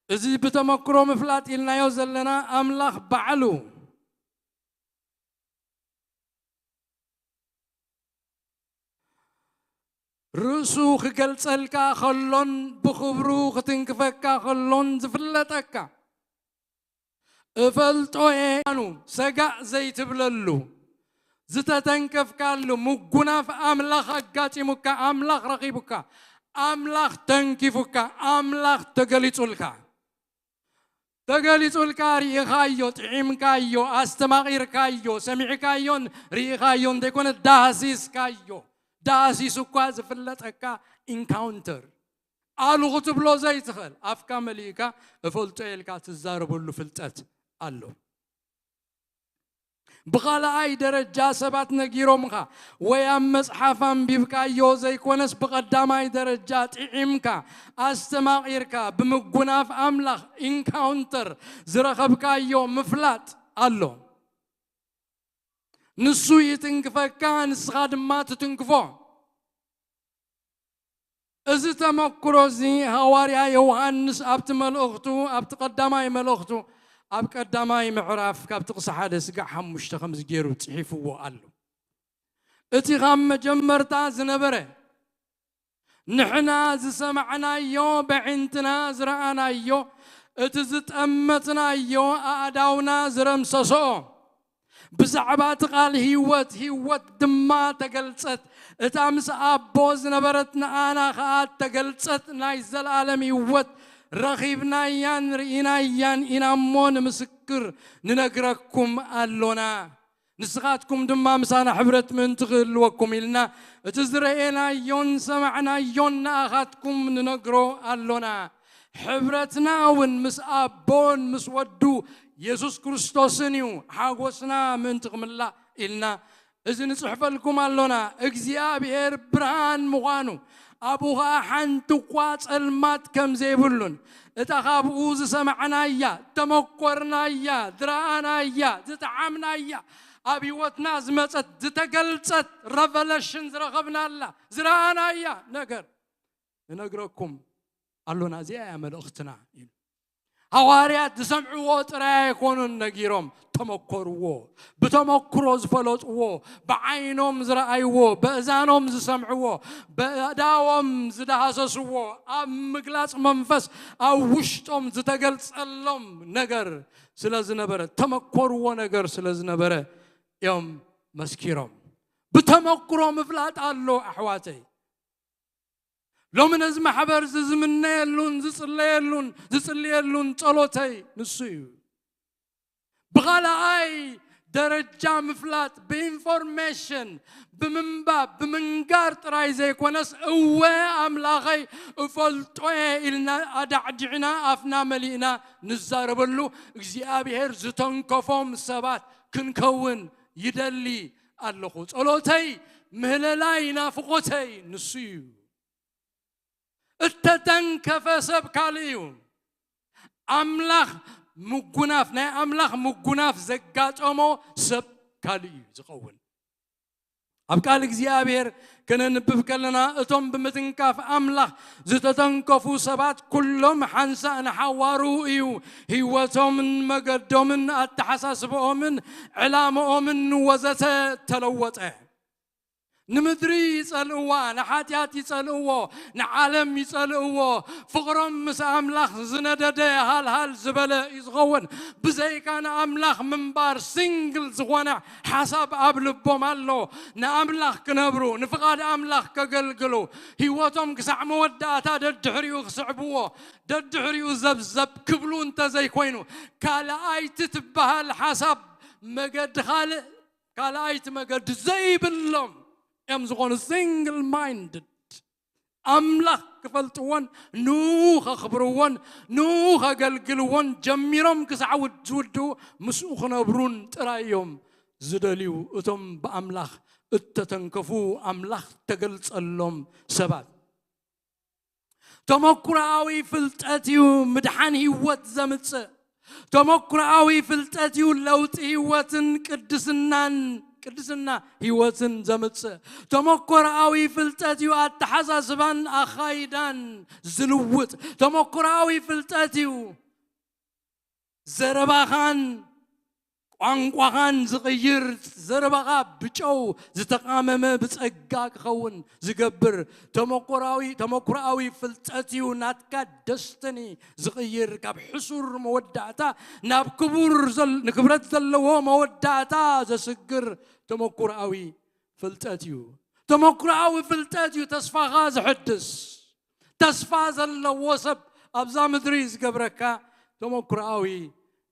እዚ ብተመክሮ ምፍላጥ ኢልናዮ ዘለና ኣምላኽ ባዕሉ ርእሱ ክገልጸልካ ከሎን ብኽብሩ ክትንክፈካ ከሎን ዝፍለጠካ፣ እፈልጦ እየ ምዃኑ ሰጋእ ዘይትብለሉ፣ ዝተተንከፍካሉ፣ ምጉናፍ ኣምላኽ ኣጋጢሙካ፣ ኣምላኽ ረኺቡካ፣ ኣምላኽ ተንኪፉካ፣ ኣምላኽ ተገሊጹልካ። ተገሊጹልካ፣ ርኢኻዮ፣ ጥዒምካዮ፣ ኣስተማቒርካዮ፣ ሰሚዕካዮን ርኢኻዮን ዘይኮነ፣ ዳህሲስካዮ። ዳህሲሱ እኳ ዝፍለጠካ ኢንካውንተር፣ ኣሉ ክትብሎ ዘይትኽእል፣ ኣፍካ መሊእካ እፈልጦ ኢልካ ትዛረበሉ ፍልጠት ኣሎ። ብኻልኣይ ደረጃ ሰባት ነጊሮምኻ ወይ ኣብ መጽሓፍ ኣንቢብካዮ ዘይኮነስ፣ ብቐዳማይ ደረጃ ጥዒምካ፣ ኣስተማቒርካ፣ ብምጉናፍ ኣምላኽ ኢንካውንተር ዝረኸብካዮ ምፍላጥ ኣሎ። ንሱ ይትንክፈካ፣ ንስኻ ድማ ትትንክፎ። እዚ ተመክሮ እዚ ሃዋርያ ዮሃንስ ኣብቲ መልእኽቱ፣ ኣብቲ ቀዳማይ መልእኽቱ፣ ኣብ ቀዳማይ ምዕራፍ ካብ ጥቕሲ ሓደ ስጋዕ ሓሙሽተ ከምዚ ገይሩ ጽሒፍዎ ኣሎ። እቲ ካብ መጀመርታ ዝነበረ፣ ንሕና ዝሰማዕናዮ፣ በዒንትና ዝረኣናዮ፣ እቲ ዝጠመትናዮ፣ ኣእዳውና ዝረምሰሶ፣ ብዛዕባ እቲ ቃል ህይወት፣ ህይወት ድማ ተገልጸት። እታ ምስ ኣቦ ዝነበረት ንኣና ኸኣ ተገልጸት። ናይ ዘለኣለም ህይወት ረኺብናያን ርኢናያን ኢና እሞ፣ ንምስክር ንነግረኩም ኣሎና። ንስኻትኩም ድማ ምሳና ሕብረት ምእንቲ ክህልወኩም ኢልና፣ እቲ ዝረኤናዮን ሰማዕናዮን ንኣኻትኩም ንነግሮ ኣሎና። ሕብረትና እውን ምስ ኣቦን ምስ ወዱ የሱስ ክርስቶስን እዩ። ሓጎስና ምእንቲ ክምላእ ኢልና እዚ ንጽሕፈልኩም ኣሎና። እግዚኣብሔር ብርሃን ምዃኑ፣ ኣብኡ ኸኣ ሓንቲ እኳ ጸልማት ከም ዘይብሉን፣ እታ ካብኡ ዝሰማዕናያ፣ ተመኮርናያ፣ ዝረኣናያ፣ ዝጠዓምናያ፣ ኣብ ህይወትና ዝመጸት፣ ዝተገልጸት፣ ረቨለሽን ዝረኸብናላ፣ ዝረኣናያ ነገር ንነግረኩም ኣሎና። እዚኣ እያ መልእኽትና ኢሉ። ሃዋርያት ዝሰምዕዎ ጥራይ ኣይኮኑን ነጊሮም፣ ተመኮርዎ። ብተመክሮ ዝፈለጥዎ፣ ብዓይኖም ዝረኣይዎ፣ በእዛኖም ዝሰምዕዎ፣ በእዳዎም ዝዳሃሰስዎ፣ ኣብ ምግላጽ መንፈስ ኣብ ውሽጦም ዝተገልጸሎም ነገር ስለ ዝነበረ፣ ተመኮርዎ ነገር ስለ ዝነበረ እዮም መስኪሮም። ብተመክሮ ምፍላጥ ኣሎ ኣሕዋተይ። ሎሚ ነዚ ማሕበር እዚ ዝምነየሉን ዝጽለየሉን ዝጽልየሉን ጸሎተይ ንሱ እዩ። ብኻልኣይ ደረጃ ምፍላጥ ብኢንፎርሜሽን፣ ብምንባብ፣ ብምንጋር ጥራይ ዘይኮነስ፣ እወ ኣምላኸይ እፈልጦ እየ ኢልና ኣዳዕዲዕና ኣፍና መሊእና ንዛረበሉ፣ እግዚኣብሔር ዝተንከፎም ሰባት ክንከውን ይደሊ ኣለኹ። ጸሎተይ፣ ምህለላይ፣ ናፍቖተይ ንሱ እዩ። እተተንከፈ ሰብ ካልእ እዩ። ኣምላኽ ምጉናፍ፣ ናይ ኣምላኽ ምጉናፍ ዘጋጠሞ ሰብ ካልእ እዩ ዝኸውን። ኣብ ቃል እግዚኣብሔር ከነንብብ ከለና፣ እቶም ብምትንካፍ ኣምላኽ ዝተተንከፉ ሰባት ኩሎም ሓንሳእ ንሓዋሩ እዩ ህይወቶምን መገዶምን ኣተሓሳስብኦምን ዕላምኦምን ወዘተ ተለወጠ። ንምድሪ ይጸልእዋ፣ ንሓጢኣት ይጸልእዎ፣ ንዓለም ይጸልእዎ። ፍቕሮም ምስ ኣምላኽ ዝነደደ፣ ሃልሃል ዝበለ እዩ ዝኸውን። ብዘይካ ንኣምላኽ ምንባር፣ ሲንግል ዝኾነ ሓሳብ ኣብ ልቦም ኣሎ። ንኣምላኽ ክነብሩ፣ ንፍቓድ ኣምላኽ ከገልግሉ፣ ህይወቶም ክሳዕ መወዳእታ ደድሕሪኡ ክስዕብዎ፣ ደድሕሪኡ ዘብዘብ ክብሉ እንተዘይኮይኑ፣ ካልኣይቲ ትበሃል ሓሳብ፣ መገዲ ካልእ፣ ካልኣይቲ መገዲ ዘይብሎም እዮም ዝኾኑ። ሲንግል ማይንድድ፣ ኣምላኽ ክፈልጥዎን ንኡ ከኽብርዎን ንኡ ከገልግልዎን ጀሚሮም ክሳዕ ውድ-፣ ዝውድኡ ምስኡ ክነብሩን ጥራይ እዮም ዝደልዩ። እቶም ብኣምላኽ እተተንከፉ፣ ኣምላኽ ተገልጸሎም ሰባት። ተመኩሮኣዊ ፍልጠት እዩ ምድሓን ህይወት ዘምጽእ። ተመኩሮኣዊ ፍልጠት እዩ ለውጢ ህይወትን ቅድስናን፣ ቅድስና ህይወትን ዘምጽእ። ተመኩሮኣዊ ፍልጠት እዩ ኣተሓሳስባን ኣኻይዳን ዝልውጥ። ተመኩሮኣዊ ፍልጠት እዩ ዘረባኻን ቋንቋኻን ዝቕይር፣ ዘረባኻ ብጨው ዝተቓመመ ብጸጋ ክኸውን ዝገብር። ተመኮራዊ-፣ ተመኩሮኣዊ ፍልጠት እዩ ናትካ ደስተኒ ዝቕይር፣ ካብ ሕሱር መወዳእታ ናብ ክቡር ዘል-፣ ንክብረት ዘለዎ መወዳእታ ዘስግር ተመኩሮኣዊ ፍልጠት እዩ። ተመኩሮኣዊ ፍልጠት እዩ ተስፋኻ ዘሐድስ። ተስፋ ዘለዎ ሰብ ኣብዛ ምድሪ ዝገብረካ ተመክሮኣዊ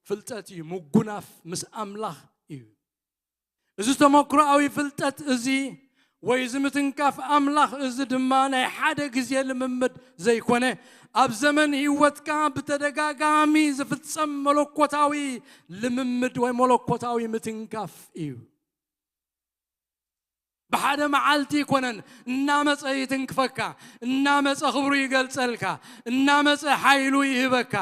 ፍልጠት እዩ፣ ምጉናፍ ምስ ኣምላኽ እዩ። እዚ ተመክሮኣዊ ፍልጠት እዚ ወይ እዚ ምትንካፍ ኣምላኽ እዚ ድማ ናይ ሓደ ግዜ ልምምድ ዘይኮነ፣ ኣብ ዘመን ህይወትካ ብተደጋጋሚ ዝፍጸም መለኮታዊ ልምምድ ወይ መለኮታዊ ምትንካፍ እዩ። ብሓደ መዓልቲ ይኮነን፣ እናመጸ ይትንክፈካ፣ እናመጸ ክብሩ ይገልጸልካ፣ እናመጸ ሓይሉ ይህበካ፣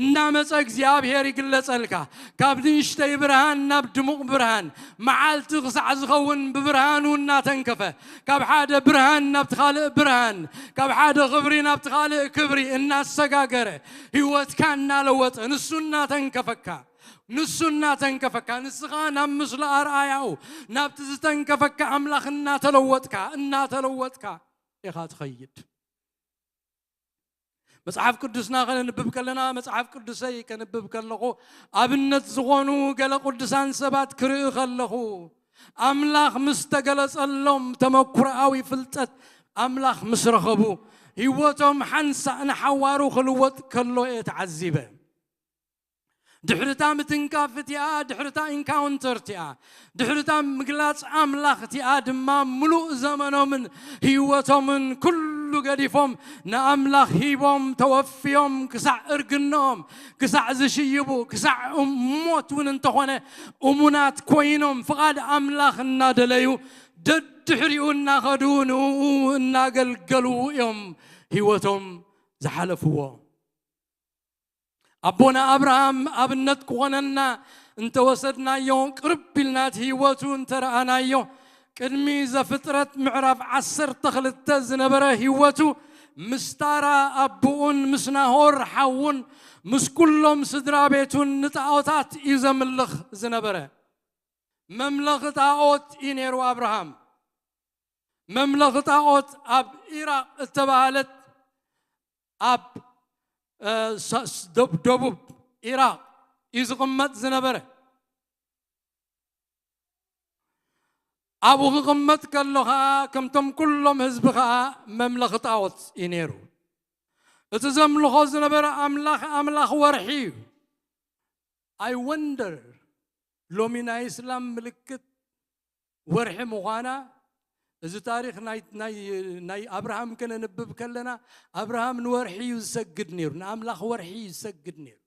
እናመጸ እግዚኣብሔር ይግለጸልካ። ካብ ንእሽተይ ብርሃን ናብ ድሙቕ ብርሃን፣ መዓልቲ ክሳዕ ዝኸውን ብብርሃኑ እናተንከፈ፣ ካብ ሓደ ብርሃን ናብቲ ካልእ ብርሃን፣ ካብ ሓደ ክብሪ ናብቲ ካልእ ክብሪ እናሰጋገረ፣ ህይወትካ እናለወጠ፣ ንሱ እናተንከፈካ፣ ንሱ እናተንከፈካ፣ ንስኻ ናብ ምስሉ ኣርኣያኡ፣ ናብቲ ዝተንከፈካ ኣምላኽ እናተለወጥካ፣ እናተለወጥካ ኢኻ ትኸይድ። መጽሓፍ ቅዱስና ከነንብብ ከለና፣ መጽሓፍ ቅዱሰይ ከንብብ ከለኹ፣ ኣብነት ዝኾኑ ገለ ቅዱሳን ሰባት ክርኢ ከለኹ፣ ኣምላኽ ምስ ተገለጸሎም፣ ተመኩሮኣዊ ፍልጠት ኣምላኽ ምስ ረኸቡ፣ ህይወቶም ሓንሳእ ንሓዋሩ ክልወጥ ከሎ እየ ተዓዚበ። ድሕርታ ምትንካፍ እቲኣ፣ ድሕርታ ኢንካውንተር እቲኣ፣ ድሕርታ ምግላጽ ኣምላኽ እቲኣ ድማ፣ ምሉእ ዘመኖምን ህይወቶምን ኩሉ ገዲፎም ንኣምላኽ ሂቦም፣ ተወፍዮም፣ ክሳዕ እርግንኦም፣ ክሳዕ ዝሽይቡ፣ ክሳዕ ሞት እውን እንተኾነ እሙናት ኮይኖም፣ ፍቓድ ኣምላኽ እናደለዩ፣ ደድሕሪኡ እናኸዱ፣ ንእኡ እናገልገሉ እዮም ህይወቶም ዝሓለፍዎ። ኣቦና ኣብርሃም ኣብነት ክኾነና እንተወሰድናዮ፣ ቅርብ ኢልና እቲ ህይወቱ እንተረኣናዮ፣ ቅድሚ ዘፍጥረት ምዕራፍ ዓሰርተ ክልተ ዝነበረ ህይወቱ፣ ምስ ታራ ኣቦኡን ምስ ናሆር ሓዉን ምስ ኩሎም ስድራ ቤቱን ንጣኦታት እዩ ዘምልኽ ዝነበረ። መምለኺ ጣኦት እዩ ነይሩ ኣብርሃም። መምለኺ ጣኦት ኣብ ኢራቕ እተባህለት፣ ኣብ፣ እ፣ ሳ-፣ ስ-፣ ደብ-፣ ደቡብ ኢራቕ እዩ ዝቕመጥ ዝነበረ። ኣብኡ ክቕመጥ ከሎ ኸኣ፣ ከምቶም ኩሎም ህዝቢ ኸኣ፣ መምለኺ ጣኦት እዩ ነይሩ። እቲ ዘምልኾ ዝነበረ ኣምላኽ፣ ኣምላኽ ወርሒ እዩ። I wonder፣ ሎሚ ናይ እስላም ምልክት ወርሒ ምዃና፣ እዚ ታሪኽ ናይ፣ ናይ፣ ናይ ኣብርሃም ከነንብብ ከለና፣ ኣብርሃም ንወርሒ እዩ ዝሰግድ ነይሩ፣ ንኣምላኽ ወርሒ እዩ ዝሰግድ ነይሩ።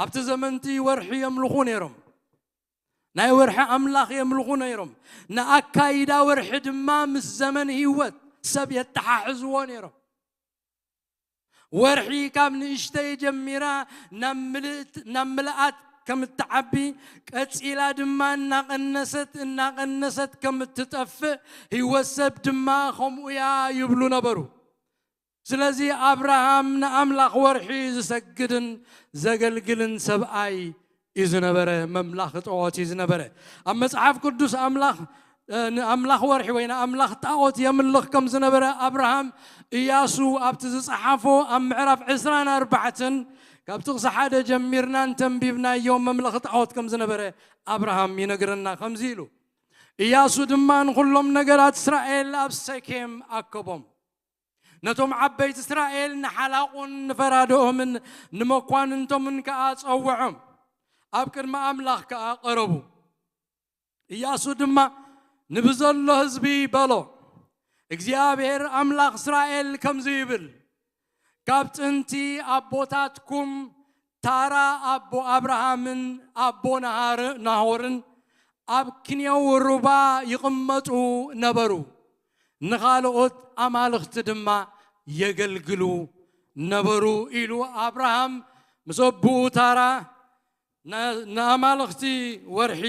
ኣብቲ ዘመንቲ ወርሒ የምልኹ ነይሮም። ናይ ወርሒ ኣምላኽ የምልኹ ነይሮም። ንኣካይዳ ወርሒ ድማ ምስ ዘመን ህይወት ሰብ የተሓሕዝዎ ነይሮም። ወርሒ ካብ ንእሽተይ ጀሚራ ናብ ምልእት-፣ ናብ ምልኣት ከም እትዓቢ፣ ቀጺላ ድማ እናቐነሰት፣ እናቐነሰት ከም እትጠፍእ፣ ህይወት ሰብ ድማ ከምኡ እያ ይብሉ ነበሩ። ስለዚ ኣብርሃም ንኣምላኽ ወርሒ ዝሰግድን ዘገልግልን ሰብኣይ እዩ ዝነበረ፣ መምላኺ ጣኦት እዩ ዝነበረ። ኣብ መጽሓፍ ቅዱስ ኣምላኽ፣ እ፣ ንኣምላኽ ወርሒ ወይ ንኣምላኽ ጣኦት የምልኽ ከም ዝነበረ ኣብርሃም፣ እያሱ ኣብቲ ዝጸሓፎ ኣብ ምዕራፍ ዕስራን ኣርባዕተን ካብ ጥቕሲ ሓደ ጀሚርና እንተንቢብናዮ፣ መምለኺ ጣኦት ከም ዝነበረ ኣብርሃም ይነግረና። ከምዚ ኢሉ፣ እያሱ ድማ ንኹሎም ነገዳት እስራኤል ኣብ ሰኬም ኣከቦም። ነቶም ዓበይቲ እስራኤል ንሓላቑን ንፈራድኦምን ንመኳንንቶምን ከኣ ጸውዖም፣ ኣብ ቅድሚ ኣምላኽ ከኣ ቀረቡ። እያሱ ድማ ንብዘሎ ህዝቢ በሎ፣ እግዚኣብሔር ኣምላኽ እስራኤል ከምዚ ይብል፣ ካብ ጥንቲ ኣቦታትኩም ታራ ኣቦ ኣብርሃምን ኣቦ ናሃር-፣ ናሆርን ኣብ ክንየው ሩባ ይቕመጡ ነበሩ፣ ንኻልኦት ኣማልኽቲ ድማ የገልግሉ ነበሩ ኢሉ ኣብርሃም ምስ ኣቦኡ ታራ ን-፣ ንኣማልኽቲ ወርሒ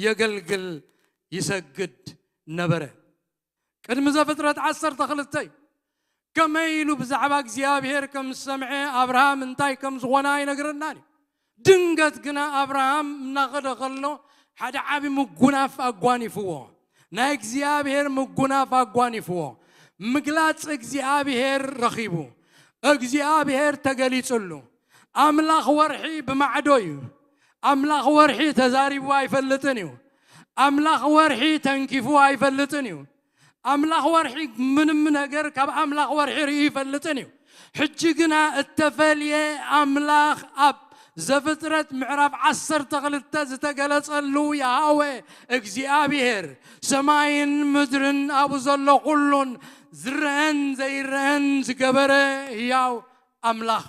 የገልግል ይሰግድ ነበረ። ቅድሚ ዘፍጥረት ዓሰርተ ክልተ እዩ። ከመይ ኢሉ ብዛዕባ እግዚኣብሔር ከም ዝሰምዐ ኣብርሃም እንታይ ከም ዝኾነ ኣይነግረናን እዩ። ድንገት ግና ኣብርሃም እናኸደ ከሎ ሓደ ዓቢ ምጉናፍ ኣጓኒፍዎ። ናይ እግዚኣብሔር ምጉናፍ ኣጓኒፍዎ። ምግላጽ እግዚኣብሔር ረኺቡ። እግዚኣብሔር ተገሊጽሉ። ኣምላኽ ወርሒ ብማዕዶ እዩ። ኣምላኽ ወርሒ ተዛሪቡ ኣይፈልጥን እዩ። ኣምላኽ ወርሒ ተንኪፉ ኣይፈልጥን እዩ። ኣምላኽ ወርሒ ምንም ነገር ካብ ኣምላኽ ወርሒ ርእዩ ይፈልጥን እዩ። ሕጂ ግና እተፈልየ ኣምላኽ ኣብ ዘፍጥረት ምዕራፍ ዓሰርተ ክልተ ዝተገለጸሉ ያህዌ እግዚኣብሔር ሰማይን ምድርን ኣብኡ ዘሎ ኩሉን ዝረአን ዘይረአን ዝገበረ ህያው ኣምላኽ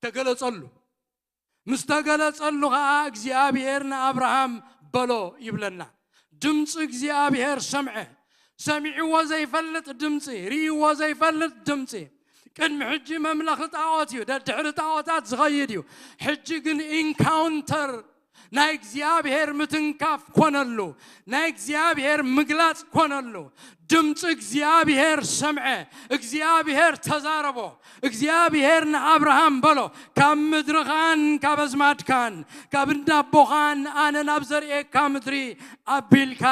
ተገለጸሉ። ምስ ተገለጸሉ ኸኣ እግዚኣብሔር ንኣብርሃም በሎ ይብለና። ድምፂ እግዚኣብሔር ሰምዐ። ሰሚዕዎ ዘይፈልጥ ድምፂ፣ ርእይዎ ዘይፈልጥ ድምፂ። ቅድሚ ሕጂ መምለኺ ጣዖት እዩ፣ ደድሕሪ ጣዖታት ዝኸይድ እዩ። ሕጂ ግን ኢንካውንተር ናይ እግዚኣብሔር ምትንካፍ ኮነሉ፣ ናይ እግዚኣብሔር ምግላጽ ኮነሉ። ድምፂ እግዚኣብሔር ሰምዐ፣ እግዚኣብሔር ተዛረቦ። እግዚኣብሔር ንኣብርሃም በሎ፣ ካብ ምድርኻን ካብ ኣዝማድካን ካብ እንዳቦኻን ኣነ ናብ ዘርእየካ ምድሪ ኣቢልካ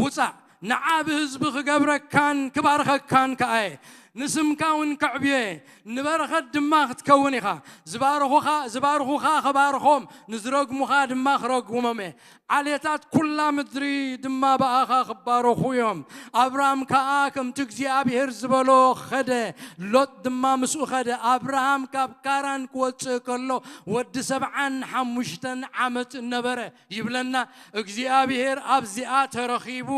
ውፃእ። ንዓብ ህዝቢ ክገብረካን ክባርኸካን ከኣ እየ። ንስምካ እውን ከዕብዮ እየ፣ ንበረኸት ድማ ክትከውን ኢኻ። ዝባርኹኻ ዝባርኹኻ ክባርኾም፣ ንዝረግሙኻ ድማ ክረግሞም እየ። ዓሌታት ኩላ ምድሪ ድማ ብኣኻ ክባረኹ እዮም። ኣብራም ከኣ ከምቲ እግዚኣብሔር ዝበሎ ኸደ፣ ሎጥ ድማ ምስኡ ኸደ። ኣብርሃም ካብ ካራን ክወጽእ ከሎ ወዲ ሰብዓን ሓሙሽተን ዓመት ነበረ ይብለና። እግዚኣብሔር ኣብዚኣ ተረኺቡ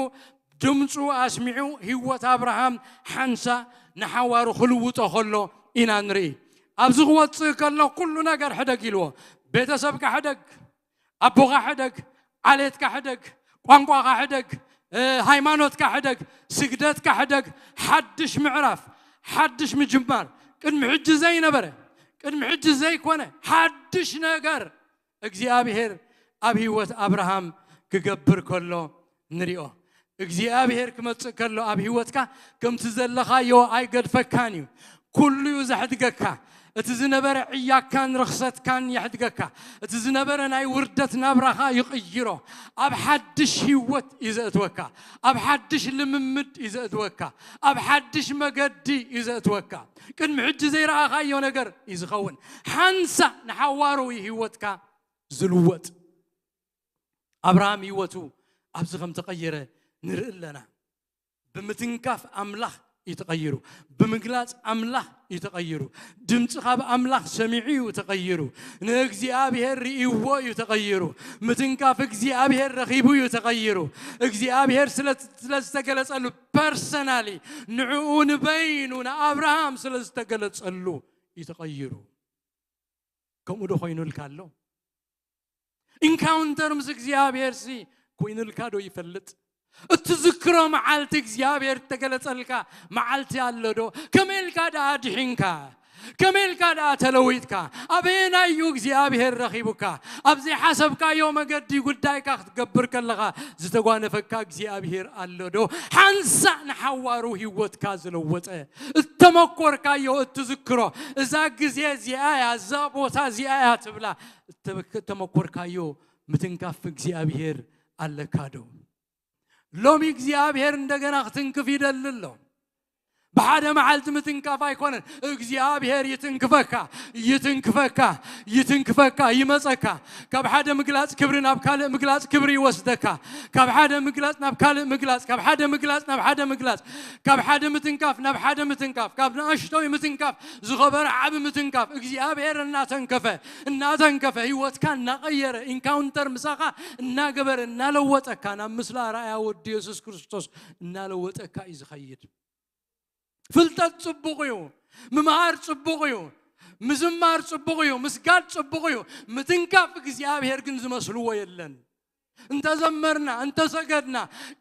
ድምፁ ኣስሚዑ ህይወት ኣብርሃም ሓንሳ ንሓዋሩ ክልውጦ ከሎ ኢና ንርኢ። ኣብዚ ክወጽእ ከሎ ኩሉ ነገር ሕደግ ኢልዎ። ቤተሰብካ ሕደግ፣ ኣቦኻ ሕደግ፣ ዓሌትካ ሕደግ፣ ቋንቋኻ ሕደግ፣ እ፣ ሃይማኖትካ ሕደግ፣ ስግደትካ ሕደግ። ሓድሽ ምዕራፍ፣ ሓድሽ ምጅማር። ቅድሚ ሕጂ ዘይነበረ፣ ቅድሚ ሕጂ ዘይኮነ ሓድሽ ነገር እግዚኣብሔር ኣብ ህይወት ኣብርሃም ክገብር ከሎ ንሪኦ። እግዚኣብሔር ክመጽእ ከሎ ኣብ ህይወትካ ከምቲ ዘለኻዮ ኣይገድፈካን እዩ። ኩሉ እዩ ዘሕድገካ። እቲ ዝነበረ ዕያካን ርኽሰትካን የሕድገካ። እቲ ዝነበረ ናይ ውርደት ናብራኻ ይቕይሮ። ኣብ ሓድሽ ህይወት እዩ ዘእትወካ። ኣብ ሓድሽ ልምምድ እዩ ዘእትወካ። ኣብ ሓድሽ መገዲ እዩ ዘእትወካ። ቅድሚ ሕጂ ዘይረኣኻዮ ነገር እዩ ዝኸውን። ሓንሳእ ንሓዋሩ እዩ ህይወትካ ዝልወጥ። ኣብርሃም ህይወቱ ኣብዚ ከም ተቐየረ ንርኢ ኣለና። ብምትንካፍ ኣምላኽ እዩ ተቐይሩ። ብምግላጽ ኣምላኽ እዩ ተቐይሩ። ድምፂ ካብ ኣምላኽ ሰሚዑ እዩ ተቐይሩ። ንእግዚኣብሔር ርእይዎ እዩ ተቐይሩ። ምትንካፍ እግዚኣብሔር ረኺቡ እዩ ተቐይሩ። እግዚኣብሔር ስለ ስለ ዝተገለጸሉ፣ ፐርሰናሊ ንዕኡ ንበይኑ ንኣብርሃም ስለ ዝተገለጸሉ እዩ ተቐይሩ። ከምኡ ዶ ኮይኑልካ ኣሎ? ኢንካውንተር ምስ እግዚኣብሔር ሲ ኮይኑልካ ዶ ይፈልጥ? እትዝክሮ መዓልቲ እግዚኣብሔር እተገለጸልካ መዓልቲ ኣሎ ዶ? ከመይ ኢልካ ደኣ ድሒንካ? ከመይ ኢልካ ደኣ ተለዊጥካ? ኣበየናይ እዩ እግዚኣብሔር ረኺቡካ? ኣብ ዘይሓሰብካዮ መገዲ ጉዳይካ ክትገብር ከለኻ ዝተጓነፈካ እግዚኣብሔር ኣሎ ዶ? ሓንሳእ ንሓዋሩ ህይወትካ ዝለወጠ፣ እተመኮርካዮ፣ እትዝክሮ፣ እዛ ግዜ እዚኣ እያ፣ እዛ ቦታ እዚኣ እያ ትብላ፣ እተ-፣ እተመኮርካዮ ምትንካፍ እግዚኣብሔር ኣለካ ዶ? ሎሚ እግዚኣብሔር እንደገና ክትንክፍ ይደሊ ኣሎ። ብሓደ መዓልቲ ምትንካፍ ኣይኮነን፣ እግዚኣብሔር ይትንክፈካ፣ ይትንክፈካ፣ ይትንክፈካ፣ ይመጸካ። ካብ ሓደ ምግላጽ ክብሪ ናብ ካልእ ምግላጽ ክብሪ ይወስደካ። ካብ ሓደ ምግላጽ ናብ ካልእ ምግላጽ፣ ካብ ሓደ ምግላጽ ናብ ሓደ ምግላጽ፣ ካብ ሓደ ምትንካፍ ናብ ሓደ ምትንካፍ፣ ካብ ንእሽቶይ ምትንካፍ ዝኸበረ ዓቢ ምትንካፍ። እግዚኣብሔር እናተንከፈ፣ እናተንከፈ፣ ህይወትካ እናቐየረ፣ ኢንካውንተር ምሳኻ እናገበረ፣ እናለወጠካ፣ ናብ ምስላ ራእያ ወዲ የሱስ ክርስቶስ እናለወጠካ እዩ ዝኸይድ። ፍልጠት ጽቡቕ እዩ። ምምሃር ጽቡቕ እዩ። ምዝማር ጽቡቕ እዩ። ምስጋድ ጽቡቕ እዩ። ምትንካፍ እግዚኣብሔር ግን ዝመስልዎ የለን። እንተዘመርና፣ እንተሰገድና፣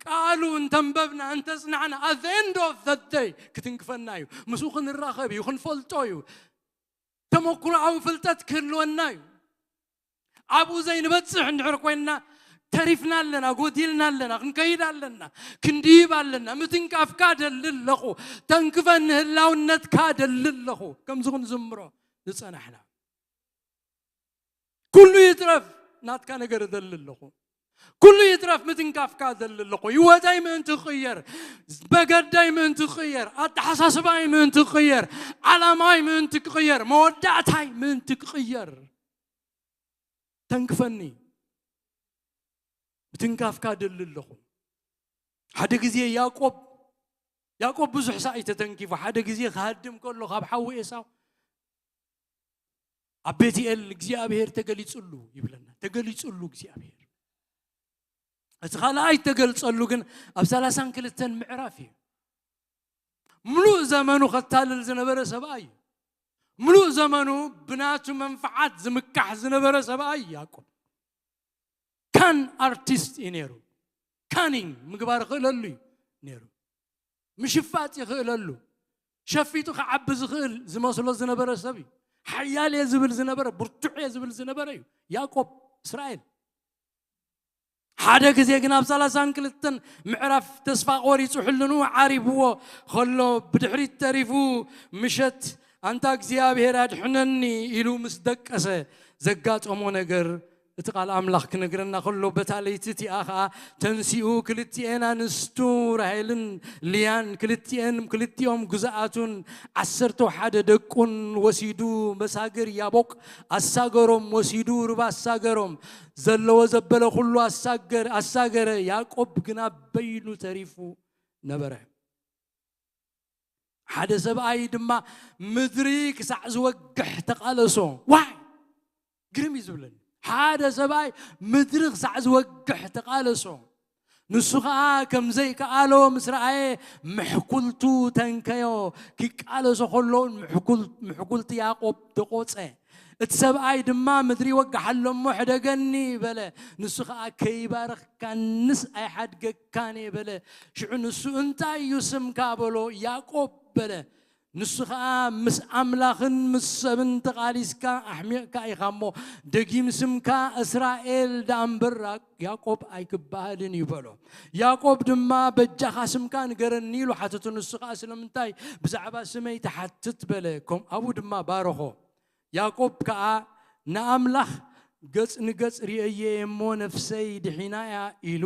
ቃሉ እንተንበብና፣ እንተጽናዕና፣ at the end of the day ክትንክፈና እዩ። ምስኡ ክንራኸብ እዩ፣ ክንፈልጦ እዩ። ተመኩሮኣዊ ፍልጠት ክህልወና እዩ። ኣብኡ ዘይንበጽሕ እንድሕር ኮይንና፣ ተሪፍና ኣለና፣ ጎዲልና ኣለና፣ ክንከይድ ኣለና፣ ክንድይብ ኣለና። ምትንካፍካ ደሊ ኣለኹ፣ ተንክፈኒ፣ ህላውነትካ ደሊ ኣለኹ። ከምዚ ክንዝምሮ ዝጸናሕና። ኩሉ ይትረፍ፣ ናትካ ነገር እደሊ ኣለኹ። ኩሉ ይትረፍ፣ ምትንካፍካ እደሊ ኣለኹ። ህይወተይ ምእንቲ ክቕየር፣ መገደይ ምእንቲ ክቕየር፣ ኣተሓሳስባይ ምእንቲ ክቕየር፣ ዓላማይ ምእንቲ ክቕየር፣ መወዳእታይ ምእንቲ ክቕየር፣ ተንክፈኒ። ምትንካፍካ እደሊ ኣለኹ። ሓደ ግዜ ያዕቆብ፣ ያዕቆብ ብዙሕ ሳዕ እዩ ተተንኪፉ። ሓደ ግዜ ክሃድም ከሎ ካብ ሓዉ ኤሳው፣ ኣብ ቤትኤል እግዚኣብሔር ተገሊጹሉ ይብለና። ተገሊጹሉ እግዚኣብሔር። እቲ ካልኣይ ተገልጸሉ ግን ኣብ ሰላሳን ክልተን ምዕራፍ እዩ። ምሉእ ዘመኑ ከታልል ዝነበረ ሰብኣይ እዩ። ምሉእ ዘመኑ ብናቱ መንፍዓት ዝምካሕ ዝነበረ ሰብኣይ እዩ ያዕቆብ። ካን ኣርቲስት እዩ ነይሩ። ካኒንግ ምግባር ይኽእለሉ እዩ ነይሩ። ምሽፋጥ ይኽእለሉ። ሸፊጡ ክዓቢ ዝኽእል ዝመስሎ ዝነበረ ሰብ እዩ። ሓያል እየ ዝብል ዝነበረ፣ ብርቱዕ እየ ዝብል ዝነበረ እዩ ያዕቆብ እስራኤል። ሓደ ግዜ ግን ኣብ ሰላሳን ክልተን ምዕራፍ ተስፋ ቆሪጹ፣ ሕልንኡ ዓሪብዎ ከሎ፣ ብድሕሪት ተሪፉ፣ ምሸት ኣንታ እግዚኣብሔር ኣድሕነኒ ኢሉ ምስ ደቀሰ ዘጋጠሞ ነገር እቲ ቃል ኣምላኽ ክነግረና ከሎ፣ በታ ለይቲ እቲኣ ኸኣ ተንሲኡ ክልቲኤን ኣንስቱ ራሄልን ልያን ክልቲኤን፣ ክልቲኦም ግዝኣቱን ዓሰርተ ሓደ ደቁን ወሲዱ መሳግር ያቦቅ ኣሳገሮም፣ ወሲዱ ሩባ ኣሳገሮም፣ ዘለዎ ዘበለ ኩሉ ኣሳገር-፣ ኣሳገረ። ያዕቆብ ግና በይኑ ተሪፉ ነበረ። ሓደ ሰብኣይ ድማ ምድሪ ክሳዕ ዝወግሕ ተቓለሶ። ዋይ! ግርም እዩ ዝብለኒ። ሓደ ሰብኣይ ምድሪ ክሳዕ ዝወግሕ ተቓለሶ። ንሱ ኸኣ ከም ዘይከኣሎ ምስ ረኣየ፣ ምሕኩልቱ ተንከዮ። ክቃለሶ ከሎ ምሕኩል-፣ ምሕኩልቲ ያዕቆብ ተቖጸ። እቲ ሰብኣይ ድማ፣ "ምድሪ ይወግሓሎ እሞ ሕደገኒ" በለ። ንሱ ኸኣ፣ "ከይባረኽካንስ ኣይሓድገካን እየ" በለ። ሽዑ ንሱ፣ "እንታይ እዩ ስምካ?" በሎ። "ያዕቆብ" በለ። ንሱ ኸኣ፣ "ምስ ኣምላኽን ምስ ሰብን ተቓሊስካ ኣሕሚቕካ ኢኻ እሞ፣ ደጊም ስምካ እስራኤል ደኣ እምበር ያዕቆብ ኣይክበሃልን እዩ" በሎ። ያዕቆብ ድማ፣ "በጃኻ ስምካ ንገረኒ" ኢሉ ሓተቶ። ንሱ ኸኣ፣ "ስለምንታይ ብዛዕባ ስመይ ትሓትት?" በለ። ከም ኣብኡ ድማ ባረኾ። ያዕቆብ ከኣ ንኣምላኽ፣ "ገጽ ንገጽ ርእየዮ እየ እሞ፣ ነፍሰይ ድሒና እያ" ኢሉ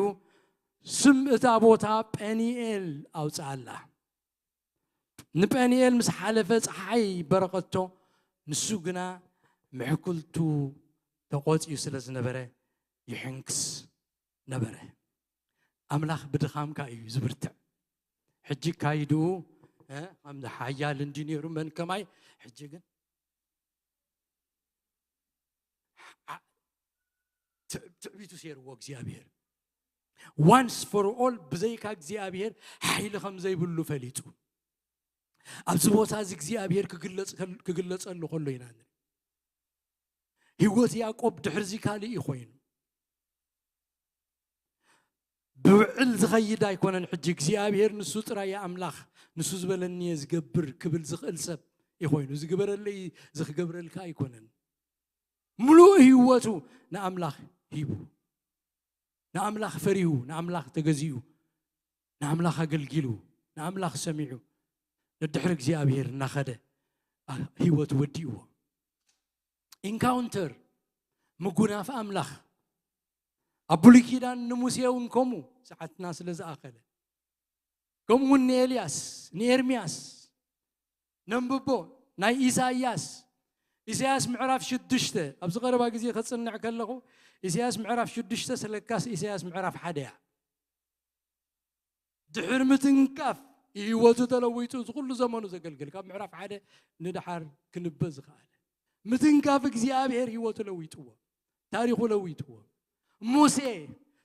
ስም እታ ቦታ ጴኒኤል ኣውጽኣላ። ንጴኒኤል ምስ ሓለፈ ጸሓይ በረቐቶ፣ ንሱ ግና ምሕኩልቱ ተቖጽዩ ስለ ዝነበረ ይሕንክስ ነበረ። ኣምላኽ ብድኻምካ እዩ ዝብርትዕ። ሕጂ ካይድኡ፣ እ፣ ከምዚ ሓያል እንዲ ነይሩ መን ከማይ፣ ሕጂ ግን ዓ-፣ ትዕ-፣ ትዕቢቱ ሴርዎ እግዚኣብሔር። ዋንስ ፎር ኦል ብዘይካ እግዚኣብሔር ሓይሊ ከም ዘይብሉ ፈሊጡ። ኣብዚ ቦታ እዚ እግዚኣብሔር ክግለጽ ከል-፣ ክግለጸሉ ከሎ ኢና ንርኢ። ህይወት ያዕቆብ ድሕርዚ ካልእ እዩ ኮይኑ። ብውዕል ዝኸይድ ኣይኮነን። ሕጂ እግዚኣብሔር ንሱ ጥራይ ኣምላኽ፣ ንሱ ዝበለኒ እየ ዝገብር ክብል ዝኽእል ሰብ እዩ ኮይኑ። ዝግበረለይ፣ ዝኽገብረልካ ኣይኮነን። ምሉእ ህይወቱ ንኣምላኽ ሂቡ፣ ንኣምላኽ ፈሪሁ፣ ንኣምላኽ ተገዚኡ፣ ንኣምላኽ ኣገልጊሉ፣ ንኣምላኽ ሰሚዑ፣ ነድሕሪ እግዚኣብሔር እናኸደ፣ ኣ-፣ ህይወቱ ወዲእዎ። ኢንካውንተር፣ ምጉናፍ ኣምላኽ። ኣብ ብሉይ ኪዳን ንሙሴ እውን ከምኡ፣ ሰዓትና ስለ ዝኣኸለ። ከምኡ እውን ንኤልያስ፣ ንኤርምያስ። ነንብቦ፣ ናይ ኢሳይያስ። ኢሳይያስ ምዕራፍ ሽዱሽተ፣ ኣብዚ ቀረባ ግዜ ከጽንዕ ከለኹ፣ ኢሳይያስ ምዕራፍ ሽዱሽተ ስለካስ ኢሳይያስ ምዕራፍ ሓደ እያ። ድሕሪ ምትንካፍ ህይወቱ ተለዊጡ፣ እዚ ኩሉ ዘመኑ ዘገልግል፣ ካብ ምዕራፍ ሓደ ንደሓር ክንበ ዝኸኣለ። ምትንካፍ እግዚኣብሔር ህይወቱ ለዊጥዎ፣ ታሪኹ ለዊጥዎ። ሙሴ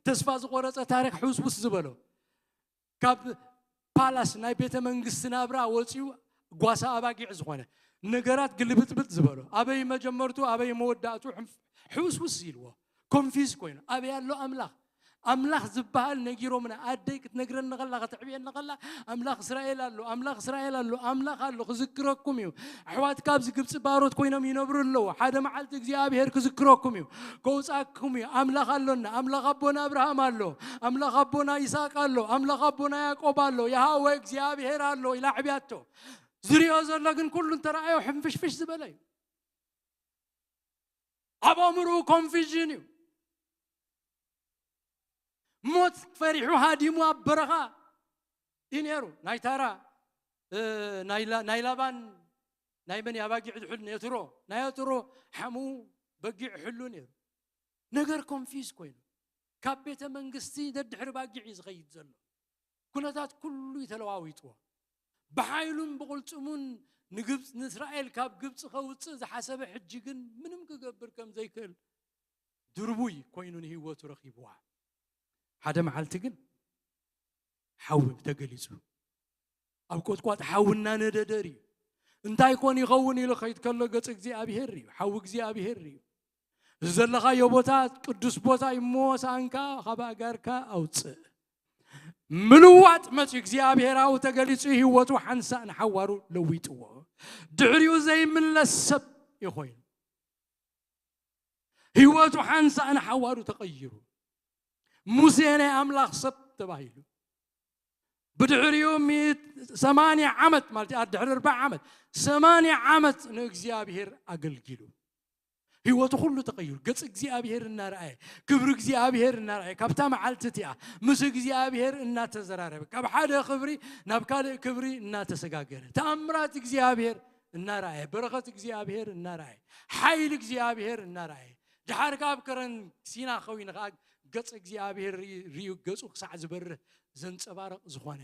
ተስፋ ዝቆረጸ፣ ታሪኽ ሕውስውስ ዝበሎ፣ ካብ ፓላስ ናይ ቤተ መንግስቲ ናብራ ወፂኡ ጓሳ ኣባጊዕ ዝኾነ፣ ነገራት ግልብጥብጥ ዝበሎ፣ ኣበይ መጀመርቱ ኣበይ መወዳእቱ ሕንፍ-፣ ሕውስውስ ኢልዎ፣ ኮንፊዝ ኮይኑ፣ ኣበይ ኣሎ ኣምላኽ? ኣምላኽ ዝበሃል ነጊሮምና፣ ኣደይ ክትነግረኒ ከላ፣ ከተዕብየኒ ከላ፣ ኣምላኽ እስራኤል ኣሎ፣ ኣምላኽ እስራኤል ኣሎ፣ ኣምላኽ ኣሎ፣ ክዝክረኩም እዩ። ኣሕዋት ካብዚ ግብፂ ባሮት ኮይኖም ይነብሩ ኣለዉ። ሓደ መዓልቲ እግዚኣብሔር ክዝክረኩም እዩ፣ ከውፃኩም እዩ። ኣምላኽ ኣሎና። ኣምላኽ ኣቦና ኣብርሃም ኣሎ፣ ኣምላኽ ኣቦና ይስሐቅ ኣሎ፣ ኣምላኽ ኣቦና ያዕቆብ ኣሎ፣ የሃወ እግዚኣብሔር ኣሎ ኢላ ኣዕብያቶ። ዝሪኦ ዘሎ ግን ኩሉ እንተረኣዮ ሕንፍሽፍሽ ዝበለ እዩ። ኣብ ኣእምርኡ ኮንፊዥን እዩ። ሞት ፈሪሑ ሃዲሙ ኣብ በረኻ እዩ ነይሩ። ናይ ታራ፣ እ፣ ናይ ላ-፣ ናይ ላባን፣ ናይ መን ኣባጊዕ ዝሕሉ፣ ናይ የትሮ፣ ናይ የትሮ ሓሙ በጊዕ ሕሉ ነይሩ። ነገር ኮንፊዝ ኮይኑ፣ ካብ ቤተ መንግስቲ ደድሕሪ ባጊዕ እዩ ዝኸይድ ዘሎ። ኩነታት ኩሉ እዩ ተለዋዊጥዎ። ብሓይሉን ብቕልጽሙን ንግብፅ ንእስራኤል ካብ ግብፂ ከውፅእ ዝሓሰበ ሕጂ ግን ምንም ክገብር ከም ዘይክእል ድርቡይ ኮይኑ ንህይወቱ ረኺብዋ። ሓደ መዓልቲ ግን ሓዊ ተገሊጹ። ኣብ ቆጥቋጥ ሓዊ እናነደደ ርዩ። እንታይ ኮን ይኸውን ኢሉ ኸይድ ከሎ ገጽ እግዚኣብሄር ርዩ። ሓዊ እግዚኣብሄር ርዩ። እዚ ዘለኻዮ ቦታ ቅዱስ ቦታ እሞ ሳንካ ካብ ኣጋርካ ኣውፅእ። ምልዋጥ መፅዩ እግዚኣብሄራዊ ተገሊጹ ህይወቱ ሓንሳእ ንሓዋሩ ለዊጥዎ። ድሕሪኡ ዘይምለስ ሰብ ይኾይኑ። ህይወቱ ሓንሳእ ንሓዋሩ ተቐይሩ። ሙሴ ናይ ኣምላኽ ሰብ ተባሂሉ። ብድሕሪኡ ሚእት- ሰማንያ ዓመት ማለት እዩ፣ ድሕሪ ኣርባዓ ዓመት ሰማንያ ዓመት ንእግዚኣብሔር ኣገልጊሉ። ህይወቱ ኩሉ ተቐይሩ። ገጽ እግዚኣብሔር እናረኣየ፣ ክብሪ እግዚኣብሔር እናረኣየ፣ ካብታ መዓልቲ እቲኣ ምስ እግዚኣብሔር እናተዘራረበ፣ ካብ ሓደ ክብሪ ናብ ካልእ ክብሪ እናተሰጋገረ፣ ተኣምራት እግዚኣብሔር እናረኣየ፣ በረኸት እግዚኣብሔር እናረኣየ፣ ሓይሊ እግዚኣብሔር እናረኣየ፣ ድሓር ካብ ከረን ሲና ኸዊኑ ኸዓ ገጽ እግዚኣብሔር ሪ- ሪኡ ገጹ ክሳዕ ዝበርህ ዘንጸባርቕ ዝኾነ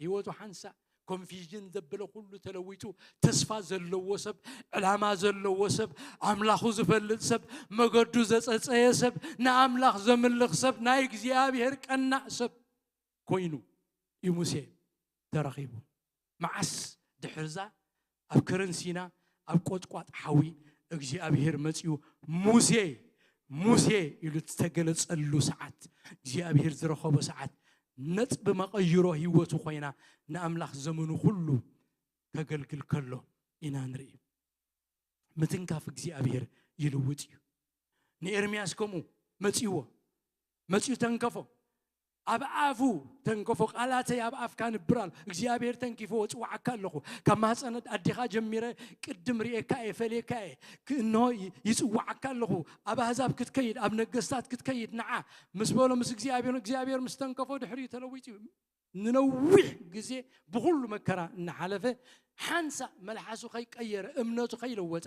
ህይወቱ ሓንሳእ ኮንፊዥን ዘበለ ኩሉ ተለዊጡ፣ ተስፋ ዘለዎ ሰብ፣ ዕላማ ዘለዎ ሰብ፣ ኣምላኹ ዝፈልጥ ሰብ፣ መገዱ ዘጸጸየ ሰብ፣ ንኣምላኽ ዘምልኽ ሰብ፣ ናይ እግዚኣብሔር ቀናእ ሰብ ኮይኑ እዩ ሙሴ ተረኺቡ። መዓስ ድሕርዛ ኣብ ከረን ሲና ኣብ ቆጥቋጥ ሓዊ እግዚኣብሔር መጺኡ ሙሴ ሙሴ ኢሉ ዝተገለጸሉ ሰዓት እግዚኣብሔር ዝረኸቦ ሰዓት ነጥቢ መቐይሮ ህይወቱ ኮይና ንኣምላኽ ዘመኑ ኩሉ ከገልግል ከሎ ኢና ንርኢ። ምትንካፍ እግዚኣብሔር ይልውጥ እዩ። ንኤርምያስ ከምኡ መጺዎ መጺኡ ተንከፎ። ኣብ ኣፉ ተንከፎ። ቃላተይ ኣብ ኣፍካ ንብር ኣሎ። እግዚኣብሔር ተንኪፎ ጽዋዓካ ኣለኹ። ካብ ማህፀነት ኣዴኻ ጀሚረ ቅድም ርእየካ እየ፣ ፈልየካ እየ። ክ- እንሆ ይ- ይጽዋዓካ ኣለኹ። ኣብ ኣህዛብ ክትከይድ፣ ኣብ ነገስታት ክትከይድ ንዓ ምስ በሎ ምስ እግዚኣብሔር እግዚኣብሔር ምስ ተንከፎ ድሕሪኡ ተለዊጡ እዩ። ንነዊሕ ግዜ ብኹሉ መከራ እናሓለፈ ሓንሳእ መልሓሱ ከይቀየረ እምነቱ ከይለወጠ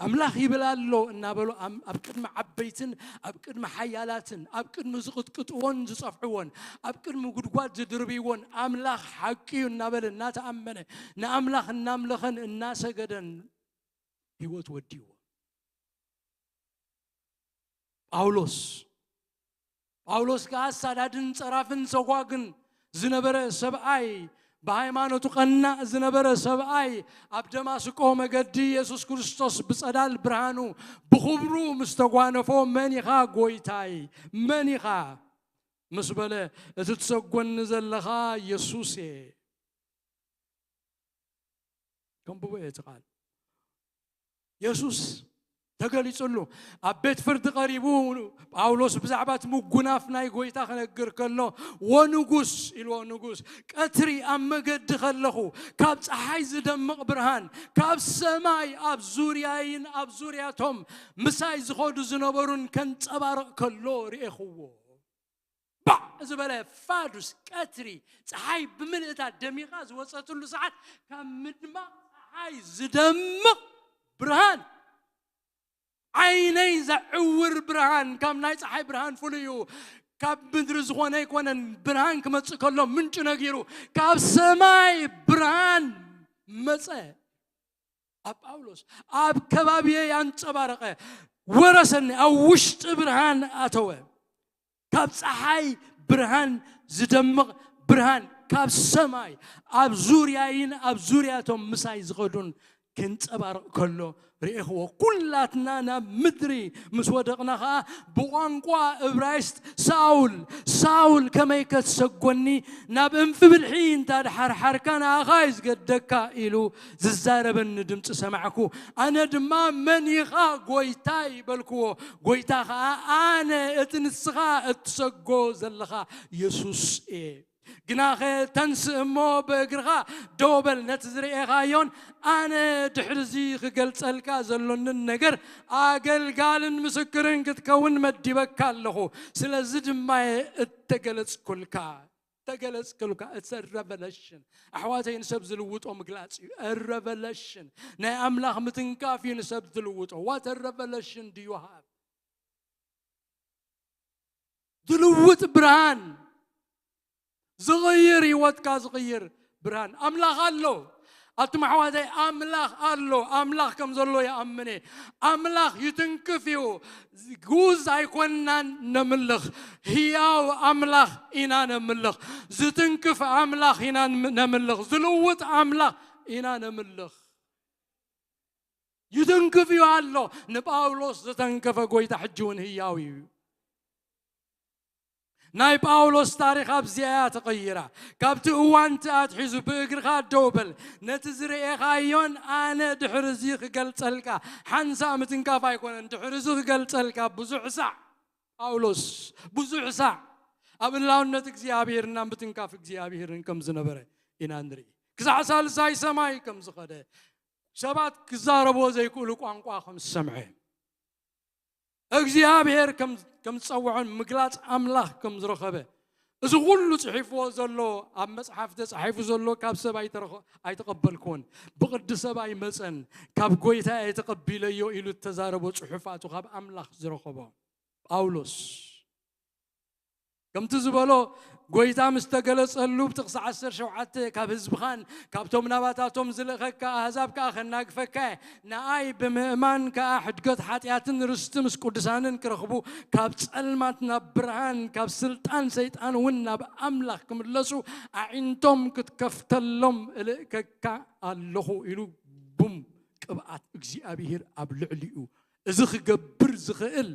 ኣምላኽ ይብል ኣሎ እናበሎ ኣም- ኣብ ቅድሚ ዓበይትን ኣብ ቅድሚ ሓያላትን ኣብ ቅድሚ ዝቕጥቅጥዎን ዝጸፍዕዎን ኣብ ቅድሚ ጉድጓድ ዝድርብይዎን ኣምላኽ ሓቂ እዩ እናበለ እናተኣመነ ንኣምላኽ እናምለኸን እናሰገደን ህይወት ወዲዎ። ጳውሎስ ጳውሎስ ከኣ ኣሳዳድን ጸራፍን ሰጓግን ዝነበረ ሰብኣይ ብሃይማኖቱ ቀናእ ዝነበረ ሰብኣይ ኣብ ደማስቆ መገዲ የሱስ ክርስቶስ ብጸዳል ብርሃኑ ብኽብሩ ምስ ተጓነፎ መን ኢኻ ጎይታይ መን ኢኻ ምስ በለ እቲ ትሰጎኒ ዘለኻ የሱስ እየ። ከንብቦ እየ እቲ ቃል። የሱስ ተገሊጹሉ ኣብ ቤት ፍርዲ ቀሪቡ ጳውሎስ ብዛዕባ እቲ ምጉናፍ ናይ ጎይታ ክነግር ከሎ ወንጉስ ኢልዎ ንጉስ ቀትሪ ኣብ መገዲ ከለኹ ካብ ፀሓይ ዝደምቕ ብርሃን ካብ ሰማይ ኣብ ዙርያይን ኣብ ዙርያቶም ምሳይ ዝኸዱ ዝነበሩን ከንፀባርቕ ከሎ ርኤኽዎ። ባዕ ዝበለ ፋዱስ ቀትሪ ፀሓይ ብምልእታ ደሚቓ ዝወፀትሉ ሰዓት ካብ ምድማቕ ፀሓይ ዝደምቕ ብርሃን ዓይነይ ዘዕውር ብርሃን ካብ ናይ ፀሓይ ብርሃን ፍሉይ እዩ። ካብ ምድሪ ዝኾነ ኣይኮነን። ብርሃን ክመፅእ ከሎ ምንጩ ነጊሩ ካብ ሰማይ ብርሃን መፀ። ኣብ ጳውሎስ ኣብ ከባቢየ ያንፀባረቐ ወረሰኒ፣ ኣብ ውሽጢ ብርሃን ኣተወ። ካብ ፀሓይ ብርሃን ዝደምቕ ብርሃን ካብ ሰማይ ኣብ ዙርያይን ኣብ ዙርያቶም ምሳይ ዝኸዱን ክንፀባርቕ ከሎ ርኤኽዎ። ኩላትና ናብ ምድሪ ምስ ወደቕና ኸዓ ብቋንቋ እብራይስጥ ሳውል ሳውል ከመይ ከትሰጎኒ ናብ እንፍብልሒ እንታ ድሓርሓርካ ንኣኻ እዩ ዝገደካ ኢሉ ዝዛረበኒ ድምፂ ሰማዕኩ። ኣነ ድማ መን ኢኻ ጎይታይ በልክዎ። ጎይታ ኸዓ ኣነ እቲ ንስኻ እትሰጎ ዘለኻ የሱስ እየ። ግናኸ ተንስእ እሞ ብእግርኻ ደው በል፣ ነቲ ዝርኤኻዮን ኣነ ድሕርዚ ክገልጸልካ ዘሎንን ነገር ኣገልጋልን ምስክርን ክትከውን መዲበካ ኣለኹ። ስለዚ ድማ እየ እተገለጽኩልካ። ተገለጽኩልካ። It's a revelation። ኣሕዋተይ ንሰብ ዝልውጦ ምግላጽ እዩ። A revelation። ናይ ኣምላኽ ምትንካፍ እዩ ንሰብ ዝልውጦ። What a revelation do you have? ዝልውጥ ብርሃን ዝቕይር ህይወትካ ዝቕይር ብርሃን ኣምላኽ ኣሎ። ኣቱም ኣሕዋተይ፣ ኣምላኽ ኣሎ። ኣምላኽ ከም ዘሎ ይኣምን እየ። ኣምላኽ ይትንክፍ እዩ። ግኡዝ ኣይኮንናን ነምልኽ። ህያው ኣምላኽ ኢና ነምልኽ። ዝትንክፍ ኣምላኽ ኢና ነምልኽ። ዝልውጥ ኣምላኽ ኢና ነምልኽ። ይትንክፍ እዩ ኣሎ። ንጳውሎስ ዝተንከፈ ጎይታ ሕጂ እውን ህያው እዩ። ናይ ጳውሎስ ታሪኽ ኣብዚኣ እያ ተቐይራ። ካብቲ እዋንቲ ኣትሒዙ ብእግርኻ ደው በል፣ ነቲ ዝርእኻዮን ኣነ ድሕሪ እዚ ክገልጸልካ፣ ሓንሳእ ምትንካፍ ኣይኮነን፣ ድሕሪ እዚ ክገልጸልካ ብዙሕ ሳዕ፣ ጳውሎስ ብዙሕ ሳዕ ኣብ እላውነት እግዚኣብሔርና ምትንካፍ እግዚኣብሔርን ከም ዝነበረ ኢና ንርኢ። ክሳዕ ሳልሳይ ሰማይ ከም ዝኸደ፣ ሰባት ክዛረብዎ ዘይክእሉ ቋንቋ ከም ዝሰምዐ፣ እግዚኣብሔር ከም ከም ዝጸውዖን ምግላጽ ኣምላኽ ከም ዝረኸበ፣ እዚ ኩሉ ጽሒፍዎ ዘሎ፣ ኣብ መጽሓፍ ተጻሒፉ ዘሎ ካብ ሰብ ኣይተረኸ-፣ ኣይተቐበልኩዎን፣ ብቕዲ ሰብ ኣይመጸን፣ ካብ ጐይታ እየ ተቐቢለዮ ኢሉ እተዛረቦ ጽሑፋቱ ካብ ኣምላኽ ዝረኸቦ ጳውሎስ። ከምቲ ዝበሎ፣ ጐይታ ምስ ተገለጸሉ ብጥቕሲ ዓሰርተ ሸውዓተ፣ ካብ ህዝብኻን ካብቶም ናባታቶም ዝልእኸካ ኣህዛብ ከኣ ከናግፈካ እየ፣ ንኣይ ብምእማን ከኣ ሕድገት ሓጢኣትን ርስቲ ምስ ቅዱሳንን ክረኽቡ፣ ካብ ጸልማት ናብ ብርሃን፣ ካብ ስልጣን ሰይጣን እውን ናብ ኣምላኽ ክምለሱ፣ ኣዒንቶም ክትከፍተሎም እልእከካ ኣለኹ ኢሉ ቡም ቅብኣት እግዚኣብሔር ኣብ ልዕሊኡ። እዚ ክገብር ዝኽእል፣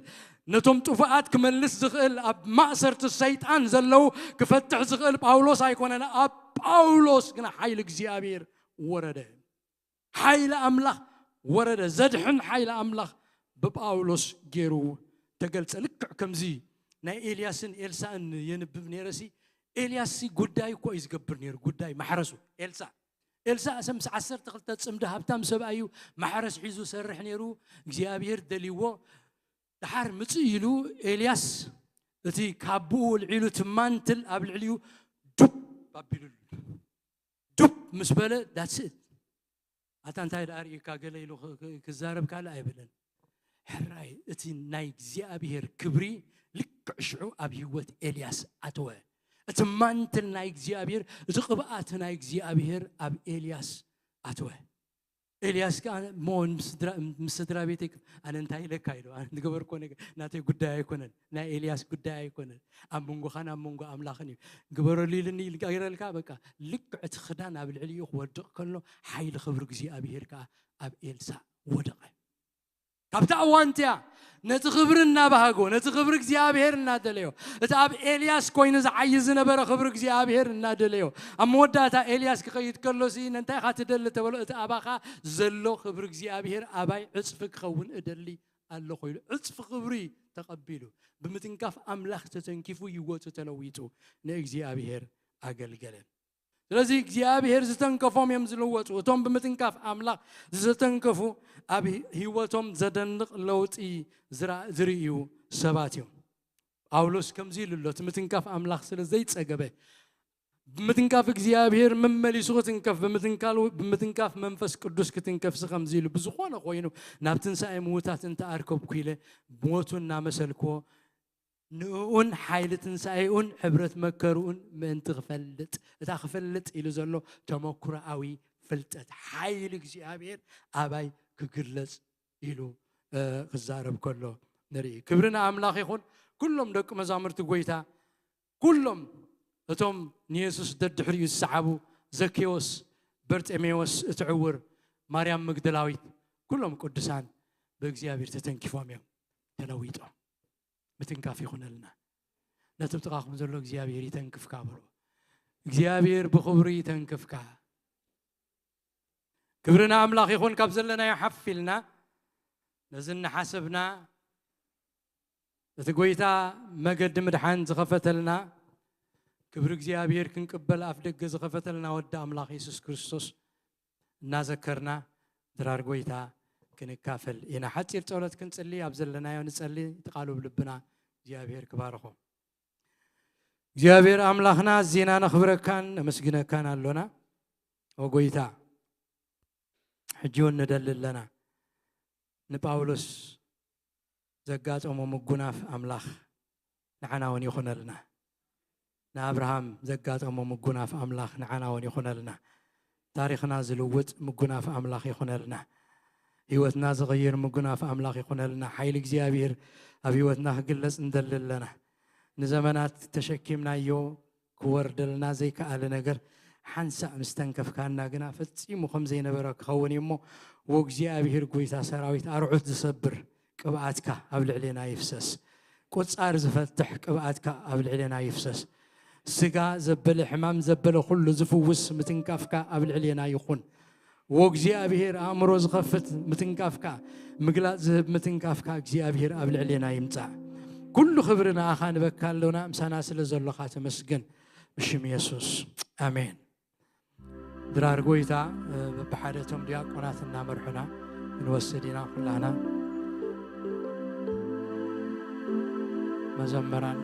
ነቶም ጥፉኣት ክመልስ ዝኽእል፣ ኣብ ማእሰርቲ ሰይጣን ዘለዉ ክፈትሕ ዝኽእል ጳውሎስ ኣይኮነን። ኣብ ጳውሎስ ግና ሓይሊ እግዚኣብሔር ወረደ። ሓይሊ ኣምላኽ ወረደ። ዘድሕን ሓይሊ ኣምላኽ ብጳውሎስ ገይሩ ተገልጸ። ልክዕ ከምዚ ናይ ኤልያስን ኤልሳእን የንብብ ነይረሲ፣ ኤልያስሲ ጉዳይ እኮ እዩ ዝገብር ነይሩ፣ ጉዳይ ማሕረሱ። ኤልሳእ፣ ኤልሳእ ሰምስ ዓሰርተ ክልተ ጽምዲ ሃብታም ሰብኣይ እዩ፣ ማሕረስ ሒዙ ሰርሕ ነይሩ፣ እግዚኣብሔር ደልይዎ። ደሓር ምጽእ ኢሉ ኤልያስ እቲ ካቡኡ ልዒሉ፣ እቲ ማንትል ኣብ ልዕሊኡ ዱብ ኣቢሉሉ። ዱብ ምስ በለ፣ that's it። ኣታ እንታይ ደኣ ርኢካ ገለ ኢሉ ክ-፣ ክ-፣ ክዛረብ ካልእ ኣይብልን። ሕራይ እቲ ናይ እግዚኣብሔር ክብሪ ልክዕ ሽዑ ኣብ ህይወት ኤልያስ ኣተወ። እቲ ማንትል ናይ እግዚኣብሔር፣ እቲ ቅብኣት ናይ እግዚኣብሔር ኣብ ኤልያስ ኣተወ። ኤልያስ ከኣ፣ "እሞ ምስ ስድራ፣ ምስ ስድራ ቤተይ ክ-፣ ኣነ እንታይ ኢለካ?" ኢሉ። "ኣነ ዝገበርኩዎ ነገር ናተይ ጉዳይ ኣይኮነን፣ ናይ ኤልያስ ጉዳይ ኣይኮነን። ኣብ መንጎኻን ኣብ መንጎ ኣምላኽን እዩ። ግበረሉ ኢሉኒ፣ ገይረልካ፣ በቃ." ልክዕ እቲ ክዳን ኣብ ልዕሊኡ ክወድቕ ከሎ፣ ሓይሊ ክብሪ እግዚኣብሔር ከኣ ኣብ ኤልሳእ ወደቐ። ካብታ እዋን እቲኣ ነቲ ክብሪ እናባሃጎ፣ ነቲ ክብሪ እግዚኣብሔር እናደለዮ፣ እቲ ኣብ ኤልያስ ኮይኑ ዝዓዪ ዝነበረ ክብሪ እግዚኣብሔር እናደለዮ፣ ኣብ መወዳእታ ኤልያስ ክኸይድ ከሎሲ፣ "ነንታይ ኢኻ ትደሊ?" ተበሎ፣ "እቲ ኣባኻ ዘሎ ክብሪ እግዚኣብሔር ኣባይ ዕጽፊ ክኸውን እደሊ ኣለኹ" ኢሉ፣ ዕጽፊ ክብሪ ተቐቢሉ፣ ብምትንካፍ ኣምላኽ ተተንኪፉ፣ ህይወቱ ተለዊጡ ንእግዚኣብሔር ኣገልገለ። ስለዚ እግዚኣብሔር ዝተንከፎም እዮም ዝልወጡ። እቶም ብምትንካፍ ኣምላኽ ዝተንከፉ ኣብ ህይወቶም ዘደንቕ ለውጢ ዝራ-፣ ዝርእዩ ሰባት እዮም። ጳውሎስ ከምዚ ኢሉ ኣሎ፣ እቲ ምትንካፍ ኣምላኽ ስለ ዘይጸገበ፣ ብምትንካፍ እግዚኣብሔር መመሊሱ ክትንከፍ፣ ብምትንካል-፣ ብምትንካፍ መንፈስ ቅዱስ ክትንከፍሲ ከምዚ ኢሉ፣ ብዝኾነ ኮይኑ ናብ ትንሳኤ ምዉታት እንተ ኣርከብኩ ኢለ ሞቱ እናመሰልክዎ፣ ንእኡን ሓይሊ ትንሳኤኡን ሕብረት መከርኡን ምእንቲ ክፈልጥ፣ እታ ክፈልጥ ኢሉ ዘሎ ተመኩሮኣዊ ፍልጠት፣ ሓይሊ እግዚኣብሔር ኣባይ ክግለጽ ኢሉ፣ እ፣ ክዛረብ ከሎ ንርኢ። ክብሪ ንኣምላኽ ይኹን። ኩሎም ደቂ መዛሙርቲ ጐይታ፣ ኩሎም እቶም ንየሱስ ደድሕሪኡ ዝሰዓቡ፣ ዘኬዎስ፣ በርጤሜዎስ እቲ ዕውር፣ ማርያም መግደላዊት፣ ኩሎም ቅዱሳን ብእግዚኣብሔር ተተንኪፎም እዮም ተለዊጦም። ምትንካፍ ይኹነልና። ነቲ ጥቓኹም ዘሎ እግዚኣብሔር ይተንክፍካ በሎ። እግዚኣብሔር ብኽብሩ ይተንክፍካ። ክብሪ ንኣምላኽ ይኹን። ካብ ዘለናዮ ሓፍ ኢልና ነዚ እናሓሰብና፣ እቲ ጐይታ መገዲ ምድሓን ዝኸፈተልና፣ ክብሪ እግዚኣብሔር ክንቅበል ኣፍ ደገ ዝኸፈተልና ወዲ ኣምላኽ የሱስ ክርስቶስ እናዘከርና ድራር ጐይታ ክንካፈል ኢና። ሓጺር ጸሎት ክንጽሊ፣ ኣብ ዘለናዮ ንጸሊ፣ እቲ ቃሉ ኣብ ልብና እግዚኣብሔር ክባርኾ። እግዚኣብሔር ኣምላኽና፣ ኣዚና ነኽብረካን ነመስግነካን ኣሎና። ኦ ጐይታ፣ ሕጂ እውን ንደሊ ኣለና። ንጳውሎስ ዘጋጠሞ ምጉናፍ ኣምላኽ ንዓና እውን ይኹነልና። ንኣብርሃም ዘጋጠሞ ምጉናፍ ኣምላኽ ንዓና እውን ይኹነልና። ታሪኽና ዝልውጥ ምጉናፍ ኣምላኽ ይኹነልና። ህይወትና ዝቕይር ምጉናፍ ኣምላኽ ይኹነልና። ሓይሊ እግዚኣብሔር ኣብ ህይወትና ክግለጽ እንደሊ ኣለና። ንዘመናት ተሸኪምናዮ ክወርደልና ዘይከኣለ ነገር ሓንሳእ ምስ ተንከፍካና ግና ፈጺሙ ከም ዘይነበረ ክኸውን እዩ እሞ፣ ወእግዚኣብሔር ጐይታ ሰራዊት ኣርዑት ዝሰብር ቅብኣትካ ኣብ ልዕሌና ይፍሰስ። ቁጻር ዝፈትሕ ቅብኣትካ ኣብ ልዕሌና ይፍሰስ። ስጋ ዘበለ፣ ሕማም ዘበለ ኩሉ ዝፍውስ ምትንካፍካ ኣብ ልዕሌና ይኹን። ወእግዚኣብሔር ኣእምሮ ዝኸፍት ምትንካፍካ፣ ምግላጽ ዝህብ ምትንካፍካ እግዚኣብሔር ኣብ ልዕሌና ይምጻእ። ኩሉ ክብሪ ንኣኻ ንበካ ኣሎና፣ ምሳና ስለ ዘሎኻ ተመስገን። ብሽም የሱስ፣ ኣሜን። ድራር ጐይታ፣ እ፣ በብሓደ እቶም ዲያቆናት እናመርሑና ክንወስድ ኢና ኩላህና። መዘመራን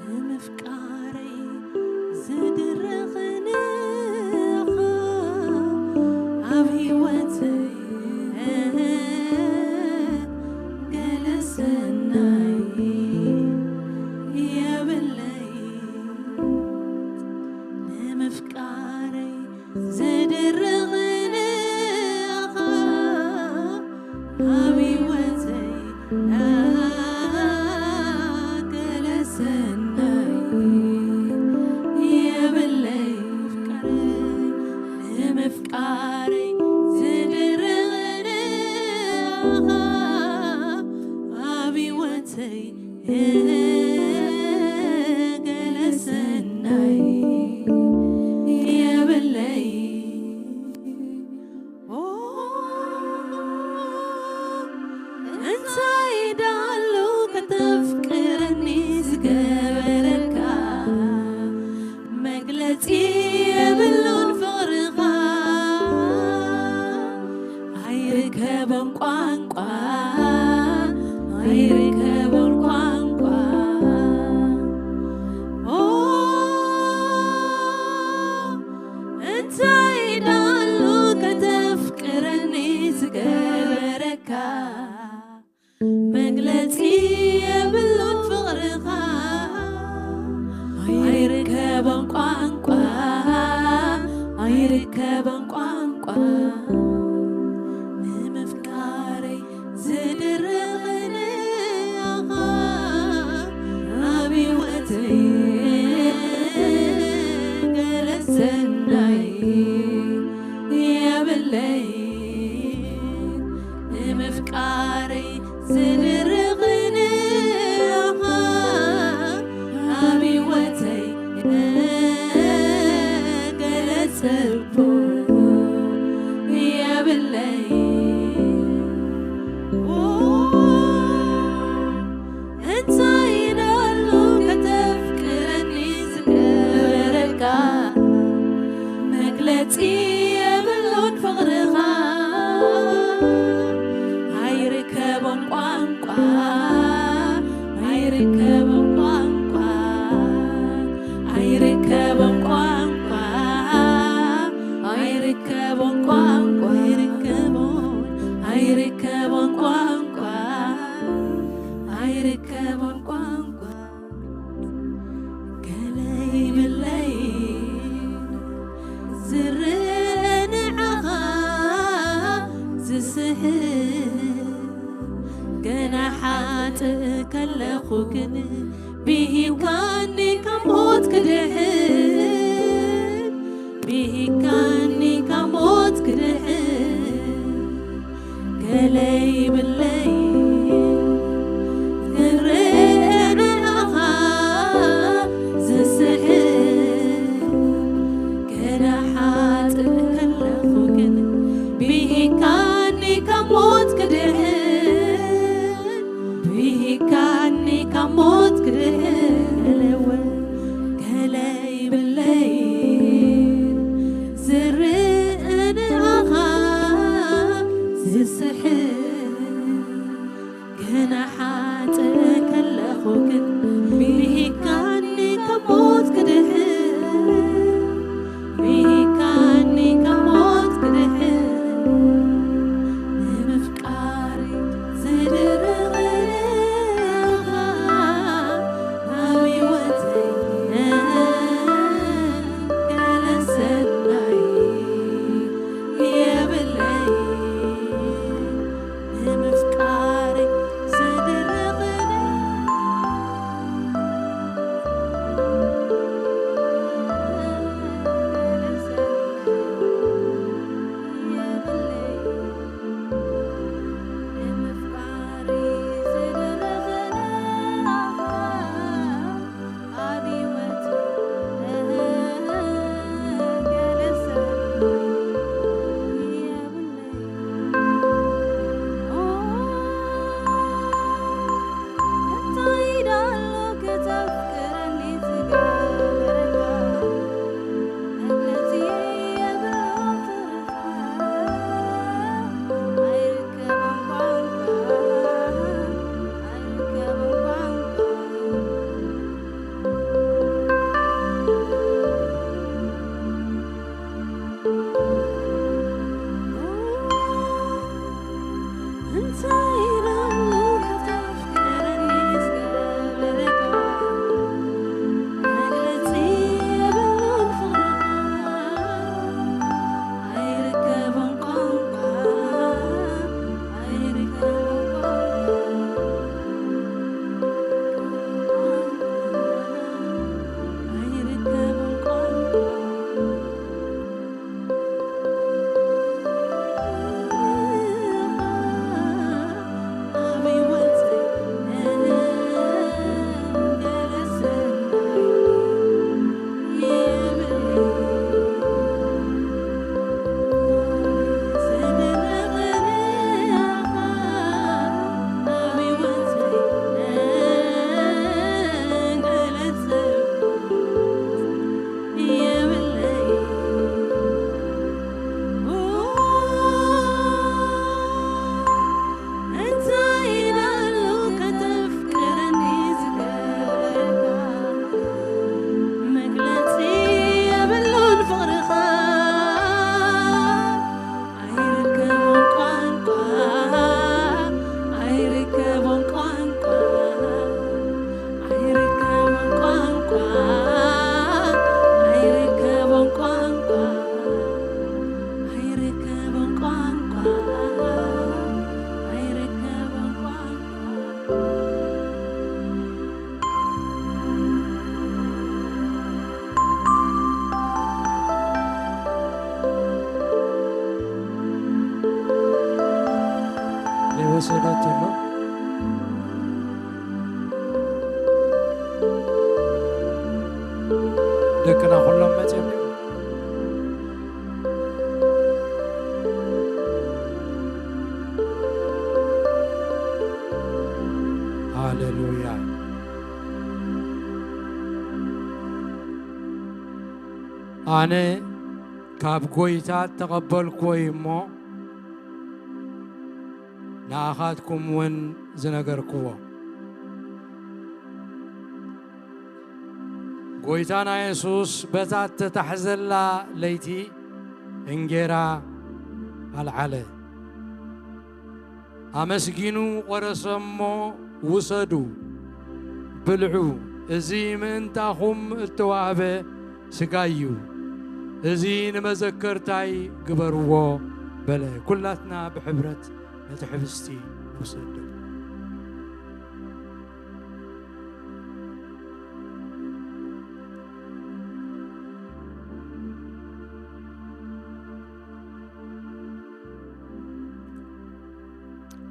ንምፍቃረይ ዝድርኽንኻ ኣብ ህይወተይ ገለ ሰናይ የብለይ። ንምፍቃረይ ዝድርኽንኻ ኣብ ህይወተይ ገለ ሰናይ የብለይ። ንምፍቃረይ ዝድርኽንኻ ኣብ ህይወተይ ገለ ሰናይ የብለይ። ኦ፣ እንታይ ዳሉ ከተፍቅረኒ ዝገበረካ፣ መግለጺ የብሉን ፍቕርኻ። ኣይርከቦን ቋንቋ፣ ኣይርከቦን ቋንቋ። ኦ፣ እንታይ ዳሉ ከተፍቅረኒ ዝገበረካ፣ መግለጺ የብሉን ፍቕርኻ። ኣይርከቦን ቋንቋ፣ ኣይርከቦን ቋንቋ። ንምፍቃረይ ዝድርኽንኻ ኣብ ህይወተይ ገለ ሰናይ የብለይ። ንምፍቃረይ ዝድርኽንኻ ኣብ ህይወተይ ገለ ጽቡቕ የብለይ። እንታይ ደሉ ከተፍቅረኒ ዝገበረካ፣ መግለጺ የብሉን ፍቕርኻ። ኣይርከቦን ቋንቋ፣ ኣይርከቦን ቋንቋ፣ ኣይርከቦን ቋንቋ፣ ኣይርከቦን ቋንቋ፣ ኣይርከቦን፣ ኣይርከቦን ቋንቋ፣ ኣይርከቦን ቋንቋ። ገለ ይብለይ ዝርእ ንዓኻ ዝስሕብ፣ ገና ሓጥእ ከለኹ ግን ብሂብካኒ ካብ ሞት ክድሕን፣ ብሂብካኒ ካብ ሞት ክድሕን። ገለ ይብለይ ዝርእ ንዓኻ ዝስሕብ፣ ገና ሓጥእ ከለኹ ግን ብሂብካ ሰሎት ኣሎ። ደቅና ኩሎም መፅኦም እዮም። ሃሌሉያ። ኣነ ካብ ጐይታ እተቐበልክዎ እዩ እሞ፣ ንኣኻትኩም እውን ዝነገርክዎ። ጐይታና የሱስ በታ እተታሕዘላ ለይቲ እንጌራ ኣልዓለ። ኣመስጊኑ ቖረሰ እሞ፣ "ውሰዱ፣ ብልዑ፣ እዚ ምእንታኹም እተዋህበ ስጋይ እዩ፣ እዚ ንመዘከርታይ ግበርዎ" በለ። ኩላትና ብሕብረት ነቲ ሕብስቲ ንውሰዶ።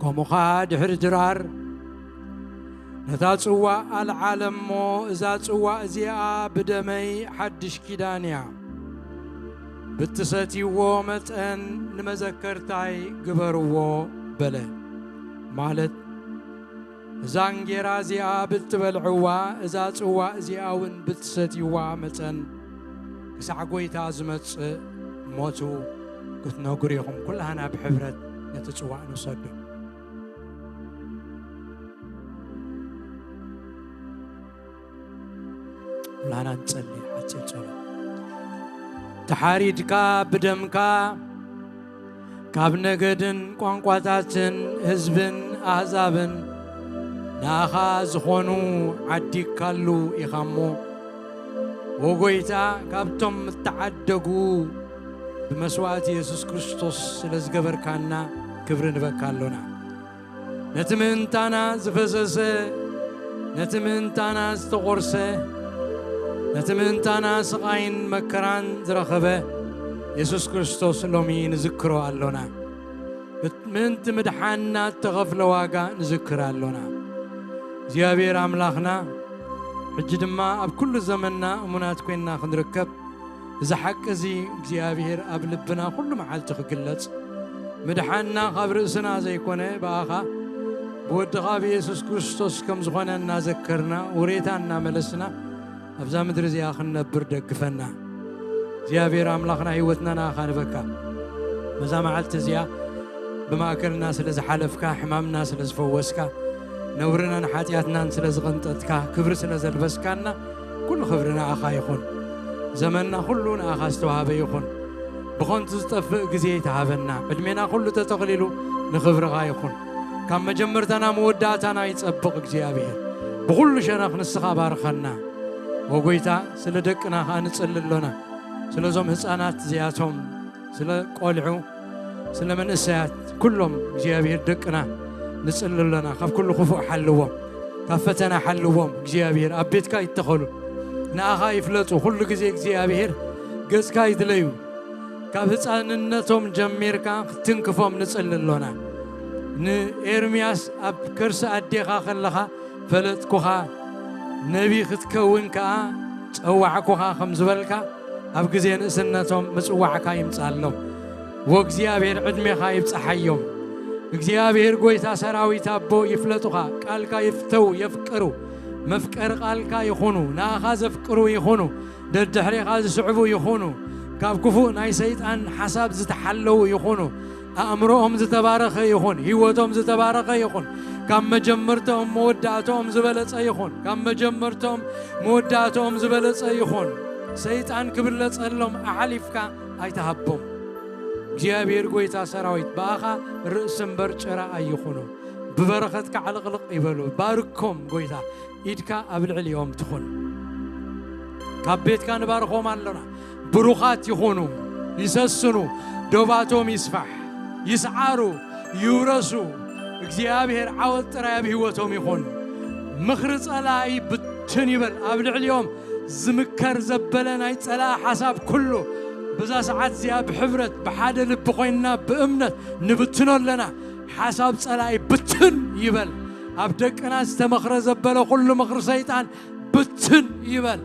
ከምኡ ኸኣ ድሕሪ ድራር ነታ ጽዋእ ኣልዓለ እሞ፣ "እዛ ጽዋእ እዚኣ ብደመይ ሓድሽ ኪዳን እያ፣ ብትሰትይዎ መጠን ንመዘከርታይ ግበርዎ" በለ። ማለት፣ እዛ እንጌራ እዚኣ ብትበልዕዋ፣ እዛ ጽዋእ እዚኣ እውን ብትሰትይዋ መጠን፣ ክሳዕ ጐይታ ዝመጽእ ሞቱ ክትነግሩ ኢኹም። ኩላህና ብሕብረት ነቲ ጽዋእ ንውሰዶ። ኩላህና ንጸሊ ሓጺር ጸሎት። ተሓሪድካ ብደምካ ካብ ነገድን ቋንቋታትን ህዝብን ኣህዛብን ንኣኻ ዝኾኑ ዓዲግካሉ ኢኻ እሞ፣ ወጎይታ ካብቶም እተዓደጉ ብመስዋእቲ የሱስ ክርስቶስ ስለ ዝገበርካና ክብሪ ንበካ ኣሎና። ነቲ ምእንታና ዝፈሰሰ፣ ነቲ ምእንታና ዝተቖርሰ፣ ነቲ ምእንታና ስቓይን መከራን ዝረኸበ የሱስ ክርስቶስ ሎሚ ንዝክሮ ኣሎና። ምእንቲ ምድሓንና እተኸፍለ ዋጋ ንዝክር ኣሎና። እግዚኣብሔር ኣምላኽና፣ ሕጂ ድማ ኣብ ኩሉ ዘመንና እሙናት ኮይንና ክንርከብ፣ እዚ ሓቂ እዚ እግዚኣብሔር ኣብ ልብና ኩሉ መዓልቲ ክግለጽ፣ ምድሓንና ካብ ርእስና ዘይኮነ ብኣኻ ብወድኻ ብየሱስ ክርስቶስ ከም ዝኾነ እናዘከርና፣ ውሬታ እናመለስና ኣብዛ ምድሪ እዚኣ ክንነብር ደግፈና። እግዚኣብሔር ኣምላኽና፣ ህይወትና ንኣኻ ንበካ። በዛ መዓልቲ እዚኣ ብማእከልና ስለ ዝሓለፍካ፣ ሕማምና ስለ ዝፈወስካ፣ ነውርናን ሓጢኣትናን ስለ ዝቐንጠጥካ፣ ክብሪ ስለ ዘልበስካና፣ ኩሉ ክብሪ ንኣኻ ይኹን። ዘመንና ኩሉ ንኣኻ ዝተዋህበ ይኹን። ብኸንቱ ዝጠፍእ ግዜ ይተሃበና። ዕድሜና ኩሉ ተጠቕሊሉ ንኽብርኻ ይኹን። ካብ መጀመርታና መወዳእታና ይጸብቕ እግዚኣብሔር። ብኹሉ ሸነኽ ንስኻ ባርኸና። ወጎይታ፣ ስለ ደቅና ኸኣ ንጽሊ ኣሎና። ስለዞም ህጻናት እዚኣቶም፣ ስለ ቆልዑ፣ ስለ መንእሰያት፣ ኩሎም እግዚኣብሔር ደቅና ንጽሊ ኣሎና። ካብ ኩሉ ክፉእ ሓልዎም፣ ካብ ፈተና ሓልዎም። እግዚኣብሔር ኣብ ቤትካ ይተኸሉ፣ ንኣኻ ይፍለጡ። ኩሉ ግዜ እግዚኣብሔር ገጽካ ይድለዩ። ካብ ህጻንነቶም ጀሚርካ ክትንክፎም ንጽሊ ኣሎና። ንኤርምያስ ኣብ ከርሲ ኣዴኻ ከለኻ ፈለጥኩኻ፣ ነቢ ክትከውን ከኣ ጸዋዕኩኻ ከም ዝበልካ፣ ኣብ ግዜ ንእስነቶም ምጽዋዕካ ይምጻሎም። ወእግዚኣብሔር ዕድሜኻ ይብጽሓዮም። እግዚኣብሔር ጐይታ ሰራዊት ኣቦ ይፍለጡኻ፣ ቃልካ ይፍተዉ፣ የፍቅሩ፣ መፍቀሪ ቃልካ ይኹኑ፣ ንኣኻ ዘፍቅሩ ይኹኑ፣ ደድሕሬኻ ዝስዕቡ ይኹኑ፣ ካብ ክፉእ ናይ ሰይጣን ሓሳብ ዝተሓለዉ ይኹኑ። ኣእምሮኦም ዝተባረኸ ይኹን፣ ህይወቶም ዝተባረኸ ይኹን። ካብ መጀመርታኦም መወዳእታኦም ዝበለጸ ይኹን፣ ካብ መጀመርታኦም መወዳእታኦም ዝበለጸ ይኹን። ሰይጣን ክብለጸሎም ኣሓሊፍካ ኣይትሃቦም። እግዚኣብሔር ጐይታ ሰራዊት ብኣኻ ርእሲ እምበር ጭራ ኣይኹኑ። ብበረኸትካ ዕልቕልቕ ይበሉ። ባርኮም ጐይታ። ኢድካ ኣብ ልዕሊኦም ትኹን። ካብ ቤትካ ንባርኾም ኣሎና። ብሩኻት ይኹኑ፣ ይሰስኑ፣ ዶባቶም ይስፋሕ፣ ይስዓሩ፣ ይውረሱ። እግዚኣብሔር ዓወት ጥራይ ኣብ ህይወቶም ይኹን። ምኽሪ ጸላኢ ብትን ይበል። ኣብ ልዕሊኦም ዝምከር ዘበለ ናይ ጸላኢ ሓሳብ ኩሉ፣ በዛ ሰዓት እዚኣ ብሕብረት ብሓደ ልቢ ኮይንና ብእምነት ንብትኖ ኣለና። ሓሳብ ጸላኢ ብትን ይበል። ኣብ ደቅና ዝተመኽረ ዘበለ ኩሉ ምኽሪ ሰይጣን ብትን ይበል።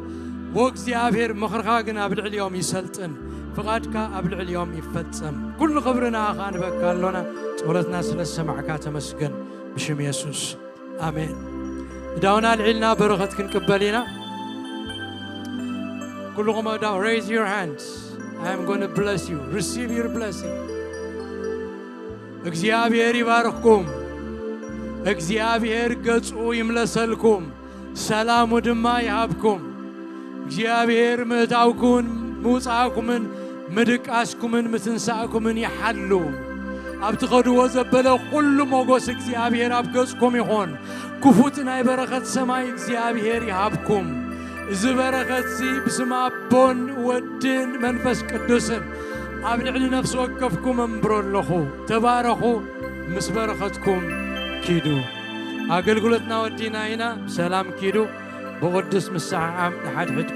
ወእግዚኣብሔር ምኽርኻ ግን ኣብ ልዕሊኦም ይሰልጥን፣ ፍቓድካ ኣብ ልዕሊኦም ይፈጸም። ኩሉ ክብሪ ንኣኻ ንበካ ኣሎና። ጸሎትና ስለ ዝሰማዕካ ተመስገን። ብሽም የሱስ ኣሜን። እዳውና ኣልዒልና በረኸት ክንቅበል ኢና። ኩልኹም ኣእዳው raise your hands. I am going to bless you. Receive your blessing. እግዚኣብሔር ይባርኽኩም። እግዚኣብሔር ገጹ ይምለሰልኩም፣ ሰላሙ ድማ ይሃብኩም። እግዚኣብሔር ምእታውኩምን ምውጻእኩምን ምድቃስኩምን ምትንሳእኩምን ይሓሉ። ኣብ ትኸድዎ ዘበለ ኩሉ ሞጎስ እግዚኣብሔር ኣብ ገጽኩም ይኹን። ክፉት ናይ በረኸት ሰማይ እግዚኣብሔር ይሃብኩም። እዚ በረኸትዚ ብስም ኣቦን ወድን መንፈስ ቅዱስን ኣብ ልዕሊ ነፍሲ ወከፍኩም እምብሮ ኣለኹ። ተባረኹ፣ ምስ በረኸትኩም ኪዱ። ኣገልግሎትና ወዲና ኢና። ብሰላም ኪዱ። ብቕዱስ ምስዓዓም ንሓድሕድ